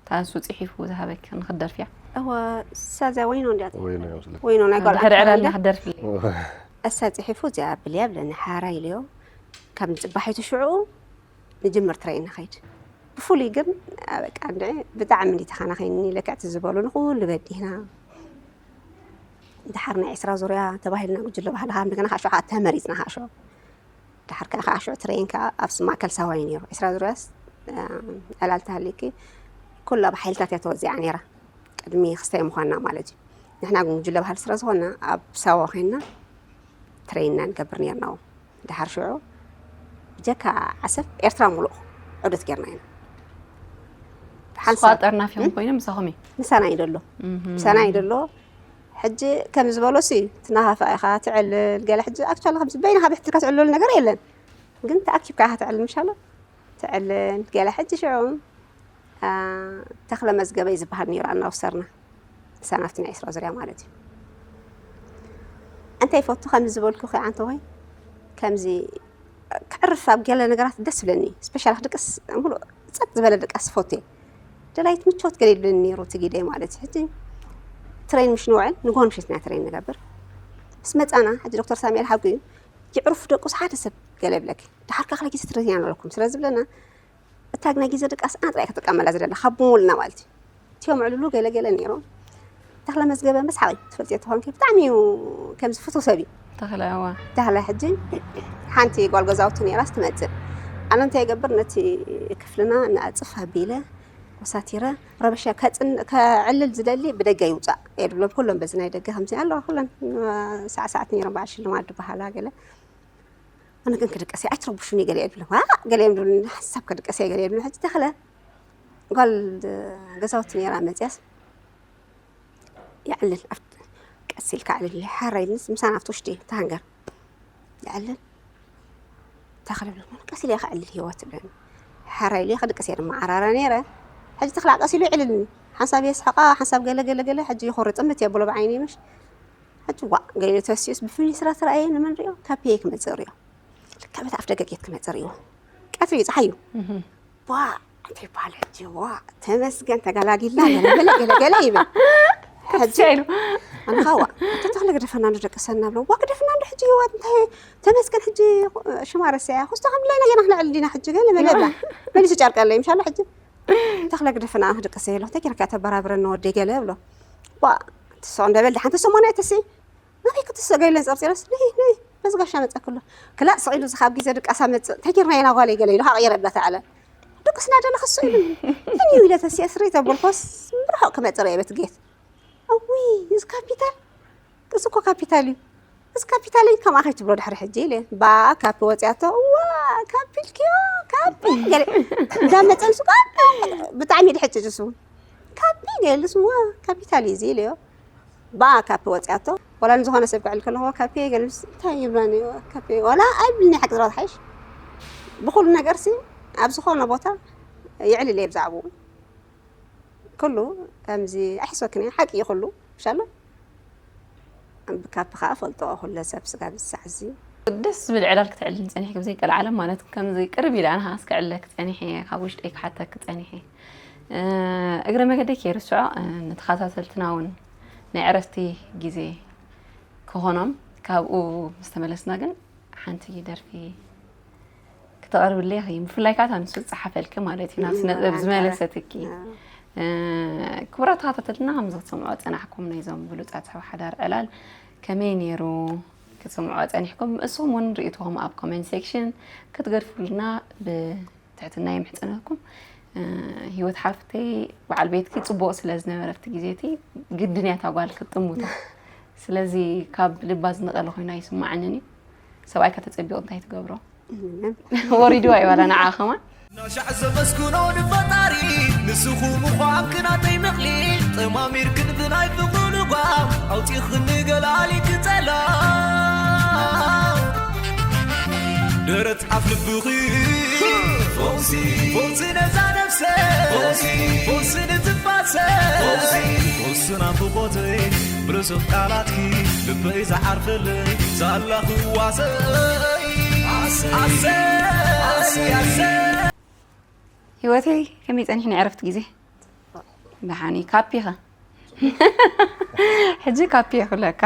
እታ ንሱ ጽሒፉ ዝሃበኪ ንኽትደርፍያ? እወ፣ እሳ እዚኣ ወይኖ እንድያ። ወይኖ እያ መስለኒ። ወይኖ ናይ ጓል ድሕሪ ዕላል ኣንከራ ንኽትደርፊ። እሳ ጽሒፉ እዚኣ ኣብልያ ብለኒ፣ ሓራ ኢልዮ። ካብ ንጽባሒቱ ሽዑ ንጅምር ትሬን ንኸይድ። ብፍሉይ ግን፣ ኣ፣ በቃ እንድዒ ብጣዕሚ እንዲ ተኻናኸይኒ፣ ልክዕቲ ዝበሉ ንኹሉ በዲህና። ድሓር ናይ ዕስራ ዙርያ ተባሂልና ጉጅለ ባህሊ ከዓ እንደገና ከዓ ሽዑ ከዓ ተመሪጽና ከዓ ሽዑ። ድሓር ከዓ ከዓ ሽዑ ትሬን ከዓ ኣብ ስ-፣ ማእከል ሳዋ እዩ ነይሩ። ዕስራ ዙርያስ፣ እ፣ ዕላል ተሃልዩኪ ኩላ ብሓይልታት እያ ተወዚዓ ነይራ። ቅድሚ ክስታይ ምዃንና ማለት እዩ። ንሕና ግን ጉጅለ ባህሊ ስለ ዝኾንና ኣብ ሳዋ ኮይንና ትሬን ኢና ንገብር ነይርና። ድሓር ሽዑ ብጀካ ዓሰብ ኤርትራ ሙሉእ ዑደት ጌርና ኢና። ሓንሳብ ስኳ ጠርናፊ እውን ኮይኑ ምሳኹም እዩ። ምሳና እዩ ደሎ። ምሳና እዩ ደሎ። ሕጂ ከም ዝበሎሲ ትናፋፋ ኢኻ ትዕልል ገለ። ሕጂ ኣክቹዋሊ ከምዚ በይንኻ ብሕትካ ትዕልሉ ነገር የለን፣ ግን ተኣኪብካ ኢኻ ትዕልል ምሻሎ ትዕልል ገለ። ሕጂ ሽዑ፣ ኣ፣ ተኽለ መዝገበ እዩ ዝበሃል ነይሩ ኣናውሰርና። ምሳና ኣብቲ ናይ ዕስራ ዙርያ ማለት እዩ። እንታይ ይፈቱ ከምዚ ዝበልኩ ኸዓ እንተኾይ፣ ከምዚ ከዕርፍ ኣብ ገለ ነገራት ደስ ይብለኒ። ስፔሻል ክድቅስ፣ ሙሉእ ጸጥ ዝበለ ድቃስ ይፈቱ እየ። ደላይት ምቾት ገለ ይብለኒ ነይሩ እቲ ግደ ማለት እዩ። ሕጂ ትሬን ምሽ ንውዕል፣ ንግሆ ምሽት ኢና ትሬን ንገብር። ምስ መጻና፣ ሕጂ ዶክተር ሳሙኤል ሓጉ እዩ፣ የዕርፉ ደቁስ ሓደ ሰብ ገለ ይብለኪ። ድሓር ከኣ ክልተ ግዜ ትሬን ኢና ንብለኩም ስለ ዝብለና፣ እታ ናይ ግዜ ድቃስ ኣነ ጥራይ ክጥቀመላ ዝደለ፣ ካብ ብምሉእና ማለት እዩ። እቲኦም ዕልሉ ገለ ገለ ነይሮም። ተኽለ መዝገበ መስሓቕ እዩ፣ ትፈልጥዮ ተኾንኪ፣ ብጣዕሚ እዩ ከምዚ ፍቱው ሰብ እዩ። ተኽለ፣ እዋ። ተኽለ ሕጂ ሓንቲ ጓል ገዛውቲ ነይራስ ትመጽእ። ኣነ እንታይ ይገብር፣ ነቲ ክፍልና እናኣጽፍ ኣቢለ፣ ኮሳቲረ፣ ረበሻ ከጽን-፣ ከዕልል ዝደሊ ብደገ ይውጻእ እየ ድብሎም። ኩሎም በዚ ናይ ደገ ከምዚ ኣለዋ፣ ኩለን ሳዕሳዕቲ ነይሮም፣ በዓል ሽልማት ድበሃላ ገለ። ኣነ ግን ክድቅስ እየ፣ ኣይትረብሹኒ ገለ እየ ድብሎም። ዋ፣ ገለ እዮም ድብሉኒ፣ ሓንሳብ ክድቅስ እየ ገለ እዮም ድብሉኒ። ሕጂ ተኽለ ጓል ገዛውቲ ነይራ መጽያስ፣ የዕልል፣ ኣብቲ ቀስ ኢልካ ኣዕልል፣ ሓራ ኢልንስ ምሳና ኣብቲ ውሽጢ ተሃንገር። የዕልል፣ ተኽለ ብሎ፣ ቀስ ኢለ እየ ከዕልል ህይወት ብለኒ። ሓራይ ኢሉ ክድቅስ እየ ድማ ዓራራ ነይረ። ሕጂ ተኽላቀስ ኢሉ ይዕልልኒ። ሓንሳብ የስሕቓ፣ ሓንሳብ ገለ ገለ ገለ፣ ሕጂ ይኾርጥምት የብሎ ብዓይኒ ምሽ። ሕጂ ዋእ ገይሩ ተሲኡስ ብፍሉይ ስራ ተረኣየ ንመን ሪኦ? ካፒየ ክመጽእ ሪኦ። ልክዕ በቲ ኣፍ ደገ ጌት ክመጽእ ሪኦ። ቀትሪ እዩ፣ ጸሓይ እዩ። ዋእ እንታይ ይበሃል ሕጂ ዋእ ተመስገን ተገላጊልና ገለ ገለ ገለ ገለ ይብል። ሕጂ ከፍቻ ኢሉ ኣንኻዋ ተተኽለ ግደፈና እንዶ ደቂ ሰና ብሎ ዋ ግደፍና እንዶ ሕጂ ይወት እንታይ ተመስገን ሕጂ ሽማ ረስያ ክስቶ ከም ላይ ነገና ክነዕል ዲና ሕጂ ገለ መለ ብላ መሊሱ ጨርቀለይ ምሻሎ ሕጂ ተኽለ ግደፈና ኣንኽ ደቂ ሰ ይሎ ተኪርካ ተበራብረና ወደይ ገለ ብሎ ዋ ትሶ እንደበል ድሓን ተሰሞና ተሲ ናበይ ክትሰገይለን ጸርጺረስ ነይ ነይ በዚ ጋሻ መጸክሎ ክላእ ስቕ ኢሉ ዝኻብ ግዜ ድቃሳ መጽእ እንታይ ጌርና ኢና ጓለይ ገለ ኢሉ ሃቕ የረብላ ተዓለ ድቅስና ደለ ክሱ ኢሉ ተኒው ኢለ ተሲአ ስሪ ተበልኮስ ብርሑቕ ክመጽእ ርአ ቤት ጌት እዊ እዚ ካፒታል እዚ እኮ ካፒታል እዩ እዚ ካፒታል እዩ ከምኣ ከይትብሎ ድሕሪ ሕጂ ኢለ ባ ካፒ ወፂኣቶ እዋ ካፒ ልክዮ ካፒ ገለ እንዳመፀ ንሱ ካፒ ብጣዕሚ ድሕጭጭ ንሱ እውን ካፒ ገለ ንሱ እዋ ካፒታል እዩ እዚ ኢለዮ ባ ካፒ ወፂኣቶ ወላ ንዝኾነ ሰብ ክዕል ከለኹ ካፒ ገለ ንሱ እንታይ ይብላኒ ካፒ ወላ ኣይብልኒ ሓቂ ዝረባት ሓይሽ ብኩሉ ነገር ሲ ኣብ ዝኾነ ቦታ ይዕልል እየ ብዛዕባኡ ኩሉ ከምዚ ኣይሕሰክን እየ ሓቂ እዩ ኩሉ ምሻሎ ብካፕ ከዓ ፈልጦ ኩለ ሰብ ስጋብ ዝሳዕ እዚ ደስ ዝብል ዕላል ክትዕልል ፀኒሕኪ ብዘይ ቀልዓለም ማለት ከምዚ ቅርብ ኢለ ኣነ ከዓ እስከ ዕለክ ፀኒሐ ካብ ውሽጠይ ክሓተክ ፀኒሐ እግረ መገደይ ከይርስዖ ንተኸታተልትና እውን ናይ ዕረፍቲ ግዜ ክኾኖም ካብኡ ምስ ተመለስና ግን ሓንቲ ደርፊ ክተቕርብለይ ኢኺ ብፍላይ ከዓ ንሱ ዝፀሓፈልኪ ማለት እዩ ናብ ስነ ጥበብ ዝመለሰትኪ ክቡራት ተኸታተልና ከምዚ ክትሰምዑ ፀናሕኩም ናይዞም ብሉፃት ሰብ ሓዳር ዕላል ከመይ ነይሩ ክትሰምዑ ፀኒሕኩም እስኹም እውን ርእይቶኹም ኣብ ኮሜንት ሴክሽን ክትገድፉልና ብትሕትና ይምሕፀነኩም ህይወት ሓፍተይ በዓል ቤትኪ ፅቡቕ ስለ ዝነበረ ኣብቲ ግዜ እቲ ግድን እያ እታ ጓል ክትጥምቶ ስለዚ ካብ ልባ ዝነቐለ ኮይኑ ኣይስማዓንን እዩ ሰብኣይ ከተፀቢቑ እንታይ ትገብሮ ወሪድዋ እዩ ዋላ ንዓ ከማን ናሻዕ ዘመስግኖ ንፈጣሪ ንስኹም እኳ ኣብ ክናተይ ምቕሊ ጠማሚርክን ብናይ ፍቕሩ ልጓም ኣውፂኽኒ ገላሊ ክፀላ ደረት ኣፍ ልብኺ ፈውሲ ፈውሲ ነዛ ነፍሰ ፈውሲ ፈውሲ ንትንፋሰ ፈውሲ ፈውሲ ናፍቖተይ ብርሱቕ ቃላትኪ ልበይ ዝዓርፈለይ ሳላ ክዋሰይ ኣሰይ ኣሰይ ኣሰይ ህይወተይ ከመይ ጸኒሕኒ ዕረፍቲ ግዜ ደሓኒ ካፒ ኸ ሕጂ ካፒ የኽለካ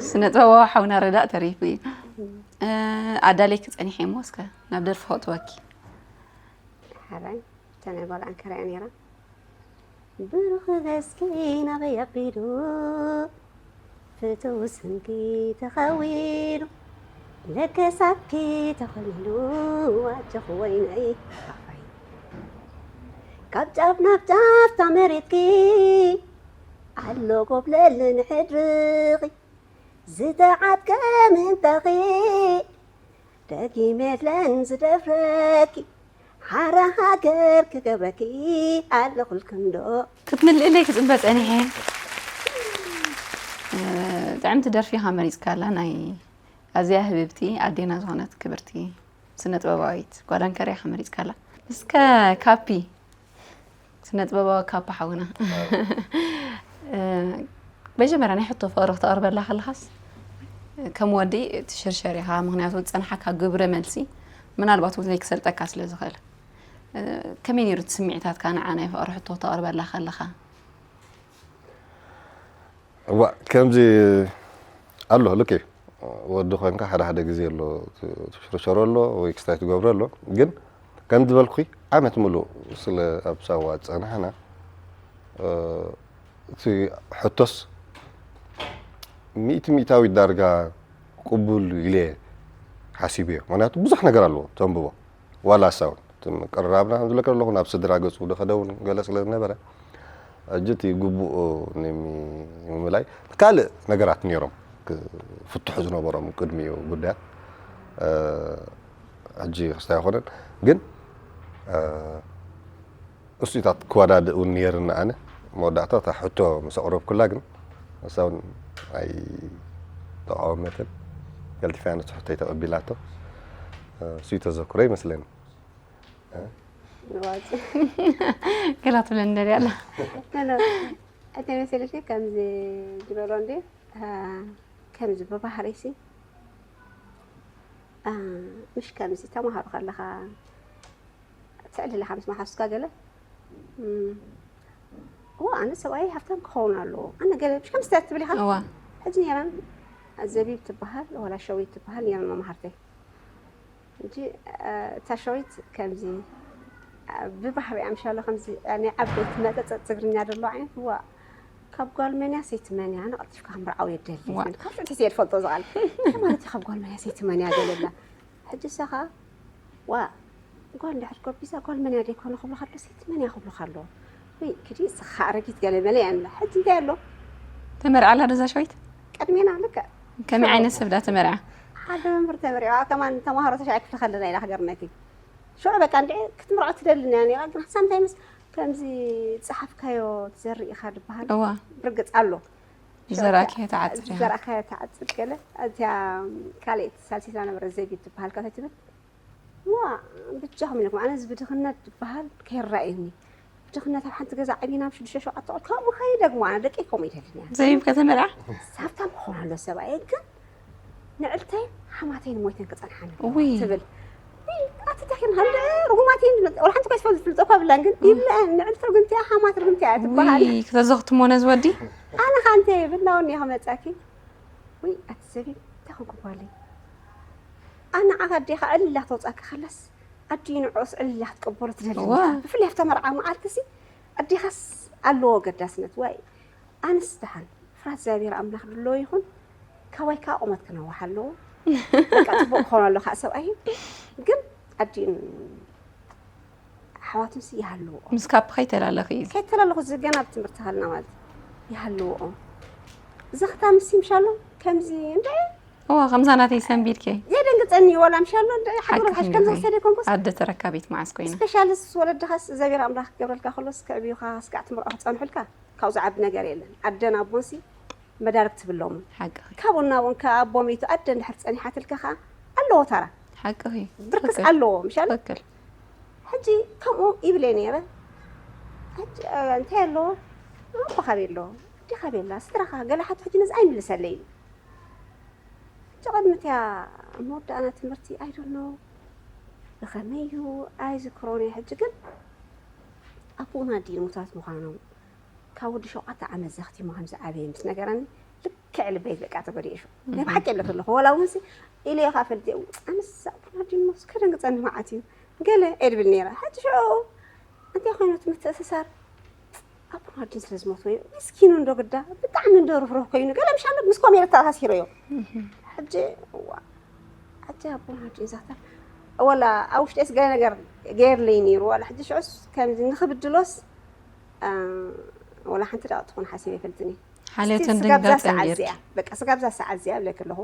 ስነ ጥበባዊ ሓውና ረዳእ ተሪፉ እዩ ኣዳለይ ክጸኒሐ እሞ እስከ ናብ ደርፊ ከእትወኪ ሓራይ ተናይ ጓል ኣንከራ እያ ነይራ ብሩኽ ገጽኪ ናበይ ኣቢሉ ፍትው ስምኪ ተኸዊሉ ለገሳኪ ተኸሊሉ ኣጆኺ ወይነይ ኣፋይ ካብ ጫፍ ናብ ጫፍ ታመሬትኪ ኣሎ ጎብለል ንሕድርኺ ዝተዓጥቀ ምእንታኺ ደጊመ የለን ዝደፍረኪ ሓራ ሃገር ክገብረኪ ኣለኹልክንዶ ክትምልእለይ ክፅበ ፀኒሐ ጥዕምቲ ደርፊ ኢኻ መሪፅካላ ናይ ኣዝያ ህብብቲ ኣዴና ዝኾነት ክብርቲ ስነ ጥበባዊት ጓል ኣንከር ኢኻ መሪፅካላ እስከ ካፒ ስነ ጥበባዊ ካፓ ሓውና መጀመርያ ናይ ሕቶ ፍቕሪ ክተቕርበላ ከለኻስ ከም ወዲ ትሽርሸር ኢኻ ምክንያቱ ዝፀንሓካ ግብረ መልሲ ምናልባት እውን ዘይክሰልጠካ ስለ ዝኽእል ከመይ ነይሩ እቲ ስምዒታትካ ንዓ ናይ ፍቕሪ ሕቶ ክተቕርበላ ከለኻ እዋ ከምዚ ኣሎ ልክ እዩ ወዲ ኮንካ ሓደ ሓደ ግዜ ኣሎ ትሽርሸሮ ኣሎ ወይ ክስታይ ትገብሮ ኣሎ ግን ከም ዝበልኩ ዓመት ሙሉእ ስለ ኣብ ሳዋ ዝፀናሕና እቲ ሕቶስ ሚእቲ ሚእታዊት ዳርጋ ቅቡል ኢለ ሓሲበዮ ምክንያቱ ብዙሕ ነገር ኣለዎ ተንብቦ ዋላ ሳውን ቅርራብና ዝለከ ኣለኹ ናብ ስድራ ገፁ ደኸደ እውን ገለ ስለ ዝነበረ ሕጂ እቲ ግቡእ ንምምላይ ካልእ ነገራት ነይሮም ክፍትሑ ዝነበሮም ቅድሚኡ ጉዳያት ሕጂ ክስታይ ኣይኮነን ግን እሱኢታት ክወዳድእ እውን ነይርኒ ኣነ መወዳእታ እታ ሕቶ ምስ ኣቕረብኩላ ግን እሳ እውን ኣይተቃወመትን ገልጢፋያ ነቲ ሕቶይ ተቐቢላቶ እሱኢ ተዘክሮ ይመስለኒ ገላ ትብለኒ ደልያ ኣላ። ኖ፣ ኖ። እንታይ መሰለሽ፣ ከምዚ ዝበሎ እንዲ፣ አ፣ ከምዚ ብባህሪሲ፣ አ፣ ምሽ ከምዚ ተማሃሩ ከለኻ፣ ትዕልል ኢኻ ምስ መሓዙትካ ገለ፣ እም፣ እዋ፣ ኣነ ሰብኣይ ሃብታም ክኸውን ኣለዎ። ኣነ ገለ፣ ምሽ ከምዚ ትብል ኢኻ። እዋ። ሕጂ ነይረን፣ ዘቢብ ትበሃል፣ ወላ ሸዊት ትበሃል፣ ነይረን መማህርተይ። ሕጂ፣ እ፣ እታ ሸዊት ከምዚ፣ እ፣ ብባህሪኣ ምሻሎ ከምዚ፣ እ፣ ናይ ዓበይቲ መጠጠጥ ትግርኛ ዘሎ ዓይነት፣ እዋ፣ ካብ ጓል መንያ ሰይቲ መንያ፣ ኣነ ቀልጢፍካ ክምርዓው እየ ደሊ። ዋ። ካብ ሽዑ ትሕቲ እየ ዝፈልጦ ዝቓል። እንታይ ማለት እዩ ካብ ጓል መንያ ሰይቲ መንያ ገለላ? ሕጂ እሳ ኸኣ፣ ዋ፣ ጓል እንድሕር ጎቢዛ፣ ጓል መንያ ደይኮነ ክብሉኻ ኣለዉ፣ ሰይቲ መንያ ክብሉኻ ኣለዉ። ወይ፣ ክዲ፣ እስኻ ኣረጊት ገለ መለ እያ ንብላ። ሕጂ እንታይ ኣሎ? ተመርዓ ኣላ ዶ እዛ ሸዊት? ቅድሜና ልክዕ። ከመይ ዓይነት ሰብ ዳ ተመርዓ? ሓደ መምህር ተመርዒዋ፣ ከማን ተማሃሮ ተሽዓይ ክፍሊ ከለና ኢና ክገርመኪ። ሽዑ በቃ እንድዒ ክትምርዖ ትደሊ እያ ነይራ፣ ግን ሳምታይምስ ከምዚ ዝጸሓፍካዮ ትዘርእ ኢኻ ዝበሃል እዋ። ብርግጽ ኣሎ። ዝዘራእካዮ ትዓጽድ ኢኻ። ዝዘራእካዮ ትዓጽድ ገለ። እዚኣ ካልኣይቲ ሳልሲት ነበረ ዘቢብ ትበሃል፣ ካብ ትብል፣ ዋ፣ ብጃኹም ኢለኩም፣ ኣነ እዚ ብድኽነት ዝበሃል ከይረኣየኒ። ብድኽነት ኣብ ሓንቲ ገዛ ዓቢና ኣብ ሽዱሽተ ሸውዓተ ቆልዑ፣ ከምኡ ከይደግሞ፣ ኣነ ደቀይ ከምኡ ይደልን እያ። ዘቢብ ከተመርዓ? ሃብታም ክኾን ኣሎ ሰብኣየ፣ ግን ንዕልተይን ሓማተይን ሞይተን ክጸንሓኒ ኣለዋ እውይ። ትብል። ውይ፣ ኣቲ እንታይ ኮይንካ? እንደ ርጉማት እየን ዝመጽ-፣ ወላ ሓንቲ እኳ ዝፈልጥ ዝፈልጦ እኳ ብላን፣ ግን ይብልአን፣ ንዕልቲ ርግምቲ እያ፣ ሓማት ርግምቲ እያ ትበሃል። ውይ፣ ክተዘኽትሞ ነዚ ወዲ? ኣነ ኸኣ እንታይ እየ፣ ብናውን እየ ክመጻኪ። ውይ፣ ኣቲ ዘቢብ፣ እንታይ ኮንኩ ጓለይ? ኣነ ንዓኻ ኣዴኻ ዕልል ኢላ ክተውጽኣካ ከላስ፣ ኣዲኡ ንዕኡስ ዕልል ኢላ ክትቅበሎ ትደሊ እዋ። እንዲኻ። ብፍላይ ኣብታ መርዓ መዓልትሲ፣ ኣዴኻስ ኣለዎ ገዳስነት። ዋይ፣ ኣነስ ደሓን፣ ፍርሃት እግዚኣብሔር ኣምላኽ ድለዎ ይኹን፣ ካባይ ከኣ ቁመት ክነውሕ ኣለዎ። በቃ፣ ጽቡቕ ክኾን ኣሎ ከኣ ሰብኣይ። ግን ኣዲኡን ኣሕዋቱንሲ ይሃልውኦ። ምስ ካፕ ከይተላለኺ እዩ። ከይተላለኹ እዚ ገና ኣብ ትምህርቲ ሃልና ማለት እዩ። ይሃልውኦ። ዘኽታምሲ ምሻሎ ከምዚ እንደ እዋ፣ ከምዛ ናተይ ሰንቢድኪ። የደንግጸኒ ወላ ምሻሎ እንደ ሓቂ ሓገር ሓሽ ከምዚ ክንዲ ክሰደ ኮንኩስ። ኣደ ተረካቢት መዓስ ኮይና? ስፔሻልስ ወለድኻስ እግዚኣብሔር ኣምላኽ ክገብረልካ ከሎስ ከዕብዩኻ ስጋዕ ትምርዖ ክጸንሑልካ ካብኡ ዝዓቢ ነገር የለን። ኣደን ኣቦንሲ መዳርግ ትብሎም። ሓቅኺ። ካብኡ እናብኡ ካብ ኣቦ ሚቱ ኣደ እንድሕር ጸኒሓትልካ ከኣ ኣለዎ ታራ። ሓቅኺ። ብርክስ ትኽክል። ኣለዎ፣ ምሻል? ትኽክል። ሕጂ ከምኡ ይብለ ነይረ። ሕጂ፣ እ፣ እንታይ ኣለዎ? ኣቦኻ ቤሎ፣ ኣዴኻ ቤላ፣ ስድራኻ፣ ገለ ሓቶ ሕጂ ነዚ ኣይምልሰለይ። ሕጂ ቅድሚ እቲኣ መወዳእና ትምህርቲ፣ I don't know፣ ብኸመይ እዩ፣ ኣይዝክሮን እየ። ሕጂ ግን ኣቦና ኣዲኡ ሙታት ምዃኖም፣ ካብ ወዲ ሸውዓተ ዓመት ዘኽቲሙ ከም ዝዓበየ ምስ ነገረኒ፣ ልክዕ ልበይ በቃ ተጎዲኡ። ሽዑ ናይ እህ። ብሓቂ ኢለ ከለኹ፣ ዋላ እውን ሲ ኢለ ኢኻ ፈልጥየ፣ ኣነስ ኣቦና ኣዲኡ ሞስ ከደንግጸኒ መዓት እዩ፣ ገለ እየ ድብል ነይረ። ሕጂ ሽዑ እንታይ ኮይኑ እቲ ምትእስሳር፣ ኣቦና ኣዲን ስለ ዝሞት ወይ ምስኪኑ እንዶ ግዳ፣ ብጣዕሚ እንዶ ርህሩህ ኮይኑ፣ ገለ ምሻሎ ምስ ኮሜር ተኣሳሲረዮ። እህ። ሕጂ፣ እዋ፣ ሕጂ ኣቦና ኣዲን ዛታ፣ ወላ ኣብ ውሽጢስ ገለ ነገር ገይርለይ ነይሩ፣ ዋላ ሕጂ ሽዑስ ከምዚ ንኽብድሎስ፣ እ፣ ወላ ሓንቲ ደቂቕ ትኹን ሓሲበ ኣይፈልጥን እየ። ሓልዮትን እስቲ ስጋብ እዛ ድንጋጸን ሰዓት ጌርኪ። እዚኣ፣ በቃ ስጋብ እዛ ሰዓት እዚኣ እብለኪ ኣለኹ።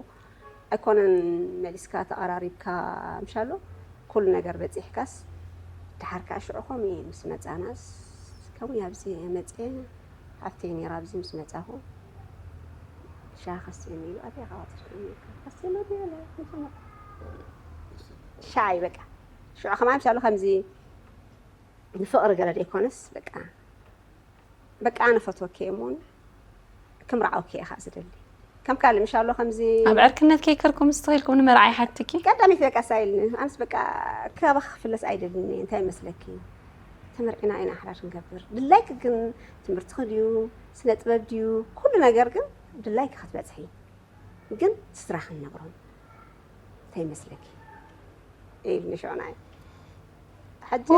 ኣይኮነን መሊስካ ተቐራሪብካ ምሻሎ፣ ኩሉ ነገር በጺሕካስ፣ ደሓር ከኣ ሽዑ ከምኡ እዩ ምስ መጻናስ፣ ከምኡ እዩ ኣብዚ መጽየ፣ ሓፍተይ ነይራ ኣብዚ ምስ መጻኹ፣ ሻሂ ከስትየኒ ኢሉ፣ ኣበይ ኢኻ ከስትየኒ ኢልካ? ከስትየኒ ድየ ኢለ፣ ሻሂ በቃ። ሽዑ ከማን ምሻሎ ከምዚ ንፍቕሪ ገለ ደይኮነስ፣ በቃ በቃ ኣነ ፈትወኪ እየ እሞ ክምርዓወኪ እየ ከዓ ዝደሊ። ከም ካልእ ምሻሎ ከምዚ ኣብ ዕርክነት ከይከርኩም ምስ ተኺልኩም ንመርዓ ይሓትኪ? ቀዳመይቲ በቃ ሳይል ኣነስ በቃ ካባኺ ክፍለስ ኣይደልን እየ፣ እንታይ ይመስለኪ? ተመርዒና ኢና ኣሕዳር ክንገብር። ድላይኪ ግን ትምህርትኺ ድዩ ስነ ጥበብ ድዩ ኩሉ ነገር ግን ድላይኪ ክትበፅሒ። ግን ስድራኽን ነግሮም እንታይ ይመስለኪ ኢልኒ ሽዑ ንዓይ። ሕጂ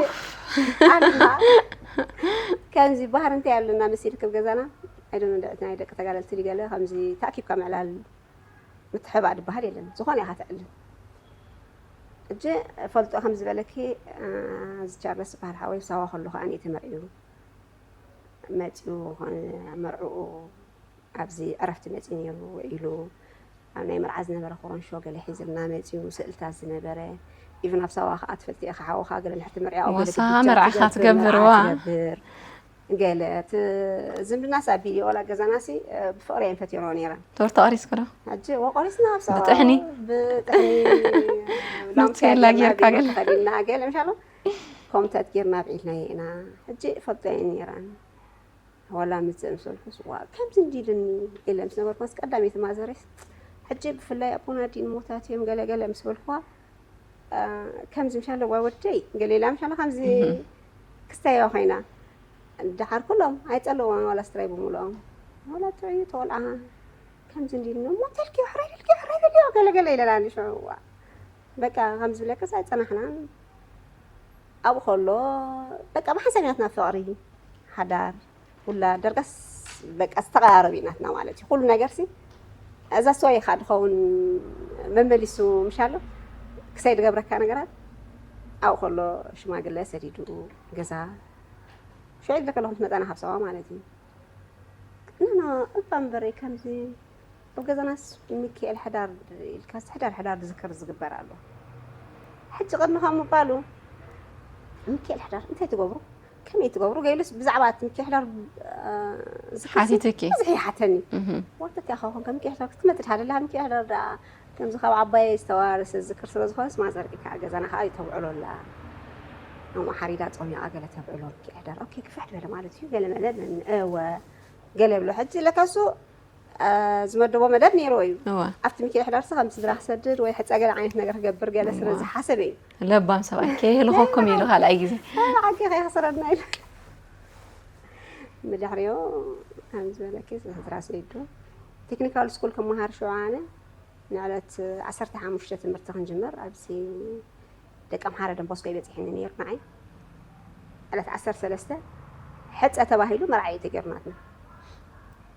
ኣንኻ ከምዚ ባህሪ እንታይ ኣለና መሲልኪ ኣብ ገዛና? ኣይዶን እንደ ናይ ደቂ ተጋደልቲ ድዩ ገለ ከምዚ ተኣኪብካ ምዕላል ምትሕባእ ዝበሃል የለን። ዝኾነ ኢኻ ተዕልል። ሕጂ ፈልጦ ከም ዝበለኪ፣ እ፣ እዚ ቻርለስ ዝበሃል ሓወይ ሳዋ ከሎ ከኣ እዩ ተመርዕዩ መጺኡ፣ እ፣ መርዕኡ ኣብዚ ዕረፍቲ መጺኡ ነይሩ ውዒሉ፣ ኣብ ናይ መርዓ ዝነበረ ኮረንሾ ገለ ሒዝልና መጺኡ፣ ስእልታት ዝነበረ፣ ኢቭን ኣብ ሳዋ ከኣ ትፈልጢ ኢኻ፣ ሓውኻ ገለ እንድሕር ትምርዕያ፣ ኣብ ገለ ዋሳ ግብቻ መርዓኻ ትገብር፣ ትገብር፣ መርዓ ዋ። ትገብር። ገለ እቲ ዝምድናስ ኣቢሉ ወላ ገዛናሲ፣ እ፣ ብፍቕሪ እየን ፈትየንኦ ነይረን። ቶርታ ቆሪስኩ ዶ? ሕጂ ወቆሪስና ኣብ ሳዋ ብጥሕኒ? ብጥሕኒ ላምሳ ኑቴላ ጌርና፣ ጌርካ ቢሮ ገለ? ተኸዲንና፣ ገለ ምሻሎ። ኮምታት ጌርና ኣብዒልናዮ ኢና። ሕጂ እፈልጦ እየ ነይረን። ዋላ ምጽእ ምስ በልኩስ፣ "ዋ፣ ከምዚ እንዲልኒ" ኢለ ምስ ነበርኩ፣ ምስ ቀዳመይቲ ማዘረይስ፣ ሕጂ ብፍላይ ኣቦና ዲን ሞታት እዮም ገለ ገለ ምስ በልኩዋ፣ አ፣ ከምዚ ምሻለ ዋ ወደይ፣ ገለ ኢላ ምሻለ ከምዚ እህ። ክስተያ ኮይና። ደሓር ኩሎም ኣይጸልእዋን ዋላ ስትራይ ብምልኦም። ዋላ ጥዑይ ተቆልዓ፣ ከምዚ እንዲልኒ፣ "እሞ ተልኪ፣ ሕራይ ኢልኪ፣ ሕራይ በልዮ" ገለ ገለ ኢለና ንሽዑ። ዋ። በቃ ከምዚ ብለክስ ኣይጸናሕናን። ኣብኡ ከሎ በቃ ብሓንሳብ ናትና ፍቕሪ፣ ሓዳር፣ ውላድ፣ ደርጋስ በቃ ዝተቐራረብ እዩ ናትና ማለት እዩ። ኩሉ ነገርሲ እዛ ስዋ ኢኻ ድኸውን መመሊሱ ምሻሎ ክሳይ ድገብረካ ነገራት። ኣብኡ ከሎ ሽማግለ ሰዲዱ ገዛ ሽዑ ኢለ ከለኹም ትመጣና ካብ ሰዋ ማለት እዩ። ንኖ እባ እምበረይ ከምዚ ኣብ ገዛናስ ሚካኤል ሕዳር ኢልካስ ሕዳር ሕዳር ዝዝክር ዝግበር ኣሎ። ሕጂ ቅድሚ ካብ ምባሉ ሚካኤል ሕዳር እንታይ ትገብሩ? ከመይ ትገብሩ? ገይሉስ ብዛዕባ እቲ ሚካኤል ሕዳር፣ አ፣ ዝክርሲ ሓቲቱኪ? ብዙሕ ይሓተኒ። እህ። ወርተት ያኸ ኾንከ ሚካኤል ሕዳር ክትመጽእ ድሓ ደላ ሚካኤል ሕዳር ደኣ ከምዚ ካብ ዓባይ ዝተዋረሰ ዝክር ስለ ዝኾነስ ማዘር ኢካ ገዛና ከኣ ተውዕሎ ኣላ። እሞ ሓሪዳ ጾም ይኣ ገለ ተብዕሎ ሚካኤል ሕዳር። ኦኬ፣ ክፍሕ ዝበለ ማለት እዩ። ገለ መለ እወ፣ ገለ ብሎ። ሕጂ ለካሱ፣ አ፣ ዝመደቦ መደብ ነይርዎ እዩ። እወ። ኣብቲ ሚካኤል ሕዳርሲ ከም ስድራ ክሰድድ ወይ ሕጸ ገለ ዓይነት ነገር ክገብር ገለ ስለ እወ። ዝሓሰበ እዩ። ለባም ሰብኣይ ከይህልኸኩም ኢሉ ካልኣይ ግዜ። አ፣ ዓዲ ከይኸስረና ኢሉ። ብድሕሪኡ ከም ዝበለኪ ስድራ ሰይዱ ቴክኒካል ስኩል ክመሃር ሽዑ ኣነ ንዕለት ዓሰርተ ሓሙሽተ ትምህርቲ ክንጅምር ኣብዚ ደቂ ኣምሓረ ደንቦስኮ ይበጺሕኒ ነይሩ ንዓይ። ዕለት ዓሰርተ ሰለስተ ሕጸ ተባሂሉ መርዓ እዩ ተገይሩ ናትና።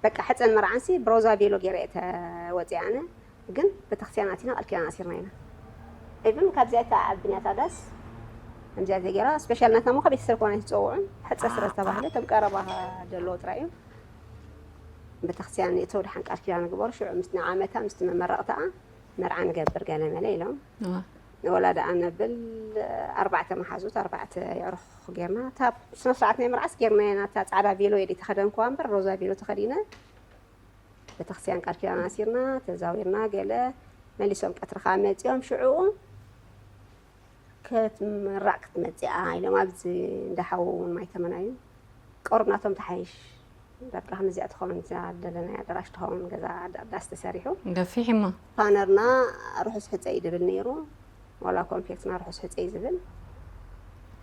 በቃ ሕጸን መርዓንሲ ብሮዛ ቬሎ ገይረ እየ ተወጺኣ ኣነ። ግን ቤተክርስትያን ኣቲና ቃል ኪዳን ኣሲርና ኢና። ኢቭን ካብዚኣ እታ ዓቢ እያ እታ ዳስ። ከምዚኣ ተገይራ ስፔሻል ናትና እሞ ካብ ቤተሰብ ኮነ ኣይትጸውዑን። ሕጸ ስለ ዝተባህለ እቶም ቀረባ ዘለዎ ጥራይ እዮም። ቤተክርስትያን እተው ደሓን ቃል ኪዳን ንግበሩ። ሽዑ ምስ ንዓመታ ምስቲ መመረቕተኣ መርዓ ንገብር ገለ መለ ኢሎም። እዋ። ወላ ደኣ ነብል ኣርባዕተ መሓዙት ኣርባዕተ የዕሩኽ ጌርና። እታ ስነ ስርዓት ናይ መርዓስ ጌርና ኢና። እታ ጻዕዳ ቬሎ እየ ተኸደንኩዋ እምበር ሮዛ ቬሎ ተኸዲነ። ቤተክርስትያን ቃል ኪዳን ኣሲርና፣ ተዛዊርና ገለ መሊሶም ቀትሪ ከኣ መጺኦም ሽዑኡ ክትምራቕ ክትመጽእ ኢሎም ኣብዚ እንዳ ሓዉ እውን ማይ ተመናዩ። ቀሩብ ናቶም ተሓይሽ። ዳርጋ ከምዚኣ ትኸውን እዛ ደለናያ ኣዳራሽ ትኸውን ገዛ ዳ-፣ ዳስ ተሰሪሑ። ገፊሕ እሞ። ፓነርና ርሑስ ሕጸ እዩ ድብል ነይሩ። ዋላ ኮንፌክትና ርሑስ ሕጸ እዩ ዝብል።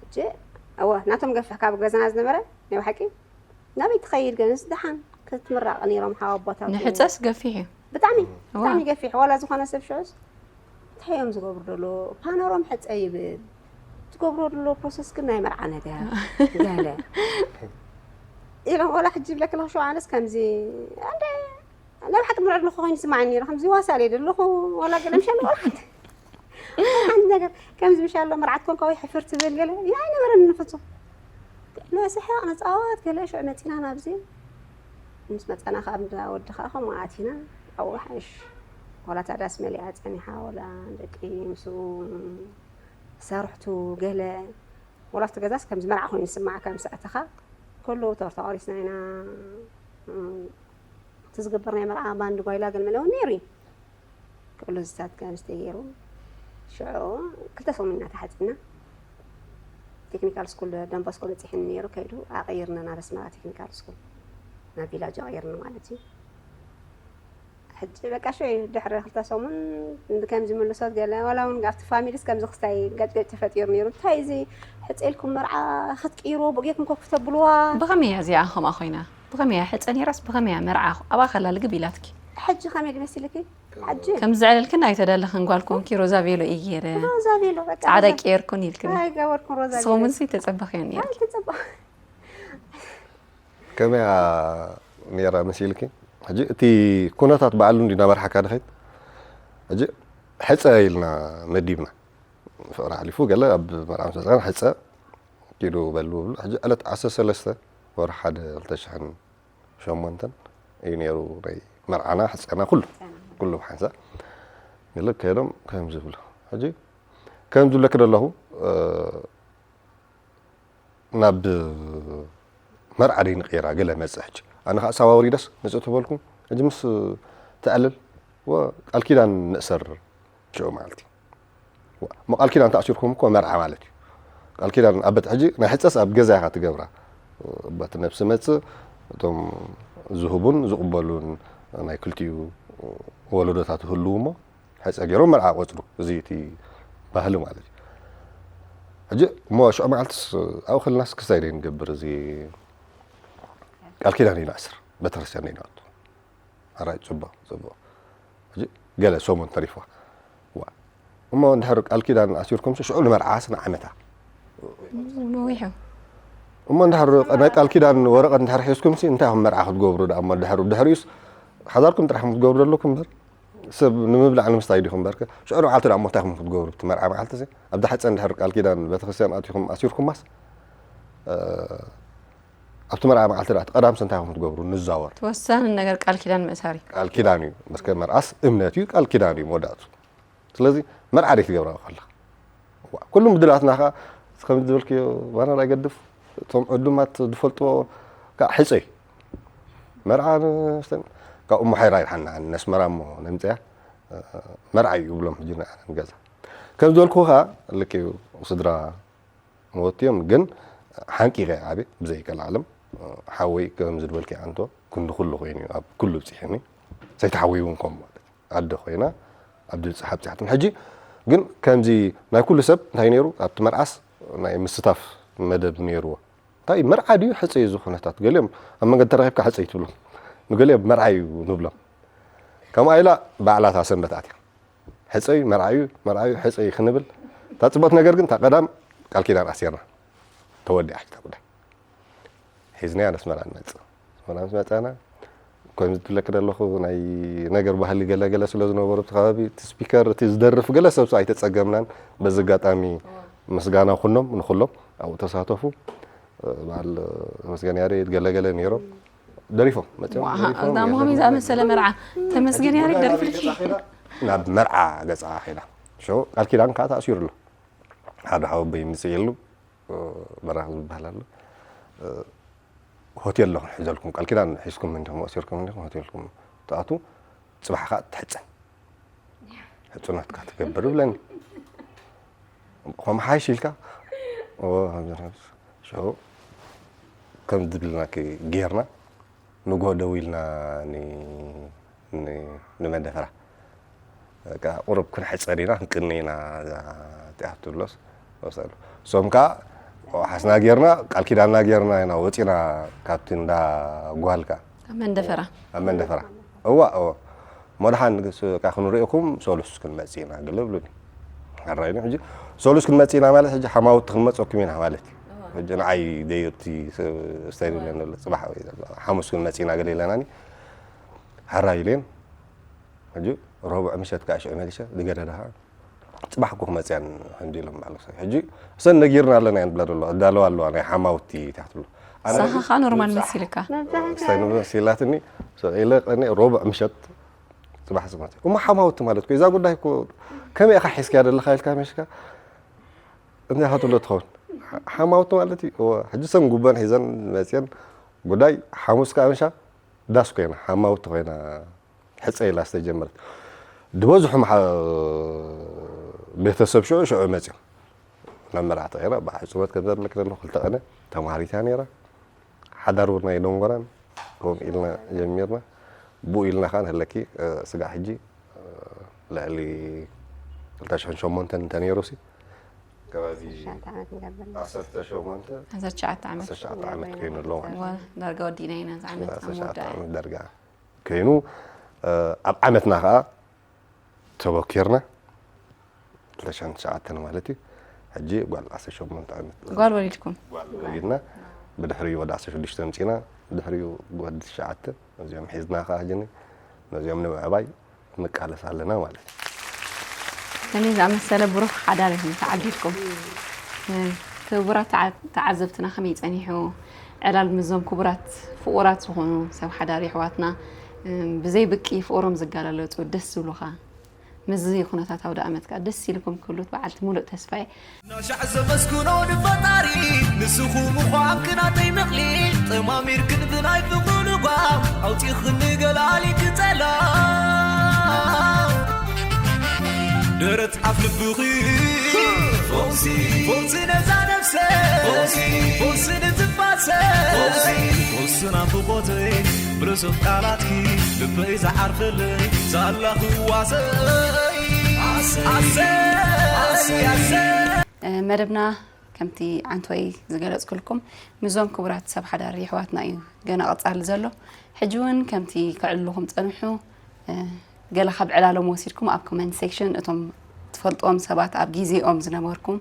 ሕጂ፣ እወ፣ ናቶም ገፊሕ ካብ ገዛና ዝነበረ ናይ ብሓቂ ናበይ ትኸይድ ገንስ ደሓን ክትምራቕ ነይሮም ሓው ኣቦታት። ንሕጸስ ገፊሕ እዩ። ብጣዕሚ፣ እዋ። ብጣዕሚ ገፊሕ። ዋላ ዝኾነ ሰብ ሽዑስ እንታይ እዮም ዝገብሩ ደሎ? ፓነሮም ሕጸ ይብል። ትገብሮ ደሎ ፕሮሰስ ግን ናይ መርዓ ነገር። ገለ። ኢሎም ዋላ ሕጂ ይብለኪ ኣለኹ ሽዑ ኣነስ ከምዚ፣ እንደ፣ ናይ ብሓቂ ምርዕ ኣለኹ ኮይኑ ይስምዓኒ ነይሩ። ከምዚ ዋሳ ኢለ ደለኹ፣ ዋላ ገለ ምሻለ ዋላ ሓንቲ። ሓንቲ ነገር ከምዚ ምሻሎ መርዓት ኮንካ ወይ ሕፍር ትብል ገለ፣ ያ ኣይነበረን ንፍጹም። ንስሕቕ ንጻወት ገለ ሽዑ መጺና ናብዚ። ምስ መጻና ከኣ እንዳ ወዲ ከኣ ከምኡ ኣቲና ኣብኡ ሓይሽ። ዋላ እታ ዳስ መሊኣ ጸኒሓ፣ ዋላ ደቂ ምስኡ ሰርሕቱ ገለ፣ ዋላ ኣብቲ ገዛስ ከምዚ መርዓ ኮይኑ ይስምዓካ ምስ ኣተኻ። ኩሉ ቶርታ ቆሪስና ኢና። እም፣ እቲ ዝግበር ናይ መርዓ ባንድ ጓይላ ገለ መለ እውን ነይሩ እዩ። ኩሉ ዝታት ከምዚ ተገይሩ። ሽዑ ክልተ ሰሙን ኢና ተሓጺና። ቴክኒካል ስኩል ደንቦስኮ በጺሕኒ ነይሩ፣ ከይዱ ኣቐይርና ናብ ኣስመራ ቴክኒካል ስኩል፣ ናብ ቪላጅ ኣቐይርኒ ማለት እዩ። ሕጂ በቃ ሽዑ እዩ ድሕሪ ክልተ ሰሙን ከምዚ ምልሶት ገለ፣ ዋላ እውን ኣብቲ ፋሚሊስ ከምዚ ክስታይ ገጭገጭ ተፈጢሩ ነይሩ። እንታይ እዚ ሕጸ ኢልኩም መርዓ ክትቅይርዎ፣ ብጌርኩም ኮፍ ክተብልዋ? ብኸመይ እያ እዚኣ ከምኣ ኮይና? ብኸመይ እያ ሕጸ ነይራስ ብኸመይ እያ መርዓ ኣብኣ ከላ ልግብ ኢላትኪ? ሕጂ ከመይ ድመሲልኪ? ሕጂ ከምዚ ዘዕለልክን ኣይተደለኽን ጓል ኮንኪ ሮዛ ቬሎ እየ ገይረ። ሮዛ ቬሎ በቃ ጻዕዳ ሮዛ። ቀየርኩን ኢልክን። ኣይገበርኩን ሮዛ ቬሎ። ሰሙንሲ ተጸበኽዮ ነይርኪ። ኣይተጸበ-፣ ከመይ እያ ነይራ መሲልኪ? ሕጂ እቲ ኩነታት ባዕሉ እንዲ ናበርሓካ ድኸይድ። ሕጂ ሕጸ ኢልና መዲብና። ፍቕሪ ሓሊፉ ገለ ኣብ መርዓ ምስ በጽሐና ሕጸ ኪዱ በሉ ብሉ። ሕጂ ዕለት ዓሰርተ ሰለስተ ወርሒ ሓደ ክልተ ሽሕን ሸሞንተን እዩ ነይሩ ናይ መርዓና፣ ሕጸና፣ ኩሉ። ሕጸና። ኩሉ ብሓንሳእ። ገለ ከይዶም ከም ዝብሉ። ሕጂ ከም ዝብለኪ ዘለኹ፣ እ፣ ናብ መርዓ ደይ ንቕየራ ገለ መጽእ። ሕጂ ኣነ ኸኣ ሰባወሪደስ መጽእ ተበልኩ። ሕጂ ምስ ተዕልል ወ-፣ ቃል ኪዳን ንእሰር ሽዑ ማለት እዩ። ወ-፣ እሞ ቃል ኪዳን ተኣሲርኩም እኮ መርዓ ማለት እዩ። ቃል ኪዳን ኣብ ቤት ሕጂ ናይ ሕፀስ ኣብ ገዛ ኢኻ ትገብራ። በቲ ነብሲ መጽእ እቶም ዝህቡን ዝቕበሉን ናይ ክልቲኡ ወለዶታት ይህልዉ እሞ ሕፀ ገይሮም መርዓ ቆጽሩ። እዚ እቲ ባህሊ ማለት እዩ። ሕጂ እሞ ሽዑ መዓልትስ ኣብኡ ከለናስ ክስታይ ደይ ንገብር? እዚ ቃል ኪዳን እዩ ንኣስር፣ ቤተክርስትያን እዩ ንኣቱ። ኣራይ ጽቡቕ ጽቡቕ። ሕጂ ገለ ሰሙን ተሪፍዋ። ዋ እሞ እንድሕር ቃል ኪዳን ኣሲርኩም ሽዑ ንመርዓስ ንዓመታ ነዊሑ እሞ እንድሕር ናይ ቃል ኪዳን ወረቐት እንድሕር ሒዝኩም ሲ እንታይ ኢኹም መርዓ ክትገብሩ ደኣ እሞ ድሕር ድሕሪኡስ ሓዳርኩም ጥራሕ ክትገብሩ ዘለኩም እምበር ሰብ ንምብላዕ ንምስታይ ዲኹም እምበርከ ሽዑ ንባዕልቲ ደኣ እሞ እንታይ ኢኹም ክትገብሩ እቲ መርዓ መዓልቲ ሲ ኣብዛ ሕፀ እንድሕር ቃል ኪዳን ቤተክርስትያን ኣቲኹም ኣሲርኩማስ ኣብቲ መርዓ መዓልቲ ደኣ ቀዳምሲ እንታይ ኢኹም ክትገብሩ ንዛወር ተወሳኒ ነገር ቃል ኪዳን ምእሳር እዩ ቃል ኪዳን እዩ መርከ መርዓስ እምነት እዩ ቃል ኪዳን እዩ መወዳእቱ ስለዚ መርዓ ደይ ትገብራ ከላ ኩሉ ምድላትና ከዓ ከም ዝበልክዮ ባና ኣይገድፍ እቶም ዕዱማት ዝፈልጥዎ ከዓ ሕፀይ መርዓ ካብ እሞ ሓይራ ይሓና ነስመራ እሞ ነምፅያ መርዓ እዩ ይብሎም ሕጂ ንገዛ ከም ዝበልኩ ከዓ ልክ ስድራ መወት እዮም ግን ሓንቂቀ ዓብ ብዘይቀልዓለም ሓወይ ከም ዝድበልኪ ኣንቶ ክንዲ ኩሉ ኮይኑ እዩ ኣብ ኩሉ ብፅሒኒ ሰይቲ ሓወይ እውን ከም ማለት ኣደ ኮይና ኣብ ድብፅሕ ኣብፅሓትን ሕጂ ግን ከምዚ ናይ ኩሉ ሰብ እንታይ ነይሩ ኣብቲ መርዓስ ናይ ምስታፍ መደብ ነይርዎ እንታይ መርዓ ድዩ ሕፀ እዩ ዝኾነታት ገሊኦም ኣብ መንገዲ ተረኺብካ ሕፀ እዩ ትብሎም ንገሊኦም መርዓ እዩ ንብሎም ከምኣ ኢላ ባዕላታ ሰንበት ኣትያ ሕፀዩ መርዓዩ መርዓዩ ሕፀዩ ክንብል እታ ፅቡቅ ነገር ግን እታ ቀዳም ቃል ኪዳን ኣሲርና ተወዲኣ ሕጂ ጉዳይ ሒዝናያ ነስመራ ንመፅእ ነስመራ ምስ መፃና ከምዚ ትብለክ ዘለኹ ናይ ነገር ባህሊ ገለገለ ስለ ዝነበሩ እቲ ከባቢ እቲ ስፒከር እቲ ዝደርፍ ገለ ሰብ ኣይተፀገምናን በዚ ኣጋጣሚ ምስጋና ኩኖም ንኩሎም ኣብኡ ተሳተፉ በዓል ተመስገን ያሬድ ገለገለ ነይሮም ደሪፎም መፅኦም ደሪፎም እዛ ሞሃሚ ዝኣመሰለ መርዓ ተመስገን ያሬድ ደሪፍልኪ ናብ መርዓ ገፃ ኸይዳ ሾ ቃል ኪዳን ከዓ ተኣሲሩ ኣሎ ሓደ ሓወቦይ ምፅእ የሉ በራኽ ዝበሃል ኣሎ ሆቴል ኣለኹም ሕዘልኩም ቃል ኪዳን ሒዝኩም እንዲኹም ወሲርኩም እንዲኹም ሆቴልኩም ትኣቱ ፅባሕ ከዓ ትሕፀን ሕፁነትካ ትገብር ይብለኒ ከምሓይሽ ኢልካ ከም ዝብልና ጌርና ንጎ ደው ኢልና ንመደፈራ ቁሩብ ክንሕፀር ኢና ክንቅኒ ኢና እዚኣ ትብሎስ ወሰሉ እሶም ከዓ ሓስና ጌርና ቃል ኪዳንና ጌርና ኢና ወፂና ካብቲ እንዳ ጓልካ መንደፈራ ኣብ መንደፈራ እዋ እዋ መድሓን ክንሪእኩም ሶሉስ ክንመፅእ ኢና ገለ ብሉኒ ኣራይኒ ሕጂ ሶሉስ ክንመፅእ ኢና ማለት ሕጂ ሓማውቲ ክንመፀኩም ኢና ማለት እዩ ሕጂ ንዓይ ደይርቲ ስታይል ብለን ዘሎ ፅባሕ ወይ ሓሙስ ክንመፅእ ኢና ገለ ኢለናኒ ሓራይ ኢለን ሕጂ ረቡዕ ምሸት ከዓ ሽዑ መሊሸ ዝገደደ ከዓ ፅባሕ እኮ ክመፅያን ሕንዲ ኢሎም ባዕሉ ሰብ ሕጂ እሰን ነጊርና ኣለና እየን ብላ ዘሎ እዳለዋ ኣለዋ ናይ ሓማውቲ እታ ክትብሎ ኣነ ሳኻ ከዓ ኖርማል መሲልካ ስታይ ንብሎ ሲላትኒ ኢለ ቀኒ ረቡዕ ምሸት ፅባሕ ዝመፅ እሞ ሓማውቲ ማለት እኮ እዛ ጉዳይ እኮ ከመይ ኢኻ ሒዝካያ ዘለካ ኢልካ መሽካ እንታይ ክትብሎ ትኸውን ሓማውቲ ማለት እዩ እወ ሕጂ ሰን ጉበን ሒዘን መፅየን ጉዳይ ሓሙስ ከዓ ምሻ ዳስ ኮይና ሓማውቲ ኮይና ሕፀ ኢላ ዝተጀመረት ዝበዝሑ ቤተሰብ ሽዑ ሽዑ መፅዮም ናብ መርዓ ተቐይራ ብሓፁበት ከም ዘብለክ ዘለኹ ክልተ ቀነ ተማሃሪታ ነይራ ሓዳር እውን ናይ ደንጎራን ከምኡ ኢልና ጀሚርና ብኡ ኢልና ከዓ ንህለኪ ስጋዕ ሕጂ ልዕሊ ክልተ ሽሕን ሸሞንተን እንተነይሩ ሲ ከባቢ ዓሰርተ ሸሞንተ ዓሰርተ ትሽዓተ ዓመት ዓሰርተ ትሽዓተ ዓመት ኮይኑ ኣለዎ ማለት እዩ። ዋ፣ ዳርጋ ወዲእና ኢና እዚ ዓመት ኣብ ዓሰርተ ትሽዓተ መወዳእታ። ዓመት ዳርጋ ኮይኑ ኣብ ዓመትና ከዓ ተበኪርና ክልተ ሽሕን ትሽዓተን ማለት እዩ። ሕጂ ጓል ዓሰርተ ሸሞንተ ዓመት ጓል ወሊድኩም? ጓል ወሊድና ብድሕሪኡ ወዲ ዓሰርተ ሽዱሽተ ኣምፂና ብድሕሪኡ ወዲ ትሽዓተ እዚኦም ሒዝና ከዓ ሕጂ ነዚኦም ንምዕባይ ንቃለስ ኣለና ማለት እዩ። ከመይ ዝኣመሰለ ብሩኽ ሓዳር ኢኹም ተዓዲልኩም። ክቡራት ተዓ- ተዓዘብትና ከመይ ጸኒሑ? ዕላል ምስዞም ክቡራት ፍቑራት ዝኾኑ ሰብ ሓዳር የሕዋትና ብዘይ ብቂ ፍቕሮም ዝጋላለጹ ደስ ዝብሉኻ ምስዚ ኩነታት ኣውደ ኣመት ከኣ ደስ ኢልኩም ክብሉት በዓልቲ ሙሉእ ተስፋ እየ። ናሻዕ ዘመስግኖ ንፈጣሪ ንስኹም ምዃንክ ናተይ መቕሊ ጠማሚርክን ብናይ ፍቕሩ ልጓም ኣውፂኽኒ ገላሊክ ጸላም ደረት ኣፍ ልብኺ ፈውሲ ፈውሲ ነዛ ነፍሲ ፎሲ ንትንፋሰይ ፎሲ ናፍቆተይ ብርሱፍ ቃላትኪ ልበይ ዝዓርፈለይ ሳላ ክዋሰይ ኣሰይ ኣሰይ ኣሰይ መደብና ከምቲ ዓንቶይ ዝገለፅኩልኩም ምስዞም ክቡራት ሰብ ሓዳር የሕዋትና እዩ ገና ቀፃሊ ዘሎ። ሕጂ እውን ከምቲ ክዕልልኹም ፀንሑ ገለ ካብ ዕላሎም ወሲድኩም ኣብ ኮመንት ሴክሽን እቶም ትፈልጥዎም ሰባት ኣብ ግዜኦም ዝነበርኩም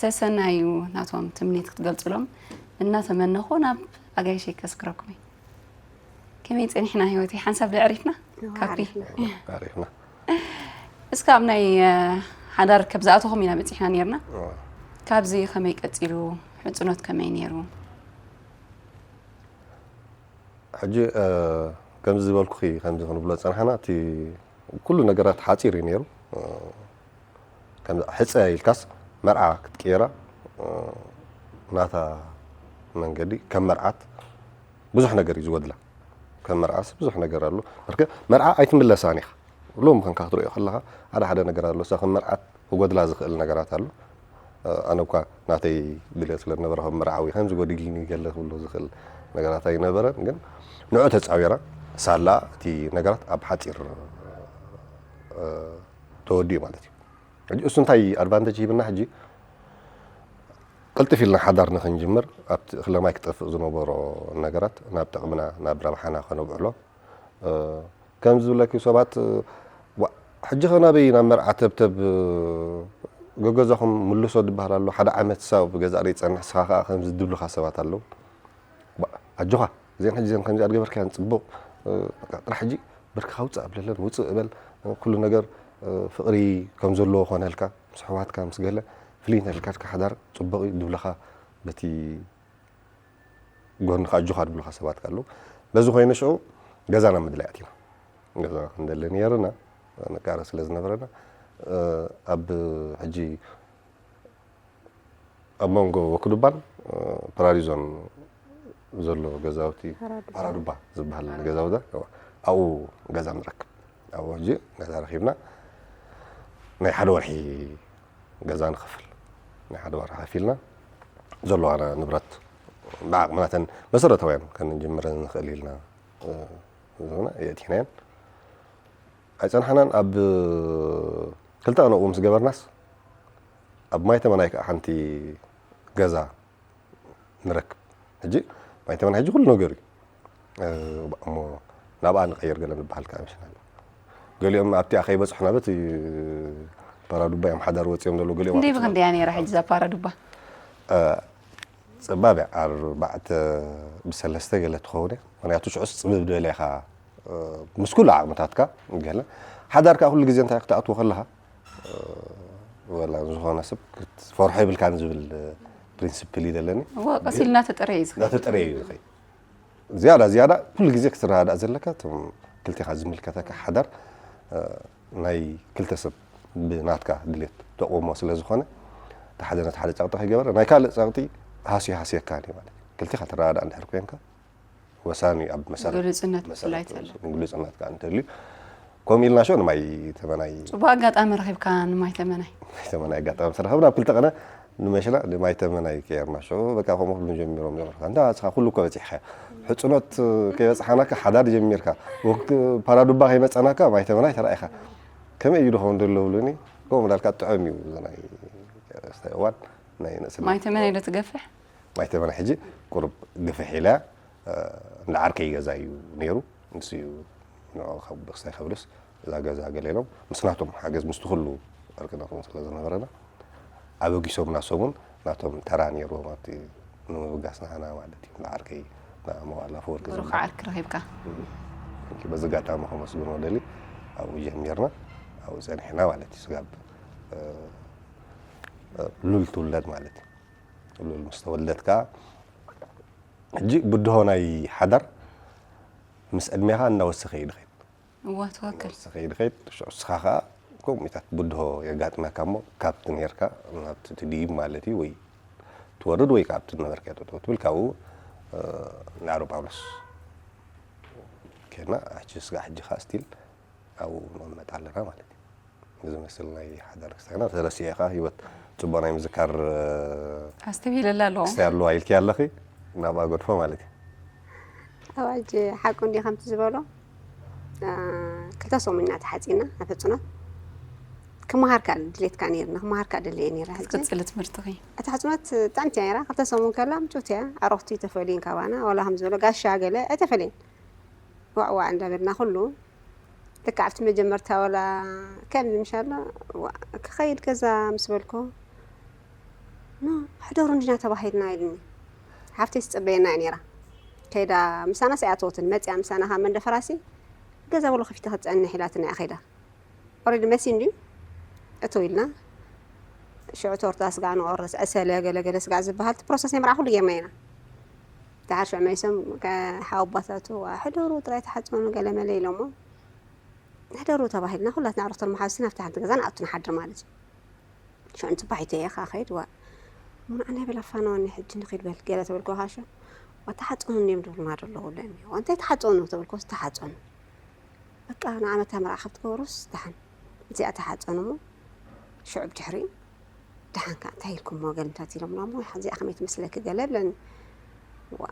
ሰሰናዩ ናቶም ትምኒት ክትገልፅሎም እናተመነኹ ናብ ኣጋይሸይ ከስክረኩም እዩ። ከመይ ፀኒሕና ህይወተይ ሓንሳብ ዶ ዕሪፍና? ካፒ ኣሪፍና እስካ ኣብ ናይ ሓዳር ከብዝኣተኹም ኢና በፂሕና ነርና። ካብዚ ከመይ ቀፂሉ? ሕፅኖት ከመይ ነይሩ? ሕጂ ከምዚ ዝበልኩኺ ከምዚ ክንብሎ ዝፀናሕና እቲ ኩሉ ነገራት ሓፂር እዩ ነይሩ። ሕፀ ኢልካስ መርዓ ክትቅየራ ናታ መንገዲ ከም መርዓት ብዙሕ ነገር እዩ ዝጎድላ። ከም መርዓስ ብዙሕ ነገር ኣሎ። መርዓ ኣይትምለሳን ኢኻ። ሎም ከንካ ክትሪኦ ከለኻ ሓደ ሓደ ነገር ኣሎ። እሳ ከም መርዓት ክጎድላ ዝኽእል ነገራት ኣሎ። ኣነ እኳ ናተይ ድልየት ስለ ዝነበረ ከም መርዓዊ ከምዚ ጎዲልኒ ገለ ክብሎ ዝኽእል ነገራት ኣይነበረን። ግን ንዑ ተፃዊራ ሳላ እቲ ነገራት ኣብ ሓፂር ተወዲኡ ማለት እዩ። ሕጂ እሱ እንታይ ኣድቫንቴጅ ሂብና ሕጂ ቅልጥፍ ኢልና ሓዳር ንክንጅምር ኣብቲ እኽለ ማይ ክጠፍእ ዝነበሮ ነገራት ናብ ጥቕምና ናብ ረብሓና ከነብዕሎ ከም ዝብለኪ ሰባት ሕጂ ኸናበይ ናብ መርዓ ተብተብ ገገዛኹም ምልሶ ዝበሃል ኣሎ ሓደ ዓመት ሳብ ገዛ ርይ ፀንሕ ስኻ ከዓ ከምዚ ድብልኻ ሰባት ኣለዉ ኣጆኻ እዚን ሕጂ ዘን ከምዚ ኣድገበርካያን ፅቡቕ ጥራሕ ሕጂ ብርክኻ ውፅእ ኣብለለን ውፅእ እበል ኩሉ ነገር ፍቕሪ ከም ዘለዎ ኮነልካ ምስ ኣሕዋትካ ምስ ገለ ፍልይ እንተልካድካ ሓዳር ፅቡቕ እዩ ድብልኻ በቲ ጎንኻ ኣጆኻ ድብልኻ ሰባት ኣለዉ በዚ ኮይነ ሽዑ ገዛና ምድላይ ኣቲና ገዛ ክንደሊ ነይርና ንቃረ ስለ ዝነበረና ኣብ ሕጂ ኣብ መንጎ ወክዱባን ፓራዲዞን ዘሎ ገዛውቲ ፓራዱባ ዝበሃል ገዛውቲ ኣብኡ ገዛ ንረክብ ኣብኡ ሕጂ ገዛ ረኪብና ናይ ሓደ ወርሒ ገዛ ንኸፍል ናይ ሓደ ወርሒ ከፊልና ዘለዋና ንብረት ብዓቕምናተን መሰረታውያን ከንጅምረን ንኽእል ኢልና የእቲናየን ኣይፀንሓናን ኣብ ክልተ ቀን ኣብኡ ምስ ገበርናስ ኣብ ማይ ተመናይ ከዓ ሓንቲ ገዛ ንረክብ ሕጂ ማይ ተመናይ ሕጂ ኩሉ ነገር እዩ እሞ ናብኣ ንቀይር ገለ ንበሃል ከዓ ምሽና ገሊኦም ኣብቲኣ ከይበፅሑና በቲ ፓራዱባ እዮም ሓዳር ወፂኦም ዘለዉ ገሊኦም እንዴ ብክንደያ ነይራ ሕጂ እዛ ፓራዱባ ፅባብ እያ ኣርባዕተ ብሰለስተ ገለ ትኸውን እያ ምክንያቱ ሽዑስ ፅብብ ዝበለ ኢኻ ምስ ኩሉ ዓቕምታትካ ገለ ሓዳር ከዓ ኩሉ ግዜ እንታይ ክትኣትዎ ከለካ ወላ ዝኾነ ሰብ ክትፈርሖ የብልካን ዝብል ፕሪንስፕል እዩ ዘለኒ እዋ ቀስ ኢልና ተጠረየ እዩ ዝኸ እናተጠረየ እዩ ዝኸ ዝያዳ ዝያዳ ኩሉ ግዜ ክትረዳዳእ ዘለካ እቶም ክልቴኻ ዝምልከተካ ሓዳር ናይ ክልተ ሰብ ብናትካ ድሌት ተቆሞ ስለ ዝኾነ እቲ ሓደ ነቲ ሓደ ፀቕጢ ከይገበረ ናይ ካልእ ፀቕጢ ሃስዩ ሃስየካ እዩ ማለት እዩ ክልቴኻ ትረዳዳእ እንድሕር ኮንካ ወሳኒ ኣብ መሰረት ግሉጽነት መሰረት ብፍላይ ተሎ። ግሉጽነት ከዓ እንተልዩ ከምኡ ኢልና ሸው ንማይ ተመናይ ጽቡቅ ኣጋጣሚ ረኺብካ ንማይ ተመናይ ማይ ተመናይ ኣጋጣሚ ተረኸብና ኣብ ክልተ ቀነ ንመሽና ንማይ ተመናይ ከየርና ሸው በቃ ከምኡ ክብሉ ጀሚሮም ነበርካ እንታ እስኻ ኩሉ እኮ በፂሕካ ሕፅኖት ከይበፅሓናካ ሓዳር ጀሚርካ ወቅቲ ፓራዱባ ከይመፀናካ ማይ ተመናይ ተራኢኻ ከመይ እዩ ድኸውን ደሎ ብሉኒ ከምኡ እንዳልካ ጥዑም እዩ ናይ እዋን ናይ ንእስነት ማይ ተመናይ ዶ ትገፍሕ ማይ ተመናይ ሕጂ ቁሩብ ግፍሕ ኢላ እንዳ ዓርከይ ገዛ እዩ ነይሩ ንሱ እዩ ንዕኡ ካብ ክሳይ ከብልስ እዛ ገዛ ገለ ኢሎም ምስ ናቶም ሓገዝ ምስቲ ኩሉ ዕርቂ ናቶም ስለ ዝነበረና ኣበጊሶምና ሰሙን ናቶም ተራ ነይርዎም ኣብቲ ንምብጋስ ንዓና ማለት እዩ እንዳ ዓርከይ እንዳ መዋል ኣፈወርቂ ብሩኽ ዝበሃል ዓርኪ ረኺብካ በዚ ኣጋጣሚ ከመስግኖ ደሊ ኣብኡ ጀሚርና ኣብኡ ፀኒሕና ማለት እዩ ስጋብ ሉል ትውለድ ማለት እዩ ሉል ምስ ተወለደት ከዓ ሕጂ ብድሆ ናይ ሓዳር ምስ ዕድሜኻ እናወሰኸ እዩ ድኸይድ እዋ ትክክል እናወሰኸ እዩ ድኸይድ ሽዑ እስኻ ከዓ ከምኡታት ብድሆ የጋጥመካ እሞ ካብቲ ነርካ ናብቲ ትድይብ ማለት እዩ ወይ ትወርድ ወይ ካብቲ ነበርካ ጠጠው ትብል ካብኡ ንኣሮ ጳውሎስ ከድና ሕጂ ስጋ ሕጂ ከዓ ስቲል ኣብኡ ንቕመጥ ኣለና ማለት እዩ ዝመስል ናይ ሓዳር ክስታይና ተረሲዐ ከኣ ህይወት ጽቡቕ ናይ ምዝካር ኣስተብሂለላ ኣለዎ። ክስታይ ኣለዋ ኢልኪ ኣለኺ። ናብኣ ገድፎ ማለት እዩ። ኣዋጅ ሓቁ እንዲ ከምቲ ዝበሎ ክልተ ሰሙን ኢና ተሓፂና ኣብ ሕፅኖት። ክመሃር ከዓ ድሌትካ ነይርና ክመሃር ከዓ ደለየ ነይረ። ሕጂ ክትቅፅሊ ትምህርትኺ እቲ ሕፅኖት ጥዕምቲ እያ ነይራ። ክልተ ሰሙን ከላ ምጭውቲ እያ። ኣረኽቱ ይተፈልዩን ካባና ዋላ ከም ዝበሎ ጋሻ ገለ ኣይተፈልየን። ዋዕ ዋዕ እንዳበልና ኩሉ ልክዕ ኣብቲ መጀመርታ ወላ ከምዚ ምሻሎ ክኸይድ ገዛ ምስ በልኮ ኖ ሕደሩ እንዲና ተባሂልና ኢልኒ። ሓፍተይ ትፅበየና እያ ነይራ። ከይዳ ምሳና ሰኣተወትን መፅያ ምሳና ካብ መንደፈራሲ ገዛ በሎ ከፊተ ክትፀንሕ ኢላትና እያ ከይዳ። ኦረዲ መሲ እንድዩ እቶ ኢልና ሽዑ ቶርታ ስጋ ንቆርስ ዕሰለ ገለገለ ስጋ ዝበሃል ፕሮሰስ ናይ መርዓ ኩሉ ጌርና ኢና። ድሓር ሽዑ መሊሶም ሓወባታቱ ሕደሩ ጥራይ ተሓፅኑ ገለመለ ኢሎሞ ሕደሩ ተባሂልና ኩላትና ኣረክቶን መሓዙትን ኣብቲ ሓንቲ ገዛ ንኣቱ ንሓድር ማለት እዩ። ሽዑ ንፅባሒተይ እየ ከዓ ከይድ ዋ ምንዓ ናይ በላ ፋነወኒ ሕጂ ንኺድ በል ገለ ተበልኩ ካሾ ዋ ተሓፀኑ እንዲዮም ድብሉና ደለዉ ለኒ ዋ እንታይ ተሓፀኑ ተበልኩ ተሓፀኑ በቃ ንዓመታ መርዓ ካብ ትገብሩስ ደሓን እዚኣ ተሓፀኑ እሞ ሽዑ ብድሕሪኡ ደሓን ከዓ እንታይ ኢልኩሞ ገለ እንታይ ኢሎምና እሞ እዚኣ ከመይ ትመስለኪ ገለ ብለኒ ዋ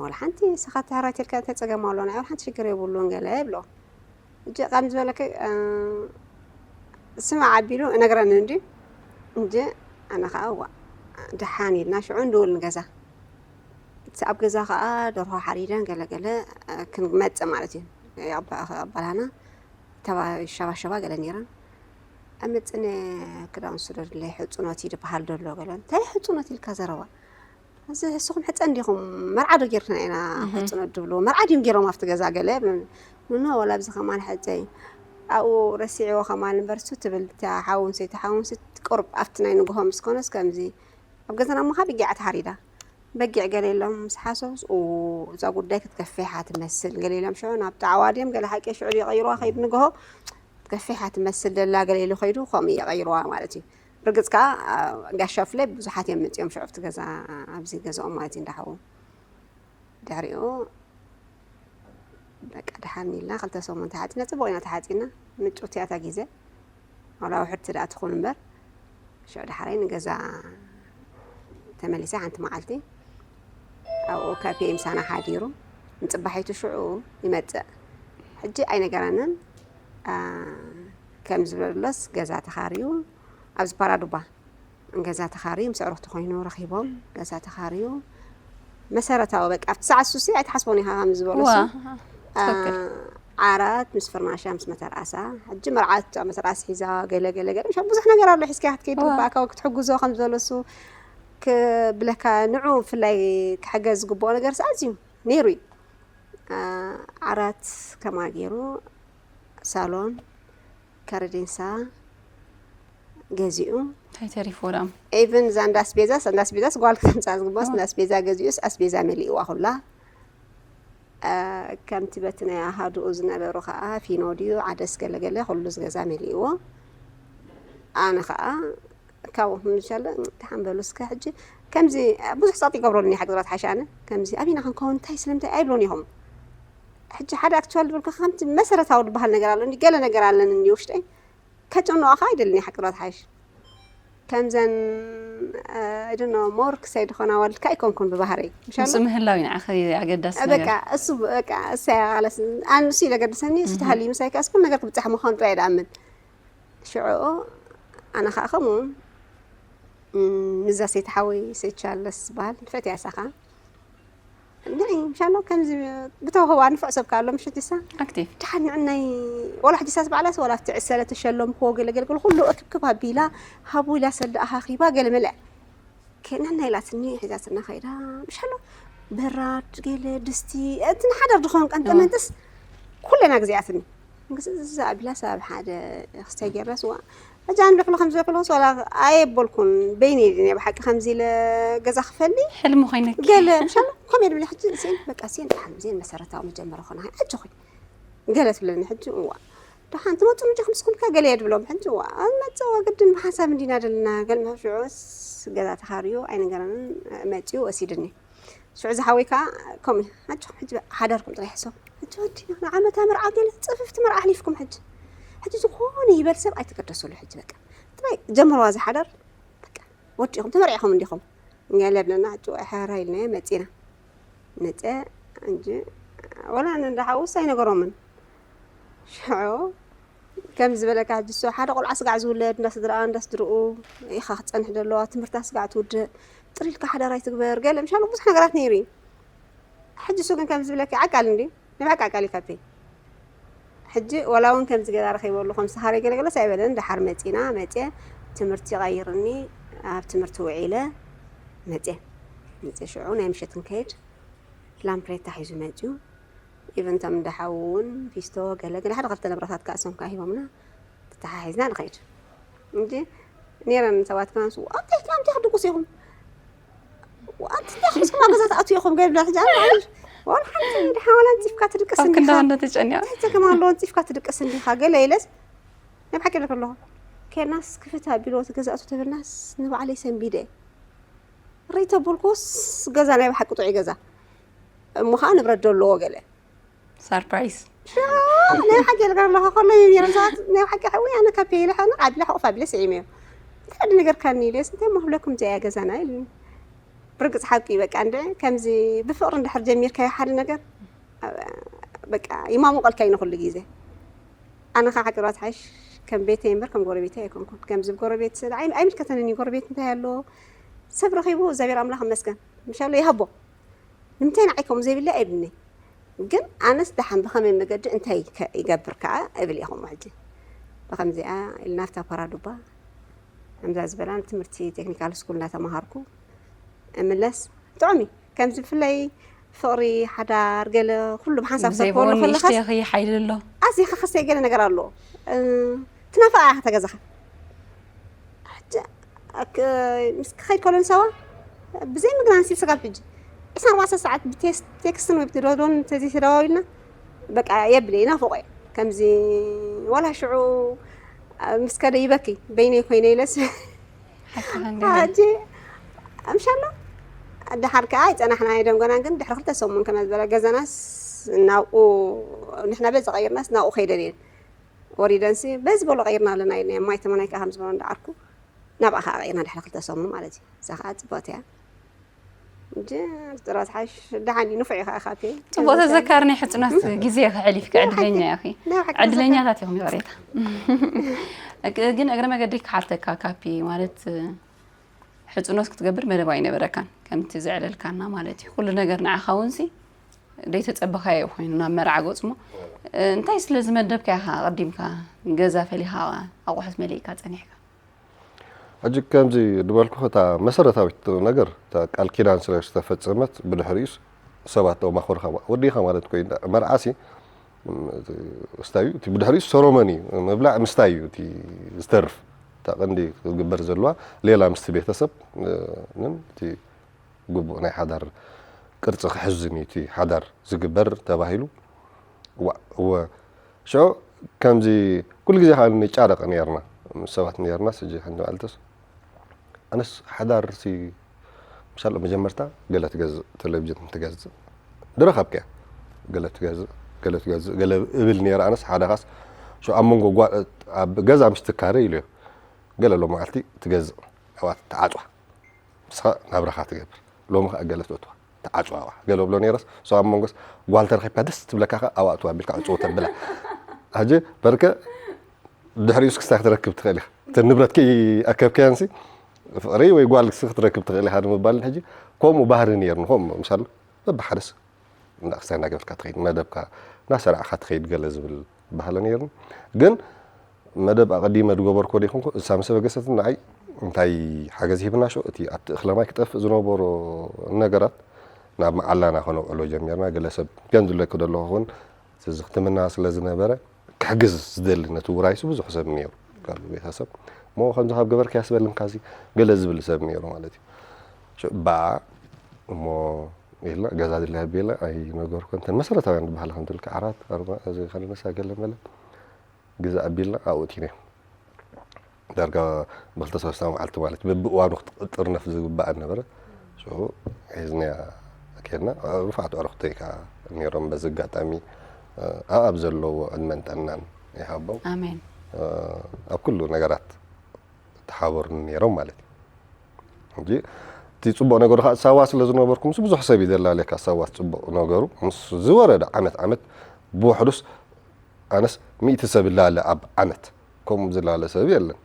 ወላ ሓንቲ ንስኻ ተሃራይተልካ እንታይ ፀገም ኣሎ ናይ ወላ ሓንቲ ሽግር የብሉን ገለ ብሎ እጂ ከም ዝበለከ ስማዕ ኣቢሉ እነግረኒ እንዲ እንጂ ኣነ ከዓ እዋ ደሓን ኢልና ሽዑ እንድውል ንገዛ እቲ ኣብ ገዛ ከዓ ደርሆ ሓሪደን ገለገለ ክንመፅእ ማለት እዩ ኣባላና ተባ ሸባሸባ ገለ ነይረን ኣመፅነ ክዳን ስደድለይ ሕፁኖት እዩ ዝበሃል ደሎ ገለ እንታይ ሕፁኖት ኢልካ ዘረባ እዚ ንስኹም ሕፀ እንዲኹም መርዓ ዶ ጌርክና ኢና ሕፅኖ ድብሉ መርዓ ድዮም ጌሮም ኣብቲ ገዛ ገለ ኖ ወላ ኣብዚ ከማን ሕፀ ኣብኡ ረሲዕዎ ከማን እምበር ሱ ትብል እታ ሓውን ሰይቲ ሓውን ቁርብ ኣብቲ ናይ ንግሆ ምስ ኮነስ ከምዚ ኣብ ገዛና እሞ ካብ በጊዓ ተሓሪዳ በጊዕ ገለ ኢሎም ምስ ሓሰቡስ እዛ ጉዳይ ክትከፍሕ እያ ትመስል ገለ ኢሎም ሽዑ ናብ ጣዕዋ ድዮም ገለ ሓቂ ሽዑ ይቐይርዋ ከይዱ ንግሆ ክትከፍሕ እያ ትመስል ደላ ገለ ኢሉ ከይዱ ከምኡ ይቐይርዋ ማለት እዩ ርግፅ ከዓ ጋሻ ፍለ ብዙሓት እዮም መፅኦም ሽዑ ኣብቲ ገዛ ኣብዚ ገዛኦም ማለት እዩ እንዳሓዉ ድሕሪኡ በቃ ደሓን ኢልና ክልተ ሰሙን ተሓፂና ፅቡቅ ኢና ተሓፂና ምጭውቲ እያ እታ ግዜ ዋላ ውሕድቲ ደኣ ትኹን እምበር ሽዑ ደሓረይ ንገዛ ተመሊሰ ሓንቲ መዓልቲ ኣብኡ ካፌ ምሳና ሓዲሩ ንፅባሒቱ ሽዑ ይመፅእ ሕጂ ኣይነገረንን ከም ዝበለሎስ ገዛ ተኻርዩ ኣብዚ ፓራዱባ ገዛ ተኻርዩ ምስ ኣዕሩኽቱ ኮይኑ ረኺቦም ገዛ ተኻርዩ መሰረታዊ በቃ ኣብቲ ሰዓት ሱሲ ኣይትሓስቦን ኢኻ ከም ዝበለሱ ዓራት ምስ ፍርናሻ ምስ መተርኣሳ ሕጂ መርዓት መተርኣስ ሒዛ ገለ ገለ ገለ ምሻ ብዙሕ ነገር ኣሎ ሒዝካ ክትከይድ ግባእካ ክትሕግዞ ከም ዝበለሱ ክብለካ ንዑ ብፍላይ ክሕገዝ ዝግብኦ ነገር ኣዝዩ ነይሩ እዩ ዓራት ከማ ገይሩ ሳሎን ከረዴንሳ ገዚኡ እንታይ ተሪፎ ዳም even እዛ እንዳ ኣስቤዛስ እንዳ ኣስቤዛስ ጓል ክተምፃ ዝግባስ እንዳ ኣስቤዛ ገዚኡስ ኣስቤዛ መሊእዋ ኩላ ከምቲ በቲ ናይ ኣሃዱኡ ዝነበሩ ከዓ ፊኖ ድዩ ዓደስ ገለገለ ኩሉ ዝገዛ መሊእዎ ኣነ ከዓ ካብኡ ምሻለ ተሓንበሉ እስከ ሕጂ ከምዚ ብዙሕ ፀጥ ይገብረሉኒ ሓግዝራት ሓሻነ ከምዚ ኣቢና ክንከውን እንታይ ስለምንታይ ኣይብሎን ኢኹም ሕጂ ሓደ ኣክቹዋል ድብል ከምቲ መሰረታዊ ዝበሃል ነገር ኣሎ ገለ ነገር ኣለኒ ውሽጠይ ከጨንቆኻ ኣይደልን ሓቅራት ሓይሽ ከምዘን ኣይደኖ ሞር ክሳይ ድኾና ዋልድካ ኣይኮንኩን ብባህረይ ምስ ምህላው እዩ ንዓኸ ኣገዳሲ በቃ እሱ በቃ እሳያ ቃለስ ኣንሱ ይለገድሰኒ እሱ ተሃልዩ ምሳይ ከኣስ ኩሉ ነገር ክብፃሕ ምዃኑ ጥራይ ደኣምን ሽዑኡ ኣነ ከዓ ከምኡ ምዛ ሰይቲ ሓወይ ሰይቻለስ ዝበሃል ፈትያ ሳኻ ንዒ ምሻሎ ከምዚ ብተውህባ ንፉዕ ሰብ ኣሎ ምሽት ሳ ኣክቲቭ ድሓን ንዕናይ ወላ ሕጂ ሳስ ባዕላስ ወላ ኣብቲ ዕሰለ ተሸለምክዎ ገለ ገለ ገለ ኩሉ እክብክብ ኣቢላ ሃቡ ኢላ ሰልዲ ኣኻኺባ ገለ መለ ንዕና ኢላትኒ ሒዛትና ከይዳ ምሻሎ በራድ ገለ ድስቲ እቲ ንሓደር ድኸውን ቀንጠመንጥስ ኩለና ግዜኣትኒ ግዚ ኣቢላ ሰብ ሓደ ክስታይ ገይርናስ ዋ ሕጂ ኣነ ልሕሎ ከም ዝበልኩ ዋላ ኣየበልኩን በይነይ ድን ብሓቂ ከምዚ ኢለ ገዛ ክፈሊ ሕልሚ ኮይነኪ ገለ ምሻሎ ከምኡ ድብል ሕጂ ዜን በቃ ዜን ደሓን ዜን መሰረታዊ መጀመሪ ኮነ ኣጆኺ ገለ ትብለኒ ሕጂ እዋ ደሓን ትመፁ ምጆ ከምስኩም ከ ገለ የድብሎም ሕጂ እዋ መፀዋ ግድን ብሓንሳብ እንዲና ደለና ገል መሕሽዑስ ገዛ ተኻርዩ ኣይነገረንን መፅዩ ወሲድኒ ሽዑ ዝሓወይ ከዓ ከምኡ ሓጆኹም ሕጂ ሓዳርኩም ጥራይ ሕሰቡ ሕጂ ወዲና ንዓመታ መርዓ ገለ ፅፍፍቲ መርዓ ኣሕሊፍኩም ሕጂ ሕጂ ዝኾነ ይበል ሰብ ኣይትገደሰሉ። ሕጂ በቃ ትበይ ጀምርዋ ዝሓዳር በቃ ወዲኹም ተመርዒኹም እንዲኹም። ገለ ብለና፣ ጭው ሕራ ኢልናዮ መጺና። መጸ እንጂ ወላ ንዳሓውስ ኣይነገሮምን። ሽዑ ከም ዝበለካ ሕጂ እሱ ሓደ ቆልዓ ስጋዕ ዝውለድ እንዳ ስድራኣ እንዳ ስድርኡ ኢኻ ክትጸንሕ ዘለዋ፣ ትምህርታ ስጋዕ ትውድእ፣ ጥሪልካ ሓዳር ኣይትግበር፣ ገለ ምሻሉ ብዙሕ ነገራት ነይሩ እዩ። ሕጂ እሱ ግን ከም ዝብለኪ ዓቃል እንዲ ናይ ብሓቂ ዓቃል እዩ ካፔ። ሕጂ ወላ እውን ከምዚ ገዛ ረኺበሉ ከም ሰሃረ ገለገለስ ኣይበለን። ደሓር መጺና መጽየ ትምህርቲ ቀይርኒ ኣብ ትምህርቲ ውዒለ መጽየ መጽየ ሽዑ ናይ ምሸት ክንከይድ ላምፕሬታ ሒዙ መጽዩ። ኢቨን እቶም ደሓው እውን ፊስቶ ገለ ገለ ሓደ ክልተ ንብረታት ከኣ እሶም ከኣ ሂቦምና ተተሓሒዝና ንኸይድ እንጂ ነይረን ሰባት ከማን ስው ኣብ ትሕቲ ኣብ ትሕቲ ድቁስ ኢኹም ኣንቲ እንታይ ክስማ ገዛ ትኣትዉ ኢኹም ገለ ብላ ትጃ ማለት ወላ ሓንቲ ድሓን ወላ ኣንጺፍካ ትድቅስ ኣብ እንዲኻ ክንዳና ተጨኒያ እንታይ ጸገም ኣለዎ ኣንጺፍካ ትድቅስ እንዲኻ ገለ ኢለስ ናይ ብሓቂ ኢለክ ኣለኹ ከናስ ክፍት ኣቢሎ ትገዛእቱ ተብልናስ ንባዕለይ ሰንቢደ ሪተብልኩስ ገዛ ናይ ብሓቂ ጥዑይ ገዛ እሞ ከዓ ንብረት ዶ ኣለዎ ገለ ሰርፕራይዝ ናይ ሓቂ ኢልካ ኣለኻ ከሎ እዩ ነይሮም ሰባት ናይ ሓቂ ሓዊ ኣነ ካብ ፔይለ ሓነ ዓድላ ሕቑፍ ኣቢለ ስዒመዮ እንታይ ዓዲ ነገር ካኒ ኢለስ እንታይ መህብለኩም ዘያ ገዛና ኢሉ ብርግፅ ሓቂ እዩ በቃ እንደ ከምዚ ብፍቕሪ እንድሕር ጀሚርካዮ ሓደ ነገር በቃ ይማሙቐልካ እዩ ንኹሉ ግዜ ኣነ ከዓ ሓቂ ራት ሓሽ ከም ቤተይ እምበር ከም ጎረቤተይ ኣይኮንኩን ከምዚ ጎረቤት ስለ ኣይ- ኣይምልከተንን እዩ ጎረቤት እንታይ ኣለዎ ሰብ ረኺቡ እግዚኣብሔር ኣምላኽ ይመስገን ምሻሎ ይሃቦ ንምንታይ ንዓይ ከምኡ ዘይብለይ ኣይብልኒ ግን ኣነስ ደሓን ብኸመይ መገዲ እንታይ ከ- ይገብር ከዓ እብል እየ ከምኡ ሕጂ ብኸምዚኣ ኢልና ኣብታ ፓራዱባ ከምዛ ዝበላ ትምህርቲ ቴክኒካል ስኩል እናተምሃርኩ እምለስ ጥዑም እዩ ከምዚ ብፍላይ ፍቕሪ ሓዳር ገለ ኩሉ ብሓንሳብ ሰብ ክበሉ ዘይብኡን ከለኻስ ንእሽተይ ይኸይድ ኣሎ ኣዚኻ ክሰይ ገለ ነገር ኣለዎ ትናፍቓ ኢኻ ተገዛኻ ሕጂ ምስ ክኸይድ ከሎ ንሰባ ብዘይ ምግናን ሲል ስጋብ ሕጂ ዕስራን ኣርባዕተ ሰዓት ብቴክስትን ወይ ብትደዶን እንተዘይተደዋዊልና በቃ የብለ ይናፍቆ እየ ከምዚ ዋላ ሽዑ ምስ ከደ ይበኪ በይነይ ኮይነ ኢለስ ሓቅኻ እንደ ሕጂ ምሻሎ ድሓር ከዓ ኣይፀናሕና የደንጎናን ግን ድሕሪ ክልተ ሰሙን ከመ ዝበለ ገዛናስ ናብኡ ንሕና በዚ ቀይርናስ ናብኡ ከይደን እየን ወሪደንሲ በዚ በሎ ቀይርና ኣለና ኢልና ማይ ተመናይ ከዓ ከም ዝበሎ እንዳዓርኩ ናብኣ ከዓ ቀይርና ድሕሪ ክልተ ሰሙን ማለት እዩ እዛ ከዓ ፅቡቅት እያ እንጂ ጥራት ሓሽ ደሓን እዩ ንፉዕ እዩ ከዓ ካፌ ፅቡቅ ተዘካሪ ናይ ሕፅኖት ግዜ ከሕሊፍካ ዕድለኛ ኢኺ ናይ ሓቂ ዕድለኛታት ኢኹም ይቕሬታ ግን እግረ መገዲ ክሓተካ ካፒ ማለት ሕፅኖት ክትገብር መደብ ኣይነበረካን ከምቲ ዘዕለልካና ማለት እዩ ኩሉ ነገር ንዓኻ እውን ሲ ደይተፀበኻዮ ኮይኑ ናብ መርዓ ገፅሞ እንታይ ስለ ዝመደብካ ኢኻ ኣቐዲምካ ገዛ ፈሊኻ ኣቑሑት መሊእካ ፀኒሕካ ሕጂ ከምዚ ዝበልኩ እታ መሰረታዊት ነገር እታ ቃል ኪዳን ስለ ዝተፈጸመት ብድሕሪኡስ ሰባት ተማኽሩኻ ወዲኻ ማለት ኮይኑ መርዓሲ ስታዩ እቲ ብድሕሪኡ ሰሮመኒ እዩ ምብላዕ ምስታይ እዩ እቲ ዝተርፍ እታ ቀንዲ ክግበር ዘለዋ ሌላ ምስቲ ቤተሰብ ን እቲ ግቡእ ናይ ሓዳር ቅርፂ ክሕዝን እዩ እቲ ሓዳር ዝግበር ተባሂሉ እዋ እወ ሽዑ ከምዚ ኩሉ ግዜ ከዓ ንጫረቕ ነርና ምስ ሰባት ነርና ስጂ ሓንቲ መዓልትስ ኣነስ ሓዳር ሲ ምሳለ መጀመርታ ገለ ትገዝእ ቴሌቪዥን ትገዝእ ድረኸብከያ ገለ ትገዝእ ገለ ትገዝእ ገለ እብል ነረ ኣነስ ሓደ ካስ ሽዑ ኣብ መንጎ ጓል ኣብ ገዛ ምስ ትካረ ኢሉ ገለ ሎ መዓልቲ ትገዝእ ኣዋት ተዓፅዋ ንስኻ ናብራኻ ትገብር ሎሚ ከዓ ገለ ትእትዋ ተዓፅዋዋ ገለ ብሎ ነይረስ ሰው ኣብ መንጎስ ጓል ተረኺብካ ደስ ትብለካ ከዓ ኣብኣ እትዋ ቢልካ ዕፅው ተብላ ሕጂ በርከ ድሕሪኡስ ክስታይ ክትረክብ ትኽእል ኢኻ እቲ ንብረት ከይኣከብካያን ሲ ፍቕሪ ወይ ጓል ክሲ ክትረክብ ትኽእል ኢኻ ንምባልን ሕጂ ከምኡ ባህሪ ነይርኒ ከምኡ ምሳሉ በብሓደስ እንዳክስታይ እንዳገበርካ ትኸይድ መደብካ እንዳሰራዕካ ትኸይድ ገለ ዝብል ባህሊ ነይርኒ ግን መደብ ኣቐዲመ ዝገበርኮ ዶ ይኹንኩ እሳ ምስ በገሰት ንዓይ እንታይ ሓገዝ ሂብና ሾ እቲ ኣብቲ እኽለ ማይ ክጠፍእ ዝነበሮ ነገራት ናብ መዓላና ከነውዕሎ ጀሚርና ገለ ሰብ ከም ዝብለኪ ዘለኹ እውን እዚ ክትምና ስለ ዝነበረ ክሕግዝ ዝደሊ ነቲ ውራይሱ ብዙሕ ሰብ ነይሩ ካብ ቤተሰብ እሞ ከምዚ ካብ ገበርካ ያስበልንካ እዚ ገለ ዝብል ሰብ ነይሩ ማለት እዩ ሽዑ በዓ እሞ ኢልና ገዛ ድለ ሃቢ ኢልና ኣይነገርኮ እንተን መሰረታውያን ዝበሃላ ከም ትብልካ ዓራት ኣርባ እዚ ካልነሳ ገለ መለ ግዛ ኣቢልና ኣብኡ እቲነ ዳርጋ ብክልተ ሰለስተ መዓልቲ ማለት በብእዋኑ ክትጥርነፍ ዝግባእ ነበረ ሽዑ ሒዝናያ ከድና ሩፋት ኣዕሩኽተይ ከዓ ነይሮም በዚ ኣጋጣሚ ኣብ ኣብ ዘለዎ ዕድመን ጥዕናን ይሃቦም ኣሜን ኣብ ኩሉ ነገራት ተሓበሩኒ ነይሮም ማለት እዩ። ሕጂ እቲ ጽቡቕ ነገሩ ከዓ ሳዋ ስለ ዝነበርኩ ምስ ብዙሕ ሰብ ይደላለካ። ሳዋ ጽቡቕ ነገሩ ምስ ዝወረደ ዓመት ዓመት ብውሕዱስ ኣነስ ሚእቲ ሰብ ይላለ ኣብ ዓመት። ከምኡ ዝላለ ሰብ የለን።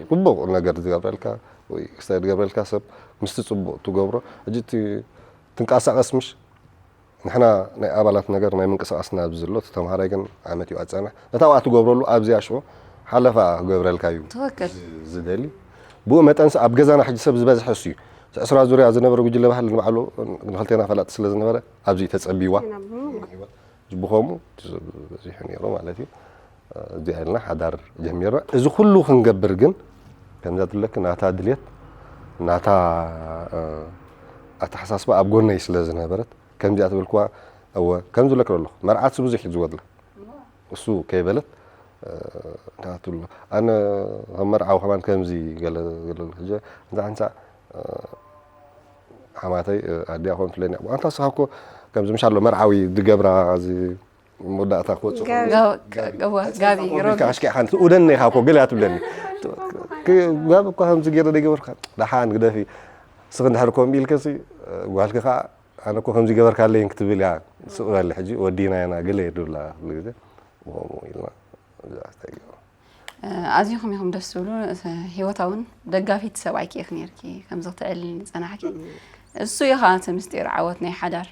ጽቡቕ ነገር ዝገብረልካ ወይ ክስታይ ዝገብረልካ ሰብ ምስቲ ጽቡቕ ትገብሮ። ሕጂ እቲ ትንቀሳቐስ ምሽ ንሕና ናይ ኣባላት ነገር ናይ ምንቅስቓስ ናብ ዘሎ እቲ ተምሃራይ ግን ዓመት እዩ ኣጸንሕ። ነታ ኣብኣ ትገብረሉ ኣብዚኣ ሽዑ ሓለፋ ክገብረልካ እዩ ትኽክል። ዝደሊ። ብኡ መጠንስ ኣብ ገዛና ሕጂ ሰብ ዝበዝሐ እሱ እዩ። እቲ ዕስራ ዙርያ ዝነበረ ጉጅለ ባህሊ ንባዕሉ ንክልቴና ፈላጢ ስለ ዝነበረ ኣብዚ ተጸቢዋ። ብኸምኡ በዚሑ ነይሩ ማለት እዩ። እዚኣ ኢልና ሓዳር ጀሚርና። እዚ ኩሉ ክንገብር ግን ከምዛ ትብለኪ ናታ ድልየት ናታ ኣተሓሳስባ ኣብ ጎነይ ስለ ዝነበረት ከምዚኣ ትብል ክዋ እወ ከም ዝብለክ ኣለኹ መርዓት ብዙሕ እዩ ዝጎድላ እሱ ከይበለት እንታይ ትብሎ ኣነ ከም መርዓዊ ከማን ከምዚ ገለ ገለ ሕጂ እንዛ ሓንሳ ሓማተይ ኣዲያ ኮን ትለኒ ኣንታ ስኻ እኮ ከምዚ ምሽ ኣሎ መርዓዊ ዝገብራ እዚ መወዳእታ ክወፅእ ጋቢ ሮቢ ኣሽኪዕካ ንቲ ውደኒ ኢኻ እኮ ገለ ትብለኒ ጋቢ እኳ ከምዚ ገይረ ደይገበርካ ደሓን ግደፊ ስኽ እንድሕር ኮም ኢልከሲ ጓልኪ ከዓ ኣነ እኮ ከምዚ ገበርካለይን ክትብል እያ ስቕ በሊ ሕጂ ወዲና ኢና ገለ የድብላ ኩሉ ግዜ ብኸምኡ ኢልና ኣዝኹም ኢኹም ደስ ትብሉ። ህይወታ እውን ደጋፊት ሰብኣይኪ ኢኺ ነርኪ ከምዚ ክትዕልልኒ ዝጸናሕኪ። እሱ እዩ ኸዓ እቲ ምስጢር ዓወት ናይ ሓዳር።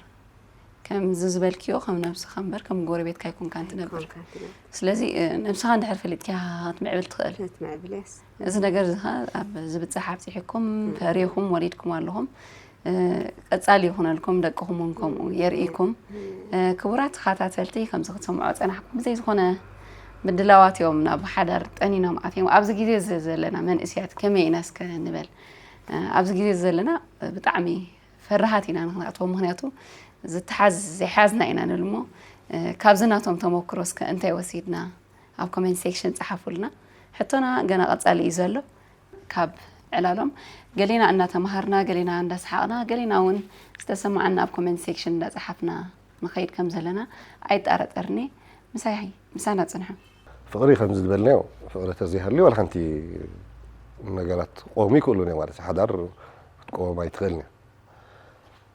ከምዚ ዝበልክዮ ከም ነብስኻ እምበር ከም ጎረቤትካ ኣይኮንካን ትነብር። ስለዚ ነብስኻ እንድሕር ፈሊጥካ ክትምዕብል ትኽእል። እዚ ነገር እዚ ኸዓ ኣብ ዝብጻሕ ኣብጺሕኩም ፈሪኹም ወሊድኩም ኣለኹም። ቀጻሊ ይኹነልኩም፣ ደቅኹም እውን ከምኡ የርእይኩም። ክቡራት ተኸታተልቲ፣ ከምዚ ክትሰምዑ ጸናሕኩም ብዘይ ዝኾነ ምድላዋት እዮም ናብ ሓዳር ጠኒኖም ኣትዮም። ኣብዚ ግዜ እዚ ዘለና መንእስያት ከመይ ኢና እስከ ንበል? ኣብዚ ግዜ እዚ ዘለና ብጣዕሚ ፈራሃት ኢና ንክንኣትዎም፣ ምክንያቱ ዝተሓዝ ዘይሓዝና ኢና ንብል እሞ ካብዚ ናቶም ተመክሮ እስከ እንታይ ወሲድና? ኣብ ኮሜንት ሴክሽን ጸሓፉልና። ሕቶና ገና ቀጻሊ እዩ ዘሎ። ካብ ዕላሎም ገሌና እናተማሃርና፣ ገሌና እንዳሰሓቕና፣ ገሌና እውን ዝተሰማዓና ኣብ ኮሜንት ሴክሽን እንዳጸሓፍና ንኸይድ ከም ዘለና ኣይጠራጠርኒ። ምሳይ ምሳና ጽንሑ። ፍቕሪ ከምዚ ዝበልናዮ ፍቕሪ ተዘይሃልዩ ዋላ ሓንቲ ነገራት ክቆሙ ይክእሉ እዮም ማለት እዩ። ሓዳር ክትቆም ኣይትኽእልን እያ።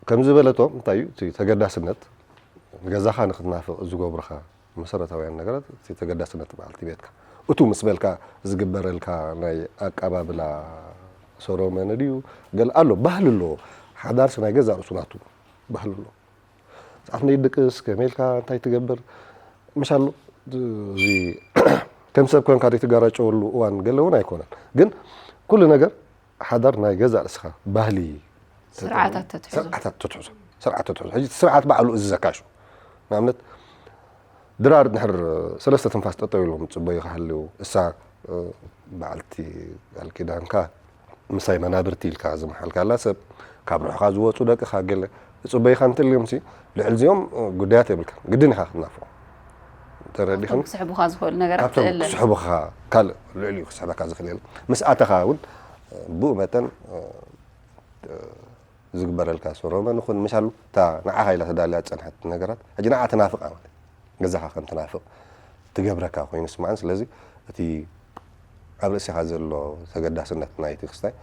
ከም ዝበለቶ እንታይ እዩ እቲ ተገዳስነት ንገዛኻ ንክትናፍቕ ዝገብሩኻ መሰረታውያን ነገራት እቲ ተገዳስነት በዓልቲ ቤትካ እቱ ምስ በልካ ዝግበረልካ ናይ ኣቀባብላ ሶሮመኒ ድዩ ገለ ኣሎ ባህሊ ኣለዎ ሓዳርሲ ናይ ገዛ ርእሱ ናቱ ባህሊ ኣለዎ ሰዓት ነይ ድቅስ ከመይ ኢልካ እንታይ ትገብር ምሻሉ እዚ ከም ሰብ ኮንካ ዘይትጋራጨወሉ እዋን ገለ እውን ኣይኮነን ግን ኩሉ ነገር ሓዳር ናይ ገዛእ ርእስኻ ባህሊ ስርዓታት ተትሕዞ። ስርዓታት ተትሕዞ ስርዓት ተትሕዞ ሕጂ እቲ ስርዓት ባዕሉ እዚ ዘካሹ ንኣብነት ድራር ድሕር ሰለስተ ትንፋስ ጠጠው ኢሎም ፅበዩ ክሃልው እሳ በዓልቲ ቃል ኪዳንካ ምሳይ መናብርቲ ኢልካ ዝመሓልካላ ሰብ ካብ ርሑኻ ዝወፁ ደቅኻ ገለ እፅበይኻ እንትልዮም ሲ ልዕል እዚኦም ጉዳያት የብልካ ግድን ኢኻ ክትናፍቆ ተረዲኽን ክስሕቡኻ ዝኽእሉ ነገራት ካብቶም ትእለ ክስሕቡኻ ካልእ ልዕሊኡ ክስሕበካ ዝኽእል የለ ምስ ኣተኻ እውን ብኡ መጠን ዝግበረልካ ሶሮመ ንኹን ምሻሉ እታ ንዓኻ ኢላ ተዳልያ ዝፀንሐት ነገራት ሕጂ ንዓ ትናፍቃ ማለት ገዛኻ ከም ትናፍቕ ትገብረካ ኮይኑ ስማዕን ስለዚ እቲ ኣብ ርእሲኻ ዘሎ ተገዳስነት ናይቲ ክስታይ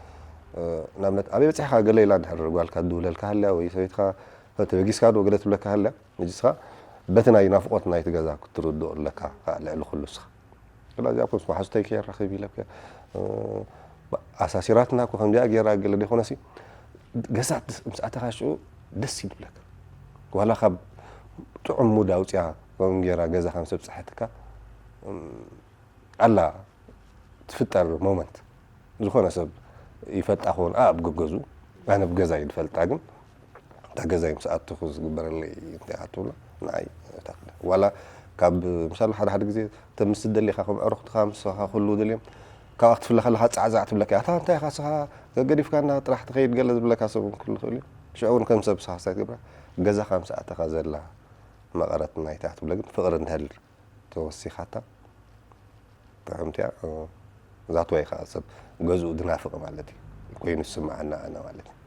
ንኣብነት ኣበይ በፂሕካ ገለ ኢላ ድሕር ጓልካ ትድውለልካ ሃልያ ወይ ሰበይትካ ተበጊስካ ዶ ገለ ትብለካ ሃልያ ንስኻ በቲ ናይ ናፍቆት ናይቲ ገዛ ክትርድኦ ኣለካ ልዕሊ ኩሉ ስኻ ስለዚ ኣብ ምስ መሓዙተይ ከየራኽብ ኢለ ኣሳሲራትና እኮ ከምዚኣ ገይራ ገለ ዘይኮነሲ ገዛ ምስ ኣተኻ ሽዑ ደስ ይብለካ ዋላ ካብ ጥዑም ሙድ ኣውፅያ ከም ገይራ ገዛ ከም ሰብ ፀሐትካ ኣላ ትፍጠር ሞመንት ዝኾነ ሰብ ይፈልጣ ክኾን ኣብ ገገዙ ኣነ ብገዛ እዩ ዝፈልጣ ግን እታ ገዛይ ምስ ኣተኹ ዝግበረለይ እንታይ ኣትብሎ ንዓይ እታ ክደ ዋላ ካብ ምሻሉ ሓደ ሓደ ግዜ ተምስ ደሊኻ ከም ዕሩኽትኻ ምስኻ ኩሉ ደልዮም ካብኣ ክትፍለ ከለኻ ጻዕዛዕ ትብለካ ኣታ እንታይ ኢኻ ስኻ ገገዲፍካና ጥራሕ ትኸይድ ገለ ዝብለካ ሰብ እውን ክህሉ ይኽእል እዩ ሽዑ እውን ከም ሰብ ስኻ ስታይ ትገብራ ገዛኻ ምስ ኣተኻ ዘላ መቐረት ናይታ ክትብለ ግን ፍቕሪ እንተህል ተወሲኻታ ጥዕምቲ እያ ዛትዋ ኢኻ ሰብ ገዝኡ ድናፍቕ ማለት እዩ ኮይኑ ዝስምዓና ኣነ ማለት እዩ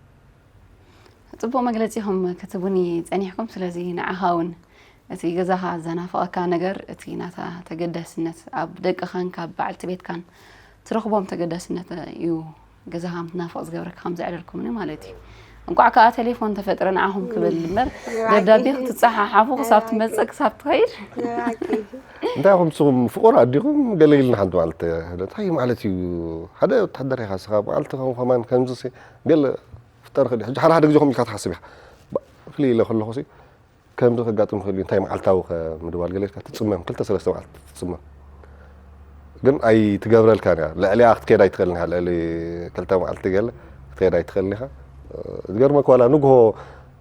ጽቡቕ መግለጺ ኢኹም ክትቡኒ ጸኒሕኩም ስለዚ ንዓኻ እውን እቲ ገዛኻ ዘናፍቐካ ነገር፣ እቲ ናታ ተገዳስነት፣ ኣብ ደቅኻን ካብ በዓልቲ ቤትካን ትረኽቦም ተገዳስነት እዩ ገዛኻ ምትናፍቕ ዝገብረካ፣ ከም ዘዕለልኩምኒ ማለት እዩ። እንቋዕ ከኣ ቴሌፎን ተፈጥረ ንዓኹም ክብል እምበር፣ ደብዳቤ ክትጸሓሓፉ ክሳብ ትመጽእ ክሳብ ትኸይድ። እንታይ ኢኹም ንስኹም ፍቑር ኣዲኹም ገለ ኢልና ሓንቲ ማለት፣ እንታይ ማለት እዩ? ሓደ ወታደር ኢኻ ንስኻ፣ በዓልቲ ከም ከማን ከምዚ ገለ ፍጠር ክእል። ሕጂ ሓደ ሓደ ግዜ ከምኡ ኢልካ ትሓስብ ኢኻ። ፍልይ ኢለ ከለኹ ከምዚ ከጋጥም ይኽእል እዩ፣ እንታይ መዓልታዊ ከምድዋል ገለ ኢልካ ትጽመም፣ ክልተ ሰለስተ መዓልቲ ትጽመም። ግን ኣይትገብረልካን እያ። ልዕሊኣ ክትከይድ ኣይትኽእልን ኢኻ። ልዕሊ ክልተ መዓልቲ ገለ ክትከይድ ኣይትኽእልን ኢኻ። ዝገርመካ ዋላ ንግሆ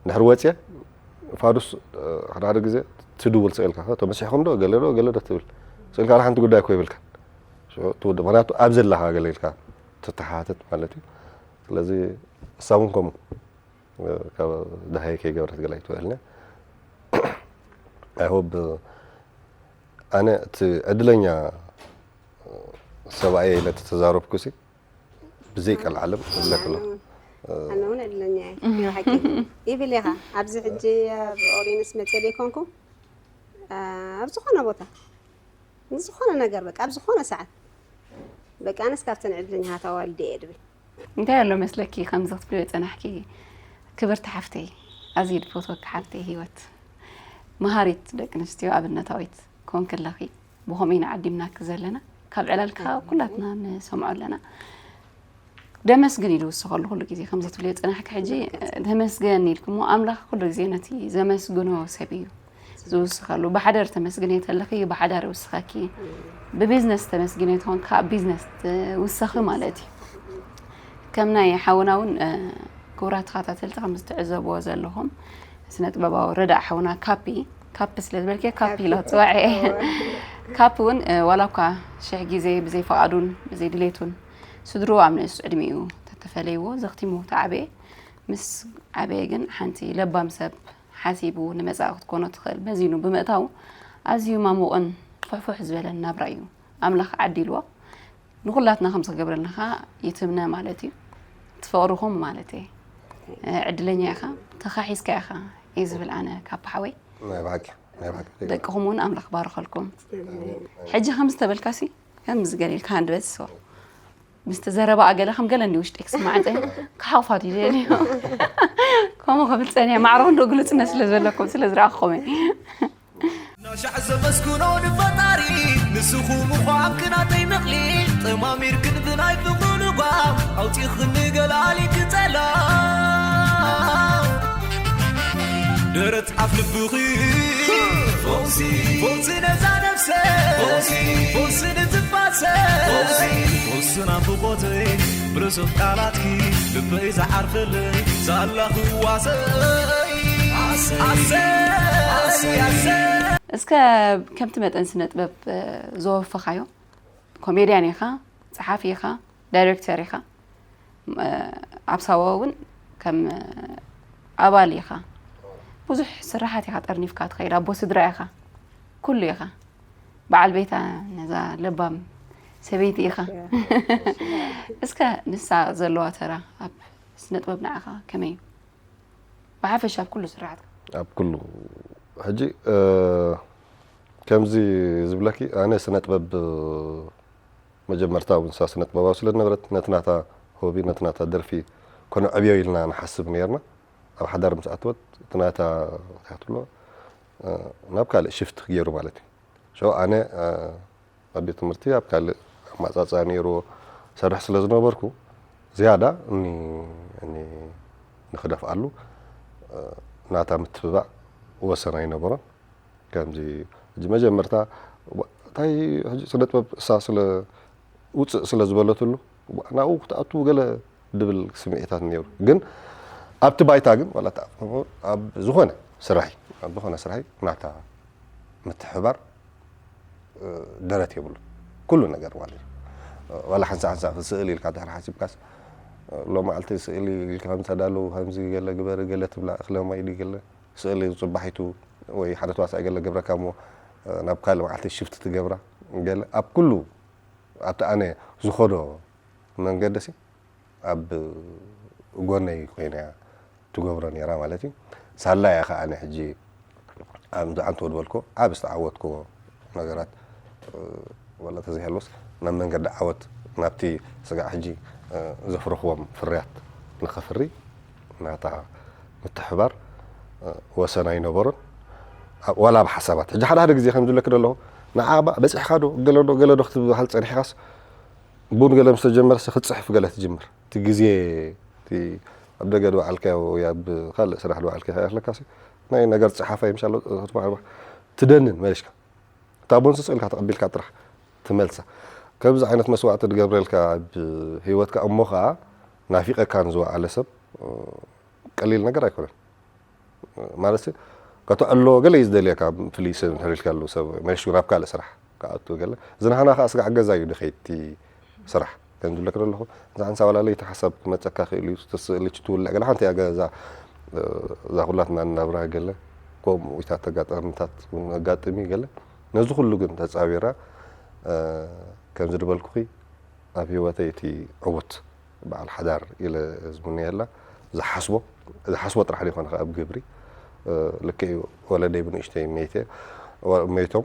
እንድሕር ወፅየ ፋዱስ ሓደ ሓደ ግዜ ትድውል ስቕ ኢልካ ተመሲሕኩም ዶ ገለ ዶ ገለ ዶ ትብል ስቕ ኢልካ ዋላ ሓንቲ ጉዳይ እኮ ይብልካን። ትውድእ ምክንያቱ ኣብ ዘለኻ ገለ ኢልካ ትተሓተት ማለት እዩ። ስለዚ እሳ እውን ከምኡ ካብ ደሃይ ከይገበረት ገለ ኣይትውዕልን እያ። I hope ኣነ እቲ ዕድለኛ ሰብኣየ ኢለ ተተዛረብኩ ሲ ብዘይ ቀልዓለም እብለክ ኣለኹ። ኣነ እውን ዕድለኛ እየ። ናይ ብሓቂ ይብል ኢኻ። ኣብዚ ሕጂ ኣብ ኦሪንስ መፅየ ዘይኮንኩ ኣብ ዝኾነ ቦታ ንዝኾነ ነገር በቃ ኣብ ዝኾነ ሰዓት በቃ ኣነስ ካብተን ዕድለኛታት ኣዋልድ እየ ድብል። እንታይ ኣሎ መስለኪ ከምዚ ክትብልዮ ዝጸናሕኪ ክብርቲ ሓፍተይ፣ ኣዝየ ድፈትወኪ ሓፍተይ ሂወት፣ መሃሪት ደቂ ኣንስትዮ ኣብነታዊት ኮንኪ ኣለኺ። ብኸምኡ ኢና ዓዲምናኪ ዘለና። ካብ ዕላልኪ ከኣ ኩላትና ንሰምዖ ኣለና። ደመስግን እዩ ዝውስኸሉ ኩሉ ግዜ ከምዚ ትብልዮ ዝጸናሕኪ ሕጂ ተመስገን ኢልኪ እሞ ኣምላኽ ኩሉ ግዜ ነቲ ዘመስግኖ ሰብ እዩ ዝውስኸሉ። ብሓደር ተመስግንዮ ተለኺ ብሓዳር ይውስኸኪ። ብቢዝነስ ተመስግንዮ ተኾንኪ ከዓ ቢዝነስ ትውሰኺ ማለት እዩ። ከም ናይ ሓውና እውን ክቡራት ተኸታተልቲ ከም ዝትዕዘብዎ ዘለኹም ስነ ጥበባዊ ረዳእ ሓውና ካፒ ካፒ ስለ ዝበልክዮ ካፒ ኢለ ክፅውዐ እየ። ካፒ እውን ዋላ እኳ ሽሕ ግዜ ብዘይ ፈቓዱን ብዘይ ድሌቱን ስድርኡ ኣብ ንእስ ዕድሚኡ ተተፈለይዎ ዘኽቲሙ ተዓበየ። ምስ ዓበየ ግን ሓንቲ ለባም ሰብ ሓሲቡ ንመጻኢ ክትኮኖ ትኽእል መዚኑ ብምእታዉ ኣዝዩ ማሙቕን ፍሕፉሕ ዝበለን ናብራ እዩ ኣምላኽ ዓዲልዎ። ንኹላትና ከምዚ ክገብረልና ኸኣ ይትምነ ማለት እዩ። ትፈቕርኹም ማለት እየ። ዕድለኛ ኢኻ፣ ተኻሒስካ ኢኻ እየ ዝብል ኣነ ካፕ ሓወይ። ናይ ብሓቂ ናይ ብሓቂ ደቅኹም እውን ኣምላኽ ባርኸልኩም። ሕጂ ከም ዝተበልካሲ ከምዚ ገለ ኢልካ ሃንደበት ስዋ ምስቲ ዘረባኣ ገለ ከም ገለ እንዲ ውሽጢ ክስማዕ እንተ ክሓቑፋ ድዩ ደልዮ ከምኡ ክብል ጸኒሐ ማዕረ ክንዶ ግሉጽነት ስለ ዘለኩም ስለ ዝረኣኹኹም እየ። ናሻዕ ዘመስግኖ ንፈጣሪ ንስኹም እኳ ኣብኪ ናተይ ምቕሊ ጠማሚርክን ብናይ ፍቕሩ ልጓም ኣውፂኽኒ ገላሊኪ ጸላም ደረት ኣፍ ልብኺ ፈውሲ ፈውሲ ነዛ ነፍሰ ፈውሲ ፈውሲ ንትንፋሰ ፈውሲ ፈውሲ ናፍቆተይ ብርሱቕ ቃላትኪ ልበይ ዝዓርፈለይ ሳላ ክዋሰይ ኣሰይ ኣሰይ ኣሰይ እስከ ከምቲ መጠን ስነ ጥበብ ዘወፈኻዮ ኮሜድያን ኢኻ፣ ጸሓፊ ኢኻ፣ ዳይሬክተር ኢኻ፣ ኣብ ሳዋ እውን ከም ኣባል ኢኻ። ብዙሕ ስራሓት ኢኻ ጠርኒፍካ ትኸይድ፣ ኣቦ ስድራ ኢኻ፣ ኩሉ ኢኻ። በዓል ቤታ ነዛ ለባም ሰበይቲ ኢኻ። እስከ ንሳ ዘለዋ ተራ ኣብ ስነ ጥበብ ንዓኻ ከመይ እዩ? ብሓፈሻ ኣብ ኩሉ ስራሓትካ። ኣብ ኩሉ ሕጂ ከምዚ ዝብለኪ ኣነ ስነ ጥበብ መጀመርታ እውን ንሳ ስነ ጥበባዊ ስለ ዝነበረት ነቲ ናታ ሆቢ ነቲ ናታ ደርፊ ከነዕብዮ ኢልና ንሓስብ ነይርና። ኣብ ሓዳር ምስ ኣተወት እቲ ናታ እንታይ ትብሎ ናብ ካልእ ሽፍት ገይሩ ማለት እዩ። ሶ ኣነ ኣብ ቤት ትምህርቲ ኣብ ካልእ ኣማፃፅኣ ነይርዎ ሰርሕ ስለ ዝነበርኩ ዝያዳ እኒ እኒ ንክደፍኣሉ ናታ ምትብባዕ ወሰን ኣይነበሮን። ከምዚ ሕጂ መጀመርታ እንታይ ሕጂ ስነ ጥበብ እሳ ስለ ውፅእ ስለ ዝበለትሉ ናብኡ ክትኣቱ ገለ ድብል ስምዒታት ነይሩ። ግን ኣብቲ ባይታ ግን ዋላ ኣብ ዝኾነ ስራሒ ኣብ ዝኾነ ስራሒ ናታ ምትሕባር ደረት የብሉ ኩሉ ነገር ማለት እዩ። ዋላ ሓንሳ ሓንሳ ስእሊ ኢልካ ድሕር ሓሲብካስ ሎም መዓልቲ ስእሊ ኢልካ ከም ተዳሉ ከምዚ ገለ ግበር ገለ ትብላ እኽለ ማይ ድዩ ገለ ስእሊ ፅባሒቱ ወይ ሓደ ተዋሳኢ ገለ ገብረካ እሞ ናብ ካልእ መዓልቲ ሽፍት ትገብራ ገለ ኣብ ኩሉ ኣብቲ ኣነ ዝኸዶ መንገዲ ሲ ኣብ ጎነይ ኮይና እያ ትገብሮ ነይራ ማለት እዩ። ሳላ እያ ከኣ ኣነ ሕጂ ኣብ ዝዓንቶ ዝበልኮ ዓብ ዝተዓወትኮ ነገራት፣ እ፣ ዋላ ተዘይሃልወስ ናብ መንገዲ ዓወት፣ ናብቲ ስጋዕ ሕጂ፣ እ፣ ዘፍረኽዎም ፍርያት ንኸፍሪ ናታ ምትሕባር፣ እ፣ ወሰን ኣይነበሮን። ኣ-፣ ዋላ ኣብ ሓሳባት። ሕጂ ሓደ ሓደ ግዜ ከም ዝብለኪ ዘለኹ፣ ንዓ እባ በጺሕካ ዶ፣ ገለ ዶ፣ ገለ ዶ ክትበሃል ጸኒሕካስ፣ ቡን ገለ ምስ ተጀመረስ ክትጽሕፍ ገለ ትጅምር። እቲ ግዜ፣ እቲ ኣብ ደገ ድበዓልካዮ ወይ ኣብ ካልእ ስራሕ ድበዓልካዮ ኣለካሲ፣ ናይ ነገር ጸሓፋይ ምሻሎ፣ ትደንን መሊስካ። እታ ቡን ስቕ ኢልካ ተቐቢልካ ጥራሕ ትመልሳ። ከምዚ ዓይነት መስዋእቲ ዝገብረልካ ኣብ ህይወትካ፣ እሞ ኸኣ ናፊቐካ ንዝወዓለ ሰብ፣ ቀሊል ነገር ኣይኮነን። ማለት፣ ከተዕሎ ገለ እዩ ዝደልየካ፣ ፍልይ ስለ እንድሕር ኢልካ ኣለዉ ሰብ፣ መሊሱ ናብ ካልእ ስራሕ ክኣቱ ገለ። እዚ ናህና ከኣ ስጋዕ ገዛ እዩ ድኸይቲ ስራሕ። ከም ዝብለክ ዘለኹ፣ እዛ ሓንሳብ ዋላ ለይቲ ሓሳብ ክመጸካ ክእል እዩ፣ ትስእል እች ትውልዕ ገለ ሓንቲ እያ ገዛ፣ እ፣ እዛ ኩላትና እናብራ ገለ፣ ከምኡ ኢታት ኣጋጣሚታት እውን ኣጋጥሚ ገለ። ነዚ ኩሉ ግን ተጻዊራ፣ እ፣ ከምዚ ዝበልኩኺ፣ ኣብ ህይወተይ እቲ ዕዉት በዓል ሓዳር ኢለ ዝምነየላ፣ ዝሓስቦ፣ ዝሓስቦ ጥራሕ ዘይኮነ ከኣ ኣብ ግብሪ፣ እ፣ ልክዕ እዩ። ወለደይ ብንእሽተይ መይተ-፣ ወ-፣ መይቶም፣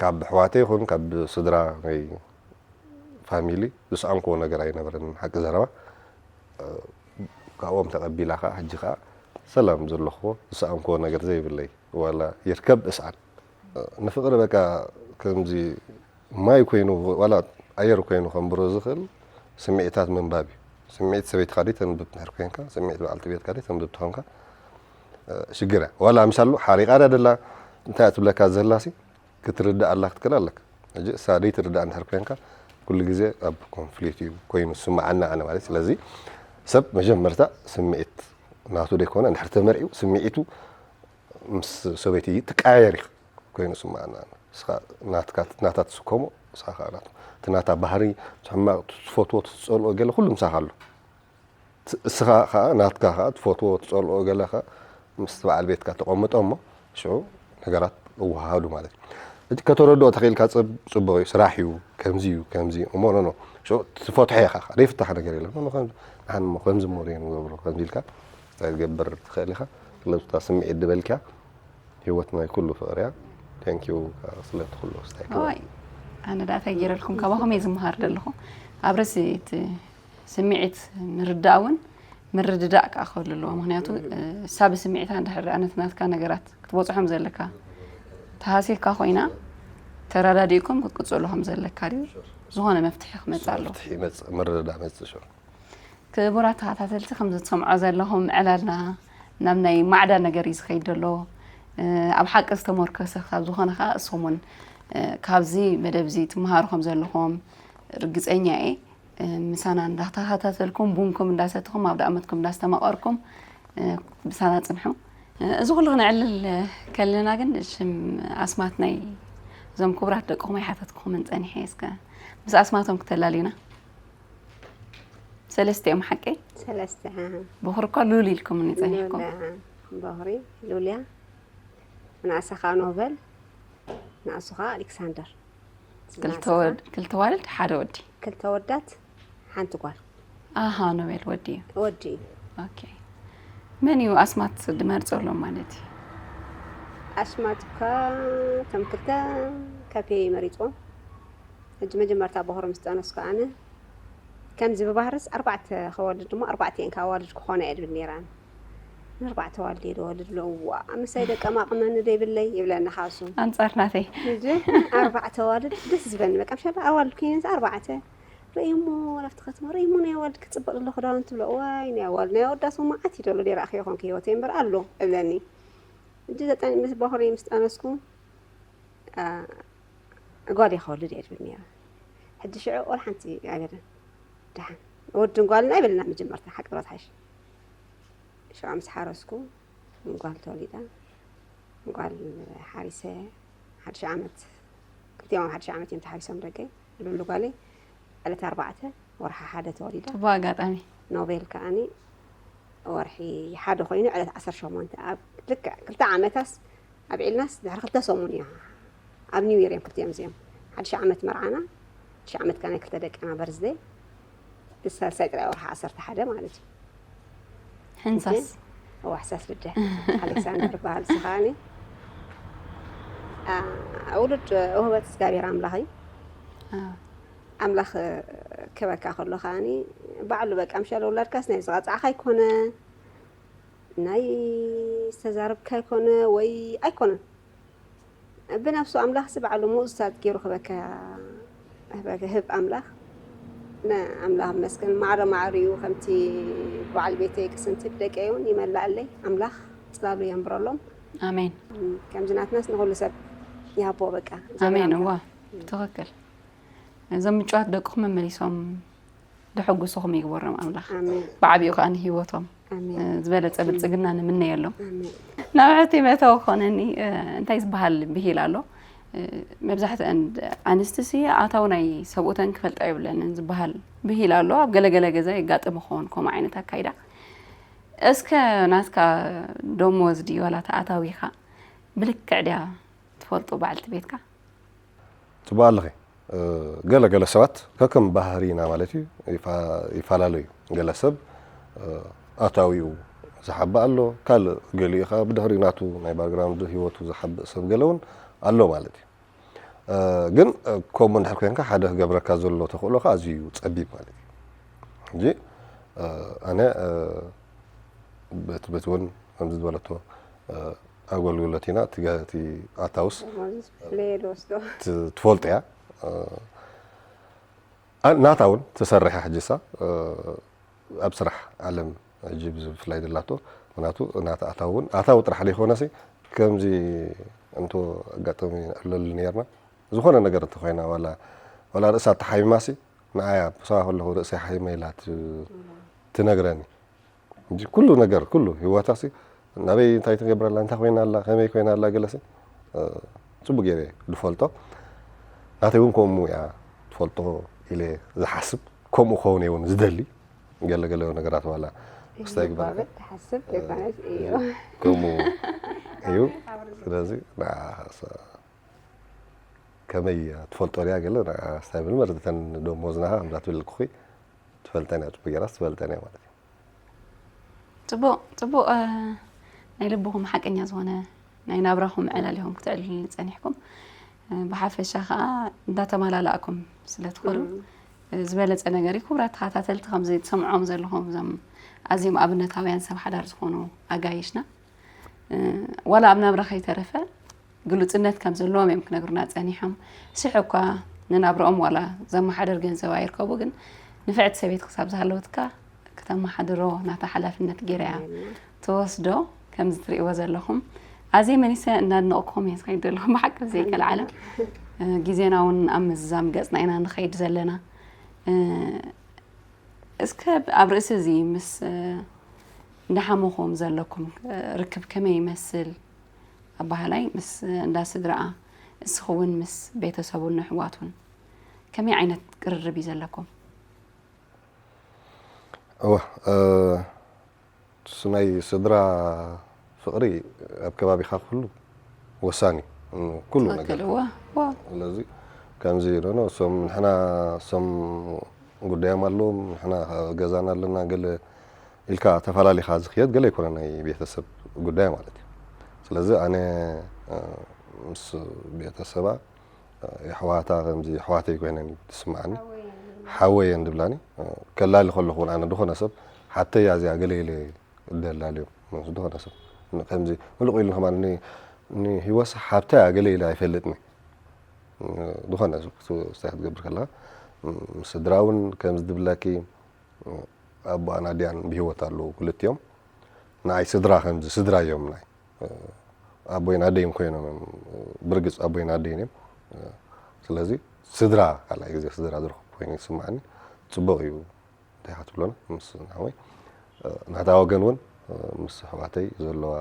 ካብ ኣሕዋተይ ይኹን ካብ ስድራ ናይ ፋሚሊ ዝሰኣንክዎ ነገር ኣይነበረን፣ ሓቂ ዘረባ። እ፣ ካብኦም ተቐቢላ ከኣ፣ ሕጂ ከኣ ሰላም ዘለኽዎ፣ ዝሰኣንክዎ ነገር ዘይብለይ፣ ዋላ ይርከብ እስኣን። እ፣ ንፍቕሪ በቃ ከምዚ ማይ ኮይኑ፣ ዋላ ኣየር ኮይኑ ከንብሮ ዝኽእል ስምዒታት ምንባብ እዩ። ስምዒት ሰበይትኻ ደይ ተንብብ እንድሕር ኮይንካ፣ ስምዒት በዓልቲ ቤትካ ደይ ተንብብ ተኾንካ፣ እ፣ ሽግር እያ። ዋላ ምሳሉ ሓሪቓ ድያ ደላ፣ እንታይ እያ ትብለካ ዘላሲ፣ ክትርድኣላ ክትክእል ኣለካ። ሕጂ እሳ ደይ ትርዳእ እንድሕር ኮይንካ፣ ኩሉ ግዜ ኣብ ኮንፍሊክት እዩ ኮይኑ ዝስምዓና ኣነ ማለት። ስለዚ ሰብ መጀመርታ ስምዒት ናቱ ደይኮነ፣ እንድሕር ተመርዒው ስምዒቱ ምስ ሰበይቲ ትቀያየር እዩ ኮይኑ ዝስምዓና ኣነ። ንስኻ ናትካ፣ ናታ ትስከሞ፣ ንስኻ ከኣ ናቱ። እቲ ናታ ባህሪ፣ እቲ ሕማቕ፣ እቲ ትፈትዎ፣ እቲ ትጸልኦ ገለ ኩሉ ምሳኻ ኣሎ። ት-፣ እስኻ ኸኣ ናትካ ኸኣ ትፈትዎ ትጸልኦ ገለ ኸኣ ምስቲ በዓል ቤትካ ተቐምጦ እሞ ሽዑ ነገራት ይወሃሃዱ ማለት እዩ። እቲ ከተረድኦ ተኽኢልካ ጽብ-፣ ጽቡቕ እዩ፣ ስራሕ እዩ፣ ከምዚ እዩ፣ ከምዚ እዩ እሞ ኖ፣ ኖ። ሽዑ ትፈትሖ ኢኻ ኸኣ፣ ዘይፍታሕ ነገር የለን። ኖ፣ ኖ፣ ከምዚ፣ ንሓን እሞ ከምዚ እሞ ርኤ ንገብሮ፣ ከምዚ ኢልካ እንታይ ትገብር ትኽእል ኢኻ። ስለዚ እታ ስምዒት ዝበልክያ ህይወት ናይ ኩሉ ፍቕሪ እያ። ቴንክ ዩ ስለ እቲ ኩሉ ስታይ ክብረት። ዋይ፣ ኣነ ደኣ እንታይ ገይረልኩም፣ ካባኹም እየ ዝመሃር ዘለኹ። ኣብ ርእሲ እቲ ስምዒት ምርዳእ እውን ምርድዳእ ከኣ ክህሉ ኣለዎ። ምኽንያቱ፣ እ፣ እሳ ብስምዒታ እንድሕር ደኣ ነቲ ናትካ ነገራት ክትበጽሖም ዘለካ ተሃሲካ ኮይና፣ ተረዳዲእኩም ክትቅጽሉ ከም ዘለካ ድዩ ዝኾነ መፍትሒ ክመጽእ ኣለዎ። መፍትሒ ይመጽእ፣ ምርድዳእ መጽእ፣ ሹር። ክቡራት ተኸታተልቲ፣ ከም ዝትሰምዖ ዘለኹም ዕላልና ናብ ናይ ማዕዳ ነገር እዩ ዝኸይድ ዘሎ። እ፣ ኣብ ሓቂ ዝተመርኮሰ ክሳብ ዝኾነ ከኣ፣ እስኹም እውን፣ እ፣ ካብዚ መደብ እዚ ትመሃሩ ከም ዘለኹም ርግጸኛ እየ። እ፣ ምሳና እንዳተኸታተልኩም፣ ቡንኩም እንዳሰትኹም፣ ኣብ ደኣመትኩም እንዳስተማቐርኩም፣ እ፣ ምሳና ጽንሑ። እ፣ እዚ ኩሉ ክነዕልል ከለና ግን ሽም ኣስማት ናይ እዞም ክቡራት ደቅኹም ኣይሓተትኩኹምን ጸኒሐ። እስከ ምስ ኣስማቶም ክተላልዩና። ሰለስተ እዮም ሓቀይ? ሰለስተ፣ ኣሃ። በኹሪ እኳ ሉል ኢልኩምኒ ጸኒሕኩም። ሉል፣ ኣሃ። በኹሪ ሉልያ፣ ንኣሳ ኸኣ ኖቨል፣ ንኣሱ ኸኣ ኣሌክሳንደር። ክልተ ወድ-፣ ክልተ ዋልድ፣ ሓደ ወዲ። ክልተ ወዳት፣ ሓንቲ ጓል። ኣሃ፣ ኖቤል ወዲ እዩ። ወዲ እዩ። ኦኬ። መን እዩ ኣስማት ድመርጸሎም ማለት እዩ? ኣስማት እኳ እቶም ክልተ ካፌ መሪጽዎም። ሕጂ መጀመርታ በኹሪ ምስ ጠነስኩ ኣነ፣ ከምዚ ብባህርስ ኣርባዕተ ከወልድ ድማ ኣርባዕተ እየን ካብ ኣዋልድ ክኾና እየ ድብል ነይረ ኣነ። ንኣርባዕተ ዋልድ እየ ድወልድ ብሎ፣ እዋ፣ ምሳይ ደቂ ኣማቕመኒ ዶ ይብለይ ይብለኒ ሓሱ። ኣንጻር ናተይ። ሕጂ ኣርባዕተ ኣዋልድ ደስ ዝበኒ፣ በቃ፣ ምሻ ኣዋልድ ኮይነን ኣርባዕተ። ርእይሞ፣ ዋላ ኣብቲ ከተማ ርእይሞ ናይ ኣዋልድ ክጽብቕ ዘሎ ክዳውንቲ ብሎ፣ እዋይ፣ ናይ ኣዋልድ፣ ናይ ኣወዳት እውን መዓት እዩ ደሎ፣ ደይረኣኽዮ ኮንክ ህይወተይ እምበር ኣሎ እብለኒ። ሕጂ ዘጠን-፣ ምስ በኹሪ ምስ ጠነስኩ፣ ኣ፣ ጓል እየ ክወልድ እየ ድብል ነይረ። ሕጂ ሽዑ ወላ ሓንቲ ኣይበለን። ደሓን ወድን ጓልን ኣይበልና መጀመርታ፣ ሓቂ ክትሓሽ። ሽዑ ምስ ሓረስኩ ጓል ተወሊዳ። ጓል ሓሪሰ ሓድሽ ዓመት፣ ክልቲኦም ኣብ ሓድሽ ዓመት እዮም ተሓሪሶም ደገይ። ሉሉ ጓለይ ዕለት ኣርባዕተ ወርሒ ሓደ ተወሊዳ። ጽቡቕ ኣጋጣሚ። ኖቤል ከኣኒ ወርሒ ሓደ ኮይኑ ዕለት ዓሰርተ ሸሞንተ፣ ኣብ ልክዕ ክልተ ዓመታስ ኣብዒልናስ ድሕሪ ክልተ ሰሙን እያ። ኣብ ኒው ይር እዮም ክልቲኦም እዚኦም። ሓድሽ ዓመት መርዓና፣ ሓድሽ ዓመት ከኣ ናይ ክልተ ደቅና በርዝደይ፣ ሳልሳይ ጥራይ ወርሒ ዓሰርተ ሓደ ማለት እዩ። ሕንሳስ? እዋ፣ ሕሳስ ልደ። ኣሌክሳንደር በሃል፣ እሱ ከኣኒ ውሉድ ውህበት እግዚኣብሔር ኣምላኽ እዩ። ኣምላኽ ክበካ ከሎ ከዓኒ ባዕሉ በቃ ምሻለ ውላድካስ ናይ ዝቐጻዕካ ኣይኮነ፣ ናይ ዝተዛረብካ ኣይኮነ ወይ ኣይኮነን። ብነፍሱ ኣምላኽሲ ባዕሉ ምኡዝታት ገይሩ ክበካ ህብ ኣምላኽ። ንኣምላኽ መስገን ማዕረ ማዕሪኡ ከምቲ በዓል ቤተይ ቅስንቲ ብደቀይ እውን ይመላእለይ። ኣምላኽ ጽላሉ የንብረሎም። ኣሜን። ከምዚ ናትናስ ንኹሉ ሰብ ይሃቦ በቃ። ኣሜን። እዋ ትኽክል። እዞም ምጭዋት ደቅኹም መመሊሶም ደሐጉስኹም ይግበሮም ኣምላኽ። ኣሜን። ብዓቢኡ ከኣ ንህይወቶም ኣሜን። ዝበለጸ ብልጽግና ንምነየሎም። ኣሜን። ናብ ሕቲ መእተዊ ክኾነኒ፣ እ፣ እንታይ ዝበሃል ብሂል ኣሎ? እ፣ መብዛሕትአን ኣንስትሲ ኣታዊ ናይ ሰብኡተን ክፈልጣ የብለንን ዝበሃል ብሂል ኣሎ። ኣብ ገለገለ ገዛ የጋጥም ይኸውን ከምኡ ዓይነት ኣካይዳ። እስከ ናትካ ደሞዝ ድዩ ዋላ ተኣታዊኻ ብልክዕ ድያ ትፈልጡ በዓልቲ ቤትካ? ጽቡቕ ኣለኺ። እ፣ ገለ ገለ ሰባት ከከም ባህሪና ማለት እዩ ይፋ-፣ ይፈላለዩ። ገለ ሰብ፣ እ፣ ኣታዊኡ ዝሓብእ ኣሎ፣ ካልእ ገሊኡ ኸኣ ብድሕሪኡ ናቱ ናይ ባክግራውንድ ህይወቱ ዝሓብእ ሰብ ገለ እውን ኣሎ ማለት እዩ። እ፣ ግን፣ እ፣ ከምኡ እንድሕር ኮይንካ ሓደ ክገብረካ ዘሎ ተኽእሎ ኸኣ ኣዝዩ ጸቢብ ማለት እዩ። ሕጂ፣ እ፣ ኣነ፣ እ፣ በቲ፣ በቲ እውን ከምዚ ዝበለቶ፣ እ፣ ኣገልግሎት ኢና፣ እቲ ገ-፣ እቲ ኣታውስ ደሞዝስ ብፍለየ ዝወስዶ። ት-፣ ትፈልጦ እያ። እ፣ ኣ-፣ ናታ እውን ትሰርሕ እያ ሕጂሳ፣ እ፣ ኣብ ስራሕ ዓለም ሕጂ ብፍላይ ደላቶ፣ ምኽንያቱ ናታ ኣታዊ እውን፣ ኣታዊ ጥራሕ ዘይኮነሲ፣ ከምዚ እንቶ ኣጋጣሚ ንዕለሉ ነይርና፣ ዝኾነ ነገር እንተኾይና፣ ዋላ፣ ዋላ ርእሳ ተሓሚማሲ፣ ንዓያ ምሳኻ ከለኹ ርእሰይ ሓይመ ኢላ ት-፣ ትነግረኒ። እንጂ ኩሉ ነገር፣ ኩሉ ህይወታሲ ናበይ እንታይ ትገብር ኣላ፣ እንታይ ኮይና ኣላ፣ ከመይ ኮይና ኣላ፣ ገለሲ፣ እ፣ ጽቡቅ ገይረ ዝፈልጦ። ናተይ እውን ከምኡ እያ ትፈልጦ ኢለ ዝሓስብ፣ ከምኡ ከውን እውን ዝደሊ፣ ገለ ገለ ነገራት ዋላ ክስታይ ግበር። ይጓበጥ ትሓስብ እ፣ ዘይኮነስ እዩ። ከምኡ እዩ። ስለዚ ንዓ ከመይ ትፈልጦ ድያ ገለ ንዓ ስታይ ብል መርዚ ተን ደሞዝና ከምዛ ትብል ኩኺ ትፈልጠን እያ፣ ጽቡቅ ገይራስ ትፈልጠን እያ ማለት እዩ። ጽቡቅ፣ ጽቡቅ፣ እ፣ ናይ ልብኹም ሓቀኛ ዝኾነ ናይ ናብራኹም ዕላል ኢኹም ክትዕልሉኒ ጸኒሕኩም። እ፣ ብሓፈሻ ከኣ እንዳተመላላእኩም ስለ ትኸዱ፣ እም። እ፣ ዝበለጸ ነገር እዩ። ክቡራት ተኸታተልቲ፣ ከምዚ ትሰምዖም ዘለኹም እዞም ኣዝዮም ኣብነታውያን ሰብ ሓዳር ዝኾኑ ኣጋይሽና፣ እ፣ ዋላ ኣብ ናብራ ከይተረፈ ግሉጽነት ከም ዘለዎም እዮም ክነግሩና ጸኒሖም። ስሕ እኳ ንናብርኦም ዋላ ዘመሓደር ገንዘብ ኣይርከቡ፣ ግን ንፍዕቲ ሰበይቲ ክሳብ ዝሃለወትካ ክተመሓድሮ ናታ ሓላፍነት ገይራ እያ ትወስዶ። ከምዚ ትርእይዎ ዘለኹም ኣዝየ መኒሰ እናድነቕኩም እየ ዝኸይድ ዘለኹ ብሓቂ ብዘይቀልዓለም። እ፣ ግዜና እውን ኣብ ምዝዛም ገጽና ኢና ንኸይድ ዘለና። እ፣ እስከ ኣብ ርእሲ እዚ ምስ፣ እ፣ እንዳሓመኹም ዘለኩም፣ እ፣ ርክብ ከመይ ይመስል? ኣባህላይ ምስ እንዳ ስድራኣ፣ እስኺ እውን ምስ ቤተሰቡን ንሕዋቱን ከመይ ዓይነት ቅርርብ እዩ ዘለኩም? እወ፣ እ፣ እሱ ናይ ስድራ ፍቕሪ ኣብ ከባቢኻ ኩሉ ወሳኒ እዩ፣ ኩሉ ትኽክል፣ ነገር። እወ፣ እወ። ስለዚ ከምዚ ዶ ነው፣ እሶም ንሕና፣ እሶም ጉዳዮም ኣለዎም፣ ንሕና ገዛና ኣለና፣ ገለ ኢልካ ተፈላሊኻ ዝኽየድ ገለ ኣይኮነ ናይ ቤተሰብ ጉዳይ ማለት እዩ። ስለዚ ኣነ፣ እ፣ ምስ ቤተሰባ፣ እ፣ የሕዋታ ከምዚ የሕዋተይ ኮይነን እዩ ትስምዓኒ። ሓወይ እየን ዝብላኒ። እ፣ ከላሊ ከለኹ እውን ኣነ ዝኾነ ሰብ ሓተይ እያ እዚኣ ገለ ኢለ ደላልዮም ምስ ዝኾነ ሰብ። ን-፣ ከምዚ ምሉቕ ኢሉ ከማን ን-፣ ንህይወት ሓብታ እያ ገለ ኢለ ኣይፈልጥን። እ፣ ዝኾነ ሰብ ክስ-፣ ክስታይ ክትገብር ከለኻ፣ እ፣ ምስ ስድራ እውን ከምዚ ዝብለኪ፣ ኣቦኣን ኣዲኣን ብህይወት ኣለዉ ክልቲኦም። ንዓይ ስድራ ከምዚ ስድራ እዮም ናይ፣ እ፣ ኣቦይን ኣደይን ኮይኖም እዮም። ብርግጽ ኣቦይን ኣደይን እዮም። እ፣ ስለዚ ስድራ ካልኣይ ግዜ ስድራ ዝረኸብኩ ኮይኑ ይስምዓኒ። ጽቡቕ እዩ። እንታይ ኢኻ ትብሎና? ምስ ንዓወይ፣ እ፣ ናታ ወገን እውን፣ እ፣ ምስ ኣሕዋተይ ዘለዋ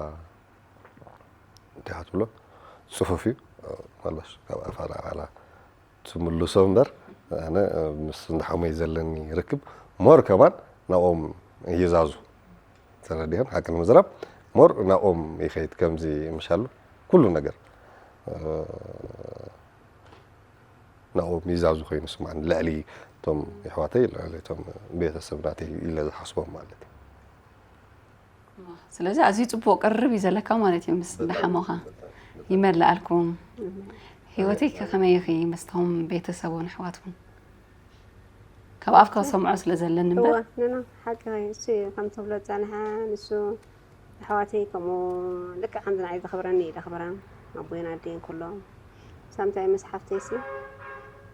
እንታይ ኢኻ ትብሎ? ጽፉፍ እዩ። እ፣ ምናልባሽ ካብ ኣፋ ናብ ቃላ ትምልሶ እምበር፣ ኣነ፣ እ፣ ምስ እንዳ ሓወይ ዘለኒ ርክብ ሞር ከማን ናብኦም ይዛዙ። ተረዲእን ሓቂ ንምዝራብ ሞር ናብኦም ይኸይድ። ከምዚ ምሻሉ ኩሉ ነገር፣ እ፣ ናብኦም ይዛዙ ኮይኑ ስማዕኒ፣ ልዕሊ እቶም የሕዋተይ፣ ልዕሊ እቶም ቤተሰብ ናተይ ኢለ ዝሓስቦም ማለት እዩ። ስለዚ ኣዝዩ ጽቡቕ ቅርርብ እዩ ዘለካ ማለት እዩ ምስ እንዳ ሓሞኻ። ይመልኣልኩም። ህይወተይ ከ ከመይ ኢኺ ምስቶም ቤተሰቡን ኣሕዋትኩም? ካብ ኣፍካ ሰምዖ ስለ ዘለኒ እምበር። እዋ፣ ኖ፣ ኖ፣ ሓቂ እዩ። እሱ እዩ ከም ትብሎ ዝጸንሐ፣ ንሱ ኣሕዋተይ ከምኡ ልክዕ ከምዚ ንዓይ ዘኽብረኒ እዩ ዘኽብረን። ኣቦይን ኣደይን ኩሎም። ሳምታይ ምስ ሓፍተይሲ፣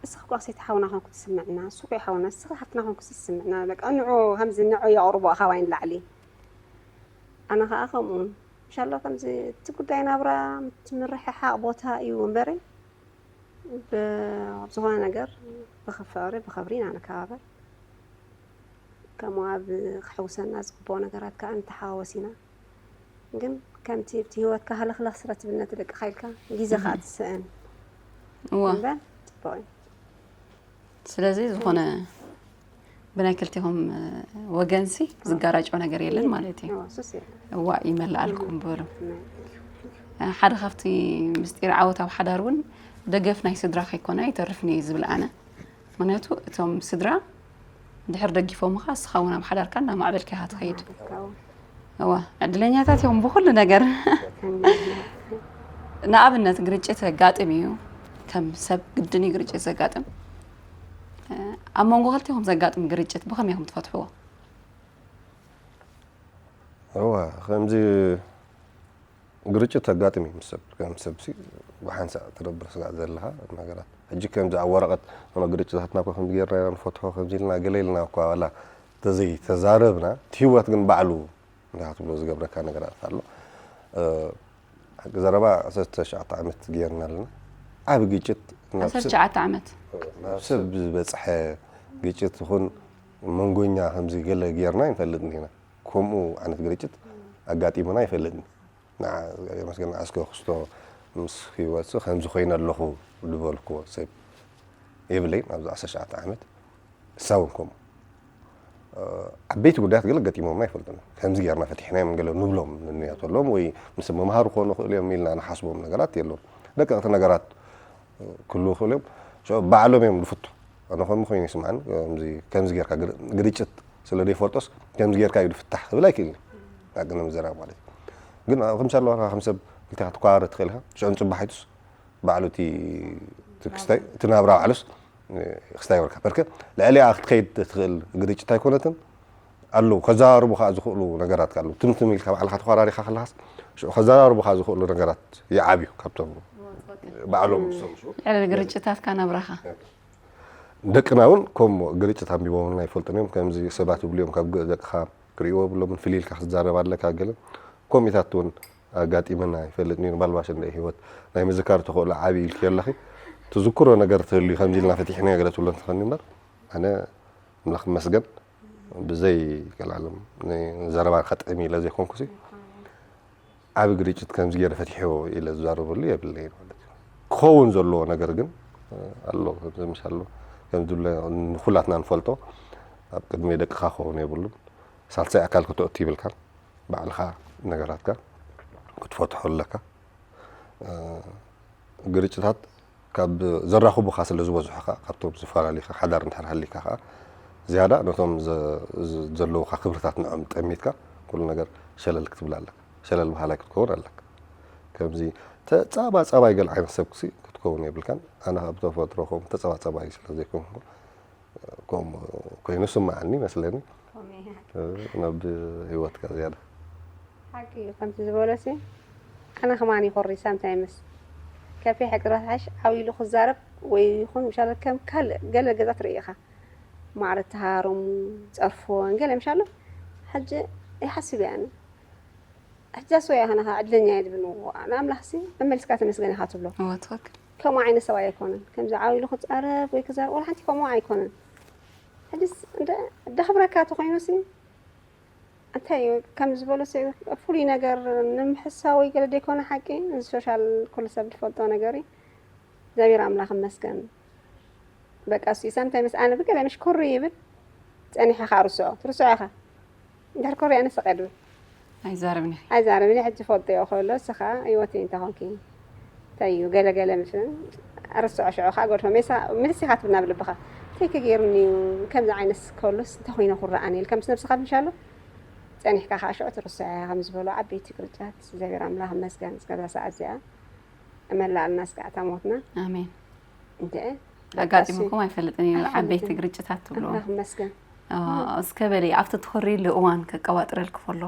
እስኺ እኳ ክሰይቲ ሓውና ኮንኩ ትስምዕና፣ እሱ እኮ እዩ ሓውና፣ እስኺ ሓፍትና ኮንኩ ትስምዕና። በቃ ንዑ ከምዚ ንዑ የቕርቦ ካባይ ንላዕሊ። ኣነ ኸኣ ከምኡ። ኢንሻላህ ከምዚ እቲ ጉዳይ ናብራ ምርሕሓቕ ቦታ እዩ እምበሪ፣ ብ-፣ ኣብ ዝኾነ ነገር ብፍቕሪ ብኽብሪ ኢና ንከባበር። ከምኡ ኣብ ክሕውሰና ዝግብኦ ነገራት ከኣ ንተሓዋወስ ኢና። ግን ከምቲ ኣብቲ ህይወትካ ሃለኽለኽ ስለ ትብል ነቲ ደቅኻ ኢልካ ግዜ ከኣ ትስእን እዋ እምበር ጽቡቕ እዩ። ስለዚ ዝኾነ ብናይ ክልቲኹም ወገንሲ ዝጋራጮ ነገር የለን ማለት እዩ። እዋ፣ ሱስ የለን። እዋ ይመልኣልኩም በሉ። ናይ ሓደ ካብቲ ምስጢር ዓወት ኣብ ሓዳር እውን ደገፍ ናይ ስድራ ከይኮነ ኣይተርፍን እዩ ዝብል ኣነ። ምክንያቱ እቶም ስድራ ድሕር ደጊፎምኻ እስኻ እውን ኣብ ሓዳርካ እናማዕበልካ ኢኻ ትኸይድ። ካው እዋ ዕድለኛታት እዮም ብኩሉ ነገር። ንኣብነት ግርጭት ዘጋጥም እዩ፣ ከም ሰብ ግድን እዩ ግርጭት ዘጋጥም። ኣብ መንጎ ክልቲኹም ዘጋጥም ግርጭት ብኸመይ ኢኹም ትፈትሕዎ? እዋ ከምዚ ግርጭት ኣጋጥም እዩ ምስ ሰብ ከም ሰብ ሲ ብሓንሳእ ትነብር ስጋዕ ዘለኻ ነገራት ሕጂ ከምዚ ኣብ ወረቐት ሆኖ ግርጭታትና እኮ ከምዚ ጌርና ኢና ንፈትሖ ከምዚ ኢልና ገለ ኢልና እኳ ዋላ ተዘይ ተዛረብና እቲ ህይወት ግን ባዕሉ እንታይ ትብሎ ዝገብረካ ነገራት ኣሎ። ሓቂ ዘረባ ዓሰርተ ትሽዓተ ዓመት ጌርና ኣለና። ዓቢ ግጭት ናብ ሰብ- ዓሰርተ ትሽዓተ ዓመት ናብ ሰብ ዝበፅሐ ግጭት ይኹን መንጎኛ ከምዚ ገለ ጌርና ይንፈልጥን ኢና። ከምኡ ዓይነት ግርጭት ኣጋጢሙና ይፈልጥን። ንዓ መስገን ንዓስከ ክስቶ ምስ ህይወት ከምዚ ኮይነ ኣለኹ ዝበልክዎ ሰብ የብለይን ኣብዚ ዓሰርተ ትሽዓተ ዓመት። እሳ እውን ከምኡ ዓበይቲ ጉዳያት ገለ ገጢሞምና ኣይፈልጡን። ከምዚ ጌርና ፈቲሕናዮም ገለ ንብሎም ንንያተሎም ወይ ምስ መምሃሩ ክኾኑ ይኽእሉ እዮም ኢልና ንሓስቦም ነገራት የለውን። ደቀቕቲ ነገራት ክህልዉ ይኽእሉ እዮም። ሽዑ ባዕሎም እዮም ዝፍቱ። ኣነ ከምኡ ኮይኑ ይስምዓኒ። ከምዚ ጌርካ ግርጭት ስለ ዘይፈልጦስ ከምዚ ጌርካ እዩ ዝፍታሕ ክብል ኣይክእልን። ሓቂ ንምዝራብ ማለት እዩ። ግን ከምዚ ኣለኻ ከም ሰብ ክልቲኻ ትኳረ ትኽእል ኢኻ። ሽዑ ንጽባሒቱስ ባዕሉ እቲ እቲ ክስታይ እቲ ናብራ ባዕሉስ ክስታይ ወርካ በርከ ልዕሊኣ ክትከይድ ትኽእል ግርጭት ኣይኮነትን። ኣለዉ ከዘራርቡኻ ዝኽእሉ ነገራት ኣለዉ። ትምትም ኢልካ ባዕልኻ ተኳራሪኻ ከለኻስ ሽዑ ከዘራርቡኻ ዝኽእሉ ነገራት ይዓብዩ ካብቶም ባዕሎም ዝሰምሱ ልዕሊ ግርጭታትካ ናብራኻ ደቅና እውን ከም ግርጭት ኣንቢቦምና ይፈልጡን እዮም። ከምዚ ሰባት ይብሉ እዮም ካብ ገ- ደቅኻ ክርእይዎ ብሎምን ፍልይ ኢልካ ክትዛረብ ኣለካ ገለ ኮሚታት እውን ኣጋጢመና ይፈልጥ ነይሩ። ባልባሽ እንደ ህይወት ናይ ምዝካር ተኽእሎ ዓብዪ ኢልኪ ኣለኺ ትዝክሮ ነገር ትህሉ ከምዚ ኢልና ፈቲሕና ገለ ትብሎ እንተኾኒ እምበር ኣነ ኣምላኽ ይመስገን ብዘይ ቀልዓለም ዘረባ ከጥዕም ኢለ ዘይኮንኩሲ ዓቢ ግርጭት ከምዚ ገይረ ፈቲሕዎ ኢለ ዝዛረበሉ የብለይ ማለት እዩ። ክኸውን ዘለዎ ነገር ግን ኣሎ ከምዚ ምሽ ኣሎ ከምዚ ብለ ንኩላትና ንፈልጦ ኣብ ቅድሚ ደቅኻ ክኸውን የብሉን። ሳልሳይ ኣካል ከተእቱ ይብልካን ባዕልኻ ነገራትካ ክትፈትሖ ኣለካ። ግርጭታት ካብ ዘራኽቡኻ ስለ ዝበዝሑ ከዓ ካብቶም ዝፈላልዩኻ ሓዳር እንድሕር ሃሊካ ከዓ ዝያዳ ነቶም ዘለውካ ክብርታት ንዕም ጠሚትካ ኩሉ ነገር ሸለል ክትብል ኣለካ። ሸለል በሃላይ ክትከውን ኣለካ። ከምዚ ተፃባፃባይ ገለ ዓይነት ሰብ ክሲ ክትከውን የብልካን። ኣነ ካብ ተፈጥሮ ከምኡ ተፃባፃባይ ስለ ዘይኮንኩ ከምኡ ኮይኑ ስምዓኒ ይመስለኒ ናብ ህይወትካ ዝያዳ ሓቂ እዩ ከምቲ ዝበሎሲ ኣነ ከማን ይኮሪ ሳምታይምስ ከፊ ሕቅረት ሓሽ ዓው ኢሉ ክዛረብ ወይ ይኹን ምሻለ ከም ካልእ ገለ ገዛ ትርኢ ኢኻ ማዕረ ተሃረሙ ጸርፍዎ ገለ ምሻሎ ሕጂ ይሓስብ እየ ኣነ ሕጃስ ወይ ኣኸናኻ ዕድለኛ እየ ድብል ንኣምላኽሲ መመሊስካ ተመስገን ኢኻ ትብሎ እወ ትኽክል ከምኡ ዓይነት ሰብኣይ ኣይኮነን ከምዚ ዓው ኢሉ ክፀረብ ወይ ክዛረብ ወላ ሓንቲ ከምኡ ኣይኮነን ሕጅስ እንደ ደኽብረካ ተኾይኑሲ እንታይ እዩ ከም ዝበሎ ፍሉይ ነገር ንምሕሳው ወይ ገለ ደይኮነ ሓቂ እዚ ሶሻል ኩሉ ሰብ ዝፈልጦ ነገር እዩ እግዚኣብሔር ኣምላኽ ይመስገን በቃ እሱ ሳምታይ ምስ ኣነ ብገለ ምሽ ኩሪ ይብል ጸኒሐ ካ ርስዖ ትርስዖ ኢኻ እንድሕር ኮሪ ኣነ ሰቀ ድብል ኣይዛረብን ኢኺ ኣይዛረብን ሕጂ ፈልጦ እዮ ከሎ እስኻ ህይወተይ እንተ ኮንኪ እንታይ እዩ ገለ ገለ ምስ ኣረስዖ ሽዑ ከዓ ገድፎ ሜሳ ምልስ ኢኻ ትብል ናብ ልብኻ እንታይ ከገይሩኒ እዩ ከምዚ ዓይነት ከሎስ እንታይ ኮይነ ክረኣኒ ኢልካ ምስ ነብስኻ ትምሻሎ ጸኒሕካ ከዓ ሽዑ ትርስዖ እያ ከም ዝበሎ ዓበይቲ ቅርጫት እግዚኣብሔር ኣምላኽ መስገን እስከዛ ሰዓት እዚኣ መላእልና ስጋዕታ ሞትና። ኣሜን። እንተ ኣጋጢሙኩም ኣይፈልጥን እዩ። ዓበይቲ ግርጭታት ትብሎ ኣምላኽ ይመስገን። እስከ በሊ ኣብቲ ትኾሪሉ እዋን ከቀባጥረልክ ከሎ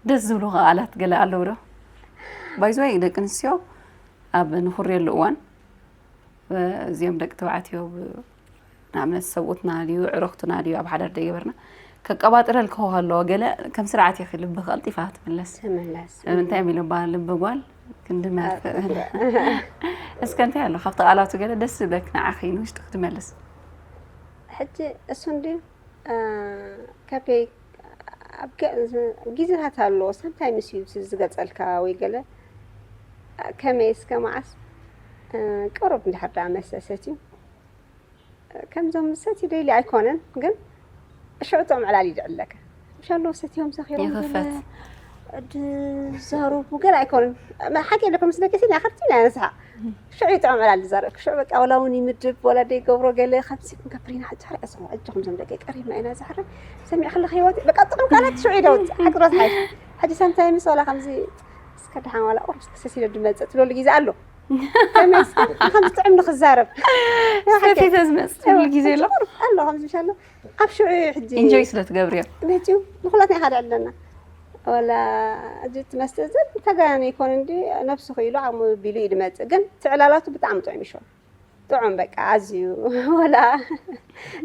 ደስ ዝብሉ ቃላት ገለ ኣለዉ ዶ? ባይዘወይ ደቂ ኣንስትዮ ኣብ ንኹርየሉ እዋን እዚኦም ደቂ ተባዕትዮ ንኣብነት ሰብኡትና ድዩ ዕረክቱና ድዩ ኣብ ሓዳር ደይገበርና ከቀባጥረልክ ከሎ ገለ ከም ስርዓት ኢኺ ልብኺ ቀልጢፋ ትምለስ። ትምለስ እንታይ እዮም ኢሎም በሃል ልቢ ጓል ክንዲ መርፍእ እስከ እንታይ ኣሎ ካብቲ ቃላቱ ገለ ደስ ዝብለክ ንዓኺ ንውሽጥኺ ትመልስ። ሕጂ እሱ እንድዩ ከበይ ኣብ ገ- ግዜታት ኣሎ ሳምታይምስ እዩ ዝገፀልካ ወይ ገለ ከመይ እስከ መዓስ ቅሩብ እንድሕር ደኣ መስተ ሰትዩ ከምዞም ሰትዩ ደይሊ ኣይኮነን ግን ሽዑ ጥዑም ዕላል ይድዕለካ ምሻሎ ሰትዮም ሰኺሮም ይኽፈት ድዛረቡ ገለ ኣይኮነን ሓቂ ኣለኩም ምስ ደቂ ሲና ከርቲ ኢና ንስሓ ሽዑ ጥዑም ዕላል ዝዛረብ ሽዑ በቃ ወላ እውን ይምድብ ወላ ደይገብሮ ገለ ከምዚ ክንገብር ኢና ሕጂ ሕረ እዞም ሕጂ ከምዞም ደቂ ቀሪብና ኢና ዝሕረ ሰሚዕ ከለካ ህይወት በቃ ጥዑም ቃላት ሽዑ ይደውት ሓቅሮት ሓይሽ ሕጂ ሳምታይምስ ወላ ከምዚ እስከ ደሓን ዋላ ቁርስ ክሰሲለ ድመፅእ ትብለሉ ግዜ ኣሎ ከመይ እስከ ከምዚ ጥዑም ንክዛረብ ሰፊተ ዝመፅእ ትብሉ ግዜ ኣሎ ኣሎ ከምዚ ምሻሎ ኣብ ሽዑ እዩ ሕጂ ኢንጆይ ስለ ትገብርዮ መፅዩ ንኩላትና ኢኻ ድዕለና ወላ እዚ ትመስል ዘ ተጋነ ይኮን እንዲ ነብሱ ክኢሉ ዓቕሙ ቢሉ እዩ ድመፅእ ግን ትዕላላቱ ብጣዕሚ ጥዑም ይሾ ጥዑም በቃ ኣዝዩ ወላ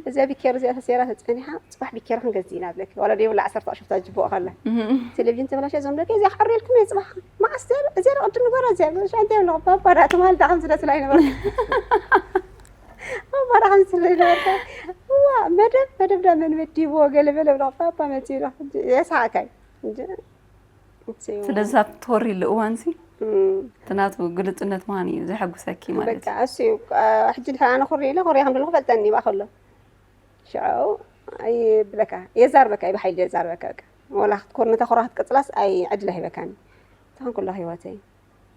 እዚኣ ቢኬር እዚኣ ተሰይራ ተፀኒሓ ፅባሕ ቢኬር ክንገዝእ ኢና ብለኪ ዋላ ደይብላ ዓሰርተ ቅርሺ ብታ ጅቦ ከላ ቴሌቪዥን ተበላሸ እዞም ደቂ እዚኣ ክዕርየልኩም እየ ፅባሕ መዓስ እዚኣ እዚኣ ቅድም ንገራ እዚኣ ብለሽ እንታይ ብለኹ ባባ ዳ ትማል ዳ ከም ዝደስላ ይነበርኩ ባባ ዳ ከም ዝደስላ ይነበርኩ ዋ መደብ መደብ ዳ መን መዲብዎ ገለ በለ ብለኹ ባባ መፂኡ ኢለ የስሓቅካይ እንጂ ስለዚ ኣብ ትወሪሉ እዋንሲ እቲ ናቱ ግልፅነት ምዃን እዩ ዘሐጉሰኪ ማለት በቃ እሱ እዩ ሕጂ ድሕር ኣነ ኩሪ ኢለ ኩሪያ ከም ዘለኹ ፈልጠኒ ይብኣ ከሎ ሽዑ ይብለካ የዛርበካ እዩ ብሓይሊ የዛርበካ በቃ ወላ ክትኮር ነታ ኩራ ክትቅፅላስ ኣይ ዕድል ኣይበካኒ ትኾን ኩሎ ህይወተይ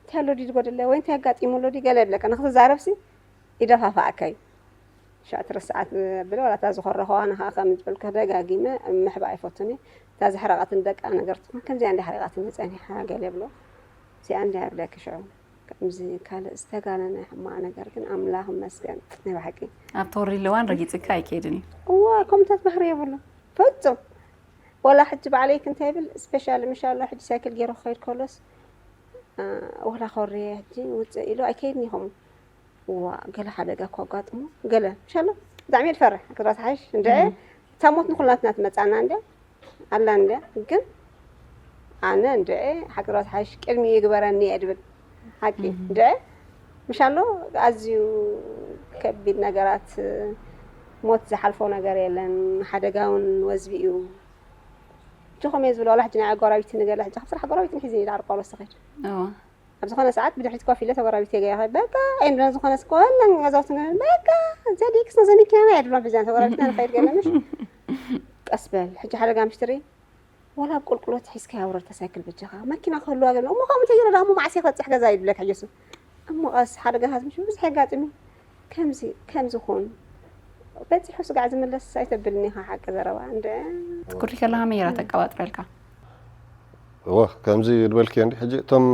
እንታይ ኣሎ ድዩ ዝጎደለ ወይ እንታይ ኣጋጢሙ ኣሎ ድዩ ገለ ይብለካ ንክትዛረብሲ ይደፋፋኣካ እዩ ሻዕ ትርስዓት ብለ ዋላ እታ ዝኾረኸዋ ንኻ ከም ዝበልኩ ደጋጊመ ምሕባእ ኣይፈቱን እየ እታ ዘሕረቐትን ደቃ ነገር ትኾን ከምዚኣ እንዲ ሓሪቓትኒ ጸኒሓ ገለ ብሎ እዚኣ እንዲ ኣብለኪ ሽዑ ከምዚ ካልእ ዝተጋነነ ሕማቕ ነገር ግን ኣምላኽ ይመስገን ናይ ብሓቂ ኣብ ተወሪሉ እዋን ረጊፅካ ኣይከይድን እዩ እዋ ከምታት ባህሪ የብሉ ፍጹም ወላ ሕጂ ባዕለይ ክንታይ ይብል ስፔሻል ምሻሎ ሕጂ ሳይክል ገይረ ክኸይድ ከሎስ ወላ ኮርየ ሕጂ ውፅእ ኢሉ ኣይከይድን ይኸሙ ዋ ገለ ሓደጋ እኳ ኣጋጥሞ ገለ ምሻሎ ብጣዕሚ እየ ዝፈርሕ ክብረት ሓይሽ እንድዐ እታ ሞት ንኩላትና ትመፃና እንድያ ኣላ እንድያ ግን ኣነ እንድዐ ሓቅርበት ሓይሽ ቅድሚ ይግበረኒ እየ ድብል ሓቂ እንድዐ ምሻሎ ኣዝዩ ከቢድ ነገራት ሞት ዝሓልፎ ነገር የለን ሓደጋ እውን ወዝቢ እዩ ጆኸም እየ ዝብል ዋላ ሕጂ ናይ ኣጎራቢቲ ንገለ ሕጂ ካብ ስራሕ ጎራቢቲ ንሒዝኒ ኢላ ኣርቋ ወሰኸት ኣብ ዝኾነ ሰዓት ብድሕሪት ኮፍ ኢለ ተጎራቢት የገያ በቃ ኣይንብለን ዝኾነ ስኮለን ገዛውትን በቃ ዘዲክስ ነዘ መኪና ናይ ድብላ ብዛን ተጎራቢትና ንኸይድ ገለ ምሽ ቀስ በል ሕጂ ሓደጋ ምሽትሪ ወላ ኣብ ቁልቁሎት ሒዝካ ያውረድ ተሳይክል በጃኻ መኪና ክህልዋ ገለ እሞ ከምኡ ተይረ ዳሞ ማዕሲ ክበፅሕ ገዛ ይብለካ የሱ እሞ ቀስ ሓደጋታት ምሽ ብዙሕ የጋጥም እዩ ከምዚ ከምዚ ኹን በፂሑ ስጋዕ ዝምለስ ኣይተብልኒ ኢኻ ሓቂ ዘረባ እንደ ትኩሪ ከለካ መየራ ተቀባጥረልካ እወ ከምዚ ዝበልክዮ እንዲ ሕጂ እቶም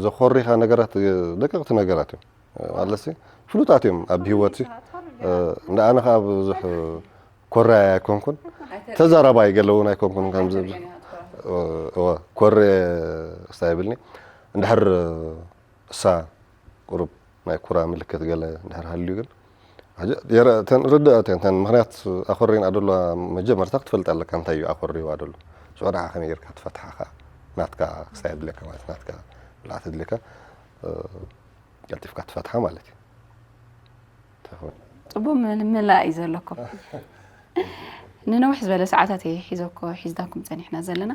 ዘኾሪኻ ነገራት ደቀቕቲ ነገራት እዮም ኣለሲ ፍሉጣት እዮም ኣብ ህይወት ንኣነ ከዓ ብዙሕ ኮራይ ኣይኮንኩን ተዛራባይ ገለ እውን ኣይኮንኩን ከምዚ ኮሬ ክስታ ይብልኒ እንድሕር እሳ ቁሩብ ናይ ኩራ ምልክት ገለ እንድሕር ሃልዩ ግን ተን ርድእት እየን ተን ምክንያት ኣኮሪን ኣደሎ መጀመርታ ክትፈልጥ ኣለካ እንታይ እዩ ኣኮሪዋ ደሎ ሽዑ ደሓ ከመይ ጌርካ ትፈትሓ ከ ናትካ ክስታይ ኣድልየካ ማለት ናትካ ብልዓት ኣድልየካ ቀልጢፍካ ትፈትሓ ማለት እዩ ፅቡቅ ምልምላእ እዩ ዘለኩም ንነውሕ ዝበለ ሰዓታት እየ ሒዘኮ ሒዝዳኩም ፀኒሕና ዘለና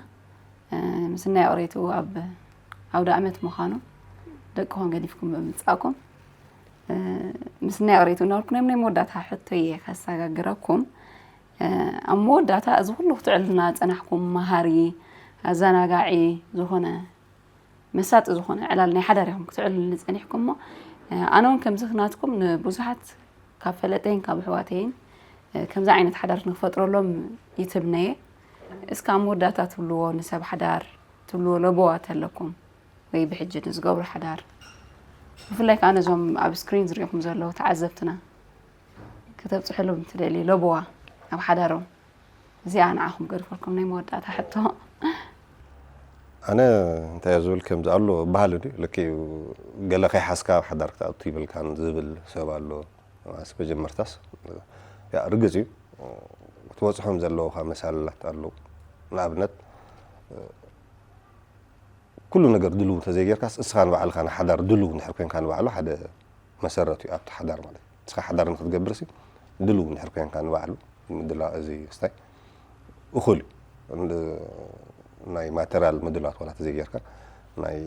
ምስናይ ኦሬቱ ኣብ ኣውደ ኣመት ምዃኑ ደቅኹም ገዲፍኩም ብምምፃእኩም ምስናይ ኦሬቱ እናበልኩ ናይ ናይ መወዳእታ ሕቶ እየ ከሰጋግረኩም ኣብ መወዳእታ እዚ ኩሉ ክትዕልና ፀናሕኩም መሃሪ ኣዘናጋዒ ዝኾነ መሳጢ ዝኾነ ዕላል ናይ ሓዳር ኢኹም ክትዕልሉኒ ፀኒሕኩም እሞ ኣነ እውን ከምዚ ናትኩም ንብዙሓት ካብ ፈለጠይን ካብ ኣሕዋተይን ከምዚ ዓይነት ሓዳር ንክፈጥረሎም ይትምነየ እስከ ኣብ መወዳእታ ትብልዎ ንሰብ ሓዳር ትብልዎ ለበዋ ተለኩም ወይ ብሕጂ ንዝገብሩ ሓዳር ብፍላይ ከዓ ነዞም ኣብ ስክሪን ዝሪእኹም ዘለዉ ተዓዘብትና ከተብፅሕሎም ትደልዩ ለበዋ ኣብ ሓዳሮም? እዚኣ ንዓኹም ገድፈልኩም ናይ መወዳእታ ሕቶ። ኣነ እንታይ እየ ዝብል ከምዚ ኣሎ ባህሊ ድዩ ልክ እዩ። ገለ ከይሓዝካ ኣብ ሓዳር ክትኣቱ ይብልካን ዝብል ሰብ ኣሎ። ኣስ መጀመርታስ ያ ርግጽ እዩ ክትበጽሖም ዘለውካ መሳልላት ኣለዉ። ንኣብነት ኩሉ ነገር ድልው እንተዘይጌርካስ እስኻ ንባዕልኻ ንሓዳር ድልው እንድሕር ኮንካ ንባዕሉ ሓደ መሰረት እዩ ኣብቲ ሓዳር ማለት እዩ። እስኻ ሓዳር ንክትገብር ሲ ድልው እንድሕር ኮንካ ንባዕሉ ምድላ እዚ ስታይ እኹል እዩ። እንድ- ናይ ማቴሪያል ምድላዋት ዋላ ተዘይጌርካ ናይ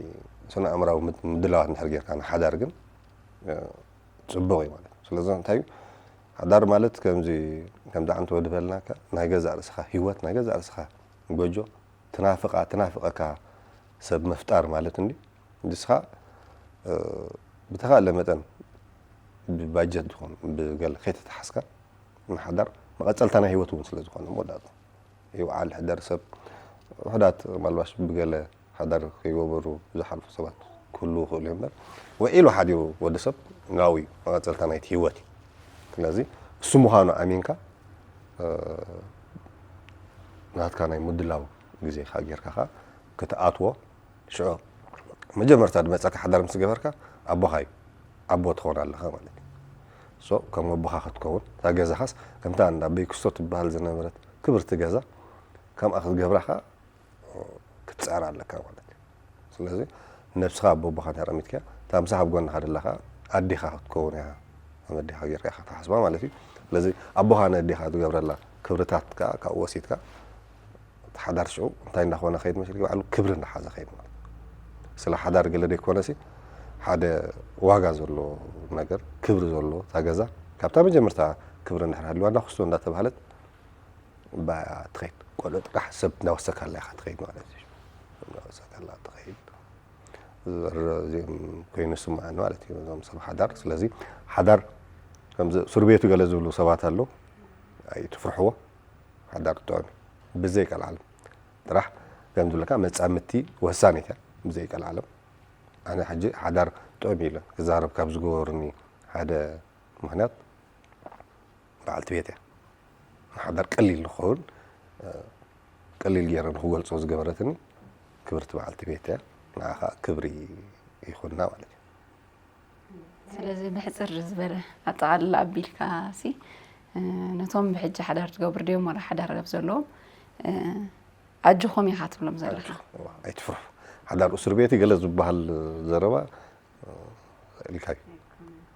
ስነ ኣእምራዊ ምድ- ምድላዋት እንድሕር ጌርካ ንሓዳር ግን እ፣ ጽቡቕ እዩ ማለት እዩ። ስለዚ እንታይ እዩ ሓዳር ማለት ከምዚ ከምዚ ዓንተ ወዲ በልናካ ናይ ገዛእ ርእስኻ ህይወት ናይ ገዛእ ርእስኻ ጎጆ ትናፍቓ ትናፍቐካ ሰብ ምፍጣር ማለት እንዲ ንስኻ እ፣ ብተኻእለ መጠን ብባጀት ዝኾን ብገለ ከይተተሓዝካ ንሓዳር መቐጸልታ ናይ ህይወት እውን ስለ ዝኾነ መወዳእታ ይውዓል ሕደር ሰብ ውሕዳት ማልባሽ ብገለ ሓዳር ከይገበሩ ዝሓልፉ ሰባት ክህልዉ ይኽእሉ እዮም እምበር ውዒሉ ሓዲሩ ወዲ ሰብ ናብኡ እዩ መቐፀልታ ናይቲ ህይወት እዩ። ስለዚ እሱ ምዃኑ ኣሚንካ እ፣ ናትካ ናይ ምድላው ግዜኻ ጌርካ ኸዓ ክትኣትዎ ሽዑ መጀመርታ ዝመፀካ ሓዳር ምስ ገበርካ ኣቦኻ እዩ ኣቦ ትኾን ኣለኻ ማለት እዩ። ሶ ከም ኣቦኻ ክትከውን እታ ገዛኻስ ከምታ እንዳ ኣበይ ክስቶ ትበሃል ዝነበረት ክብርቲ ገዛ ከምኣ ክትገብራ ኸዓ ክትፅዕር ኣለካ ማለት እዩ። ስለዚ ነብስኻ ኣቦ ኣቦኻ እንድሕር ኣሚትካያ እታ ምሳኻ ኣብ ጎንኻ ደላ ኸዓ ኣዴኻ ክትከውን እያ ከም ኣዴኻ ጌርካ ኢኻ ትሓስባ ማለት እዩ። ስለዚ ኣቦኻ ንኣዴኻ ትገብረላ ክብርታት ከዓ ካብኡ ወሲድካ እቲ ሓዳር ሽዑ እንታይ እንዳኾነ ኸይድ መሲልካ ባዕሉ ክብሪ እንዳሓዘ ኸይድ ማለት እዩ። ስለ ሓዳር ገለ ደይኮነሲ ሓደ ዋጋ ዘለዎ ነገር ክብሪ ዘለዎ እታ ገዛ ካብታ መጀመርታ ክብሪ እንድሕር ሃልዋ እንዳ ኩስቶ እንዳተባህለት ባያ ትኸይድ ቆልዑ ጥራሕ ሰብ እናወሰካላ ኢኻ ትኸይድ ማለት እዩ። እናወሰካላ ትኸይድ እዚኦም ኮይኑ ስምዓኒ ማለት እዩ እዞም ሰብ ሓዳር። ስለዚ ሓዳር ከምዚ ሱር ቤቱ ገለ ዝብሉ ሰባት ኣለዉ ኣይትፍርሕዎ። ሓዳር ጥዑም እዩ ብዘይ ቀልዓለም ጥራሕ ከም ዝብለካ መጻምድቲ ወሳኒት እያ ብዘይ ቀልዓለም። ኣነ ሕጂ ሓዳር ጥዑም እዩ ኢለ ክዛረብ ካብ ዝገበሩኒ ሓደ ምኽንያት በዓልቲ ቤት እያ። ንሓዳር ቀሊል ንክኸውን ቀሊል ገይረ ንክገልፆ ዝገበረትኒ ክብርቲ በዓልቲ ቤት እያ። ንዓ ከዓ ክብሪ ይኹንና ማለት እዩ። ስለዚ ብሕፅር ዝበለ ኣጠቓልላ ኣቢልካ ሲ ነቶም ብሕጂ ሓዳር ትገብሩ ድዮም ዋላ ሓዳር ኣብ ዘለዎም ኣጆኹም ኢኻ ትብሎም ዘለኻ? ኣይትፍርሑ። ሓዳር እስር ቤት ገለ ዝበሃል ዘረባ ኢልካ እዩ።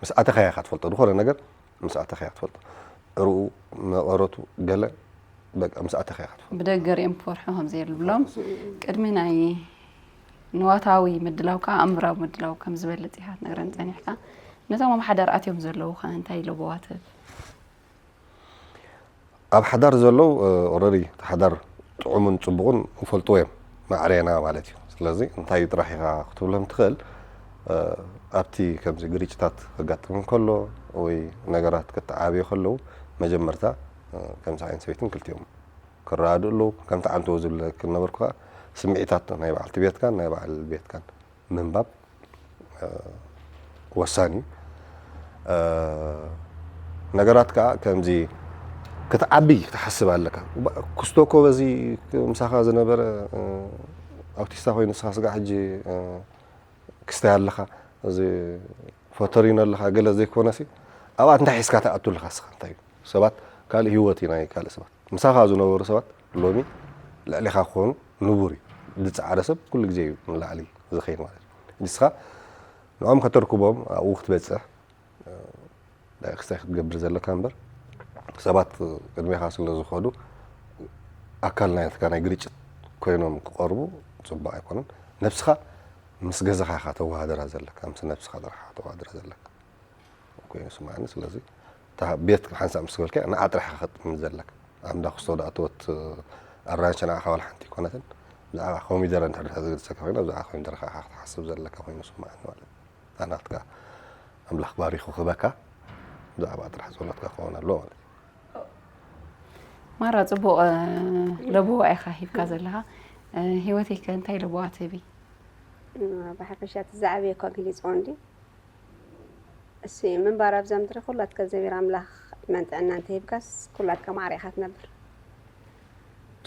ምስ ኣተኻያ ኢኻ ትፈልጦ ዝኾነ ነገር ምስ ኣተኻያ ትፈልጦ ዕርኡ መቐረቱ ገለ በቃ ምስ ኣተኻያ ኢኻ ትፈልጦ። ብደገ ሪኦም ክፈርሑ ከም ዘይብሎም ቅድሚ ናይ ንዋታዊ ምድላው ከዓ ኣእምራዊ ምድላው ከም ዝበልፅ ኢኻ ትነግረን ፀኒሕካ። ነቶም ኣብ ሓዳር ኣትዮም ዘለዉ ከ እንታይ ለበዋ ትህብ? ኣብ ሓዳር ዘለዉ ኦረዲ እቲ ሓዳር ጥዑምን ፅቡቕን ይፈልጥዎ እዮም ማዕረና ማለት እዩ። ስለዚ እንታይ እዩ ጥራሕ ኢኻ ክትብሎም ትኽእል ኣብቲ ከምዚ ግርጭታት ከጋጥም ከሎ ወይ ነገራት ከተዓብዩ ከለዉ መጀመርታ ከምዚ ዓይነት ሰበይትን ክልቲኦም ክረዳድኡ ኣለዉ። ከምቲ ዓንተዎ ዝብለክ ነበርኩ ከዓ ስምዒታት ናይ በዓልቲ ቤትካን ናይ በዓል ቤትካን ምንባብ ወሳኒ እዩ። ነገራት ከዓ ከምዚ ክትዓቢ ክትሓስብ ኣለካ። ክስቶ እኮ በዚ ምሳኻ ዝነበረ ኣውቲስታ ኮይኑ ንስኻ ስጋ ሕጂ ክስታይ ኣለኻ፣ እዚ ፈተሪኖ ኣለኻ ገለ ዘይኮነሲ ኣብኣ እንታይ ሒዝካ ትኣቱ ኣለኻ? ስኻ እንታይ እዩ? ሰባት ካልእ ህይወት እዩ ናይ ካልእ ሰባት። ምሳኻ ዝነበሩ ሰባት ሎሚ ልዕሊኻ ክኾኑ ንቡር እዩ። ዝፀዓረ ሰብ ኩሉ ግዜ እዩ ንላዕሊ ዝኸይድ ማለት እዩ። ንስኻ ንዖም ከተርክቦም ኣብኡ ክትበፅሕ ዳይ ክስታይ ክትገብር ዘለካ እምበር ሰባት ቅድሜኻ ስለ ዝኸዱ ኣካል ናይትካ ናይ ግርጭት ኮይኖም ክቐርቡ ፅቡቅ ኣይኮነን። ነብስኻ ምስ ገዛኻ ኢኻ ተወሃደራ ዘለካ፣ ምስ ነብስኻ ጥራሕ ኢኻ ተወሃደራ ዘለካ። ኮይኑ ስማዕኒ ስለዚ እታ ቤት ሓንሳብ ምስ በልካ ንዓ ጥራሕ ኢኻ ከጥምን ዘለካ። ኣብ እንዳ ክስቶ ዳእተወት ኣራንሸ ንዓኻ ዋላ ሓንቲ ኣይኮነትን። ብዛዕባ ኮሚደረ እንድሕር ድሕሪ ዝግድሰካ ኮይና ብዛዕባ ኮሚደረ ከዓ ክትሓስብ ዘለካ ኮይኑ ስማዕኒ ማለት እዩ። እታ ናትካ ኣምላኽ ባሪኹ ክህበካ ብዛዕባ ጥራሕ ጸሎትካ ክኸውን ኣለዎ ማለት እዩ። ማራ ጽቡቕ ለበዋ ኢኻ ሂብካ ዘለኻ። ህይወተይ ከ እንታይ ለበዋ ትህቢ? ብሓፈሻ እቲ ዝዓበየ እኳ ገሊፅዎ እንዲ እሱ እዩ ምንባር ኣብዛ ምድሪ። ኩላትካ እግዚኣብሔር ኣምላኽ ዕድመን ጥዕናን እንተሂብካስ ኩላትካ ማዕረ ኢኻ ትነብር።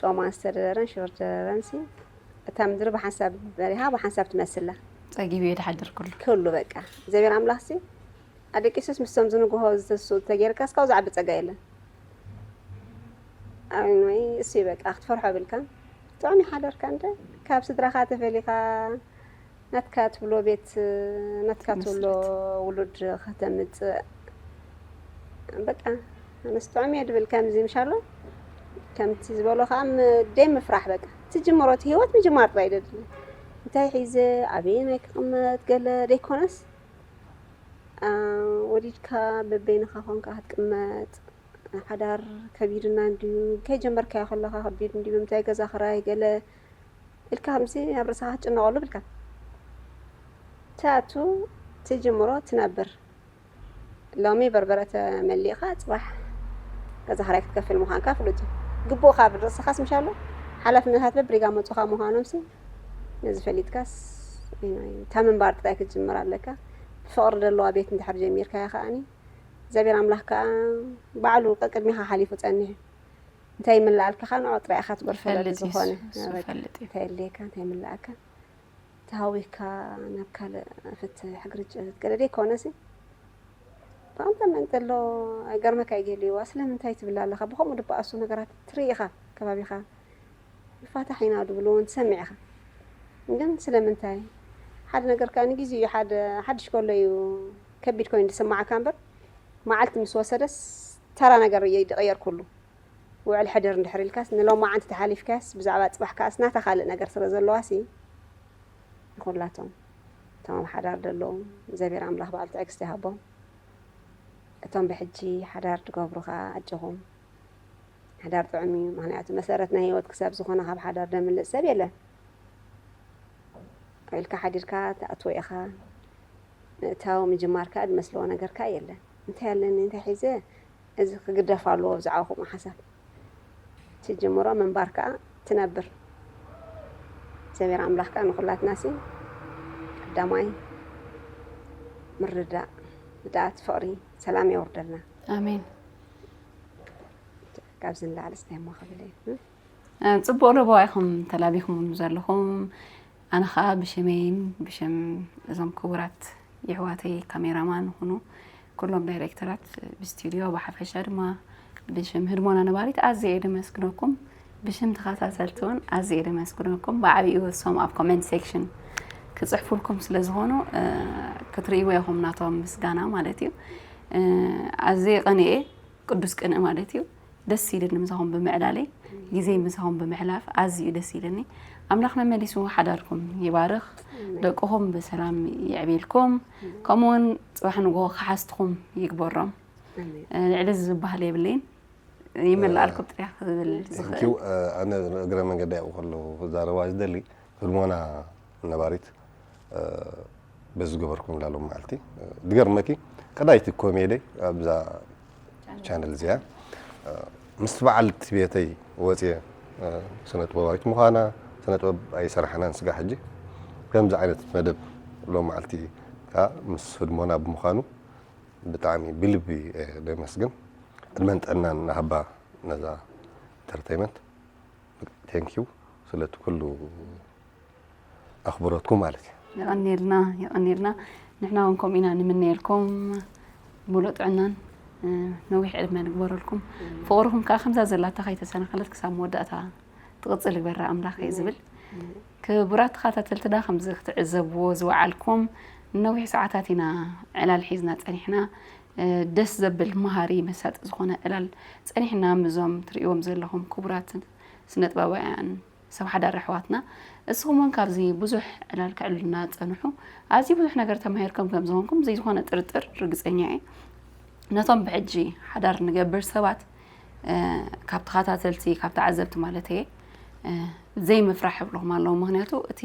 ጮማ ዝተደረረን ሽሮ ዝተደረረን ሲ እታ ምድሪ ብሓንሳብ በሪኻ ብሓንሳብ ትመስላ። ጸጊቡ እዩ ድሓድር ኩሉ። ኩሉ በቃ እግዚኣብሔር ኣምላኽ ሲ ኣደቂሱስ ምስቶም ዝንግሆ ዝተስኡ ተጌርካስ ካብኡ ዝዓቢ ጸጋ የለን። ኣይ እሱ እዩ በቃ ክትፈርሖ ብልካ ጥዑም ይሓደርካ እንደ ካብ ስድራኻ ተፈሊኻ ናትካ ትብሎ ቤት ናትካ ትብሎ ውሉድ ከተምፅእ በቃ ኣነስ ጥዑም እየ ድብል ከምዚ ምሻሎ ከምቲ ዝበሎ ከዓ ደይ ምፍራሕ በቃ ትጅምሮ እቲ ህይወት ምጅማር ጥራይ ደድሊ እንታይ ሒዘ ኣበየናይ ክቕመጥ ገለ ደይኮነስ ወሊድካ በበይንኻ ኮንካ ክትቅመጥ ሓዳር ከቢድና እንድዩ ከይጀመርካዮ ከለኻ ከቢድ እንድዩ ብምንታይ ገዛ ክራይ ገለ ኢልካ ከምዚ ኣብ ርእስኻ ክትጭነቐሉ ብልካ ትኣቱ ትጅምሮ ትነብር ሎሚ በርበረ ተመሊእኻ ፅባሕ ገዛ ክራይ ክትከፍል ምዃንካ ፍሉጥ እዩ ግቡእካ ኣብ ርእስኻስ ምሻሎ ሓላፍነታት በብሪጋ መፁኻ ምዃኖምሲ ነዚ ፈሊጥካስ እታ ምንባር ጥራይ ክትጅምር ኣለካ ብፍቕሪ ዘለዋ ቤት እንድሕር ጀሚርካያ ከዓኒ እግዚኣብሔር ኣምላኽ ከዓ ባዕሉ ቀቅድሚኻ ሓሊፉ ፀኒሑ እንታይ ይምልኣልካ ከዓ ንዖ ጥራይ ኢኻ ትበል ፈለጥ ዝኾነ እንታይ የድልየካ እንታይ ይምልኣካ ተሃዊካ ናብ ካልእ ፍትሕ ግርጭት ገለ ደይኮነሲ ብኣንተ መንጠሎ ኣይገርመካ ይገልዋ ስለምንታይ ትብል ኣለኻ ብከምኡ ድበኣሱ ነገራት ትርኢ ኢኻ ከባቢኻ ይፋታሕ ኢና ድብሉ እውን ትሰምዕ ኢኻ ግን ስለምንታይ ሓደ ነገር ከዓ ንግዜ እዩ ሓደ ሓድሽ ከሎ እዩ ከቢድ ኮይኑ ዝስማዓካ እምበር መዓልቲ ምስ ወሰደስ ተራ ነገር እየ ዝቐየርኩሉ ውዕል ሕደር እንድሕር ኢልካስ ንሎማዓንቲ ተሓሊፍካስ ብዛዕባ ፅባሕ ከኣስ ናታ ካልእ ነገር ስለ ዘለዋሲ ንኩላቶም እቶም ኣብ ሓዳር ዘለዉ እግዚኣብሔር ኣምላኽ በዓል ትዕግስቲ ይሃቦም እቶም ብሕጂ ሓዳር ትገብሩ ከዓ ኣጆኹም ሓዳር ጥዑም እዩ ምክንያቱ መሰረት ናይ ህይወት ክሳብ ዝኾነ ካብ ሓዳር ደምልእ ሰብ የለን ኢልካ ሓዲርካ ትኣትዎ ኢኻ ምእታው ምጅማር ከዓ ዝመስልዎ ነገር ከዓ የለን እንታይ ኣለኒ እንታይ ሒዘ እዚ ክግደፍ ኣለዎ ብዛዕባ ከምኡ ሓሳብ ትጅምሮ ምንባር ከዓ ትነብር እግዚኣብሔር ኣምላኽ ከዓ ንኩላትና ሲ ቀዳማይ ምርዳእ ምዳኣት ፍቕሪ ሰላም የውርደልና ኣሜን ካብዚ ንላዕሊ ስታይ ሞ ክብል እየ ጽቡቕ ለበዋ ኢኹም ተላቢኹም ዘለኹም ኣነ ኸዓ ብሸመይን ብሸም እዞም ክቡራት የሕዋተይ ካሜራማን ይኹኑ ኩሎም ዳይሬክተራት ብስቱድዮ ብሓፈሻ ድማ ብሽም ህድሞና ነባሪት ኣዝየ እየ ደመስግነኩም ብሽም ተኸታተልቲ እውን ኣዝየ እየ ደመስግነኩም ብዓብኡ እሶም ኣብ ኮመንት ሴክሽን ክፅሕፉልኩም ስለ ዝኾኑ ክትርእይዎ ኢኹም ናቶም ምስጋና ማለት እዩ ኣዝየ ቀኒኤ ቅዱስ ቅንኢ ማለት እዩ ደስ ኢልኒ ምሳኹም ብምዕላለይ ግዜ ምሳኹም ብምሕላፍ ኣዝዩ ደስ ኢልኒ ኣምላኽ መመሊሱ ሓዳርኩም ይባርኽ ደቅኹም ብሰላም የዕብየልኩም ከምኡውን ፅባሕ ንግሆ ክሓስትኹም ይግበሮም ልዕሊ ዝበሃል የብለይን ይመላኣልኩም ጥራሕ ክብል ዝኽእል ኣነ እግረ መንገዲ ያው ከለዉ ክዛረባ ዝደሊ ህድሞና ነባሪት በዚ ዝገበርኩም ላሎም መዓልቲ ድገርመኪ ቀዳይቲ ኮሜደይ ኣብዛ ቻነል እዚኣ ምስ በዓልቲ ቤተይ ወፅየ ስነ ጥበባዊት ምዃና ስነ ጥበብ ኣይሰራሕናን ስጋ ሕጂ ከምዚ ዓይነት መደብ ሎም መዓልቲ ከዓ ምስ ህድሞና ብምዃኑ ብጣዕሚ ብልቢ ደመስግን ዕድመን ጥዕናን ናሃባ ነዛ ኢንተርቴይመንት ቴንኪዩ ስለቲ ኩሉ ኣኽብሮትኩም ማለት እዩ። የቐኔልና የቐኔልና ንሕና እውን ከምኡ ኢና ንምነየልኩም ሙሉእ ጥዕናን ነዊሕ ዕድመ ንግበረልኩም ፍቕርኹም ከዓ ከምዛ ዘላታ ከይተሰናኸለት ክሳብ መወዳእታ ትቕፅል ይግበራ ኣምላኽ እየ ዝብል ክቡራት ተኸታተልትና ከምዚ ክትዕዘብዎ ዝወዓልኩም ነዊሕ ሰዓታት ኢና ዕላል ሒዝና ፀኒሕና ደስ ዘብል መሃሪ መሳጢ ዝኾነ ዕላል ፀኒሕና ምዞም ትርእይዎም ዘለኹም ክቡራት ስነጥበባውያን ሰብ ሓዳር ኣሕዋትና እስኹም እውን ካብዚ ብዙሕ ዕላል ክዕሉልና ፀንሑ ኣዝዩ ብዙሕ ነገር ተማሂርኩም ከም ዝኾንኩም ዘይዝኾነ ጥርጥር ርግፀኛ እየ ነቶም ብሕጂ ሓዳር ንገብር ሰባት ካብ ተኸታተልቲ ካብ ተዓዘብቲ ማለት እየ ዘይምፍራሕ ይብልኹም ኣለዉ ምክንያቱ እቲ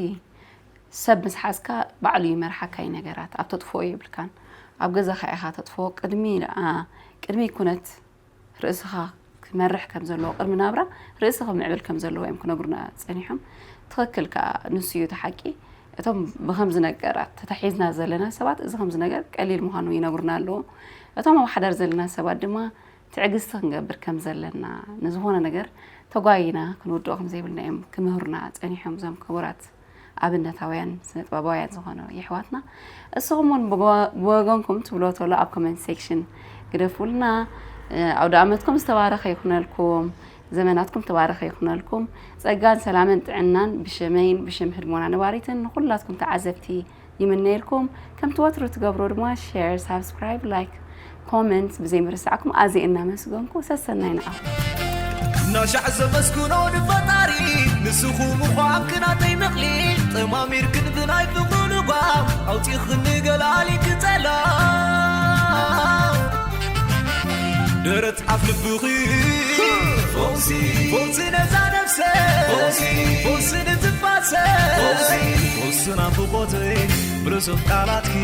ሰብ ምስ ሓዝካ ባዕሉ ይመርሓካ እዩ ነገራት ኣብ ተጥፍኦ የብልካን ኣብ ገዛኻ ኢኻ ተጥፍኦ ቅድሚ ቅድሚ ኩነት ርእስኻ ክመርሕ ከም ዘለዎ ቅድሚ ናብራ ርእሲ ክምዕብል ከም ዘለዎ እዮም ክነግሩና ጸኒሖም። ትኽክል ከኣ ንሱ እዩ እቲ ሓቂ። እቶም ብከምዚ ነገራት ተታሒዝና ዘለና ሰባት እዚ ከምዚ ነገር ቀሊል ምዃኑ ይነግሩና ኣለዉ። እቶም ኣብ ሓዳር ዘለና ሰባት ድማ ትዕግስቲ ክንገብር ከም ዘለና፣ ንዝኾነ ነገር ተጓይና ክንውድኦ ከም ዘይብልና እዮም ክምህሩና ጸኒሖም፣ እዞም ክቡራት ኣብነታውያን ስነጥበባውያን ዝኾኑ የሕዋትና። እስኹም እውን ብወ-፣ ብወገንኩም ትብሎ ተሎ ኣብ ኮመንት ሴክሽን ግደፉልና። ኣውደ ኣመትኩም ዝተባረኸ ይኹነልኩም። ዘመናትኩም ተባረኸ ይኹነልኩም። ጸጋን ሰላምን ጥዕናን ብሸመይን ብሽም ህድሞና ነባሪትን ንኹላትኩም ተዓዘብቲ ይምነየልኩም። ከምቲ ወትሩ ትገብሮ ድማ ሼር፣ ሳብስክራይብ፣ ላይክ፣ ኮመንት ብዘይ ምርሳዕኩም ኣዝየ እናመስገንኩ ሰሰናይ ንዓኹም። እናሻዕ ዘመስግኖ ንፈጣሪ ንስኹም ምዃም ክናተይ ምቕሊ ጠማሚርክን ብናይ ፍቕሩ ልጓም ኣውፂኽኒ ገላሊ ክጸላ ደረት ኣፍ ልብኺ ፈውሲ ፈውሲ ነዛ ነፍሰ ፈውሲ ፈውሲ ንትንፋሰ ፈውሲ ፈውሲ ናፍቖተይ ብርሱቕ ቃላትኪ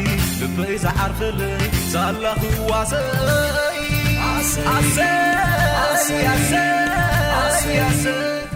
ልበይ ዝዓርፈለይ ሳላ ክዋሰይ ኣሰይ ኣሰይ ኣሰይ ኣሰይ ኣሰይ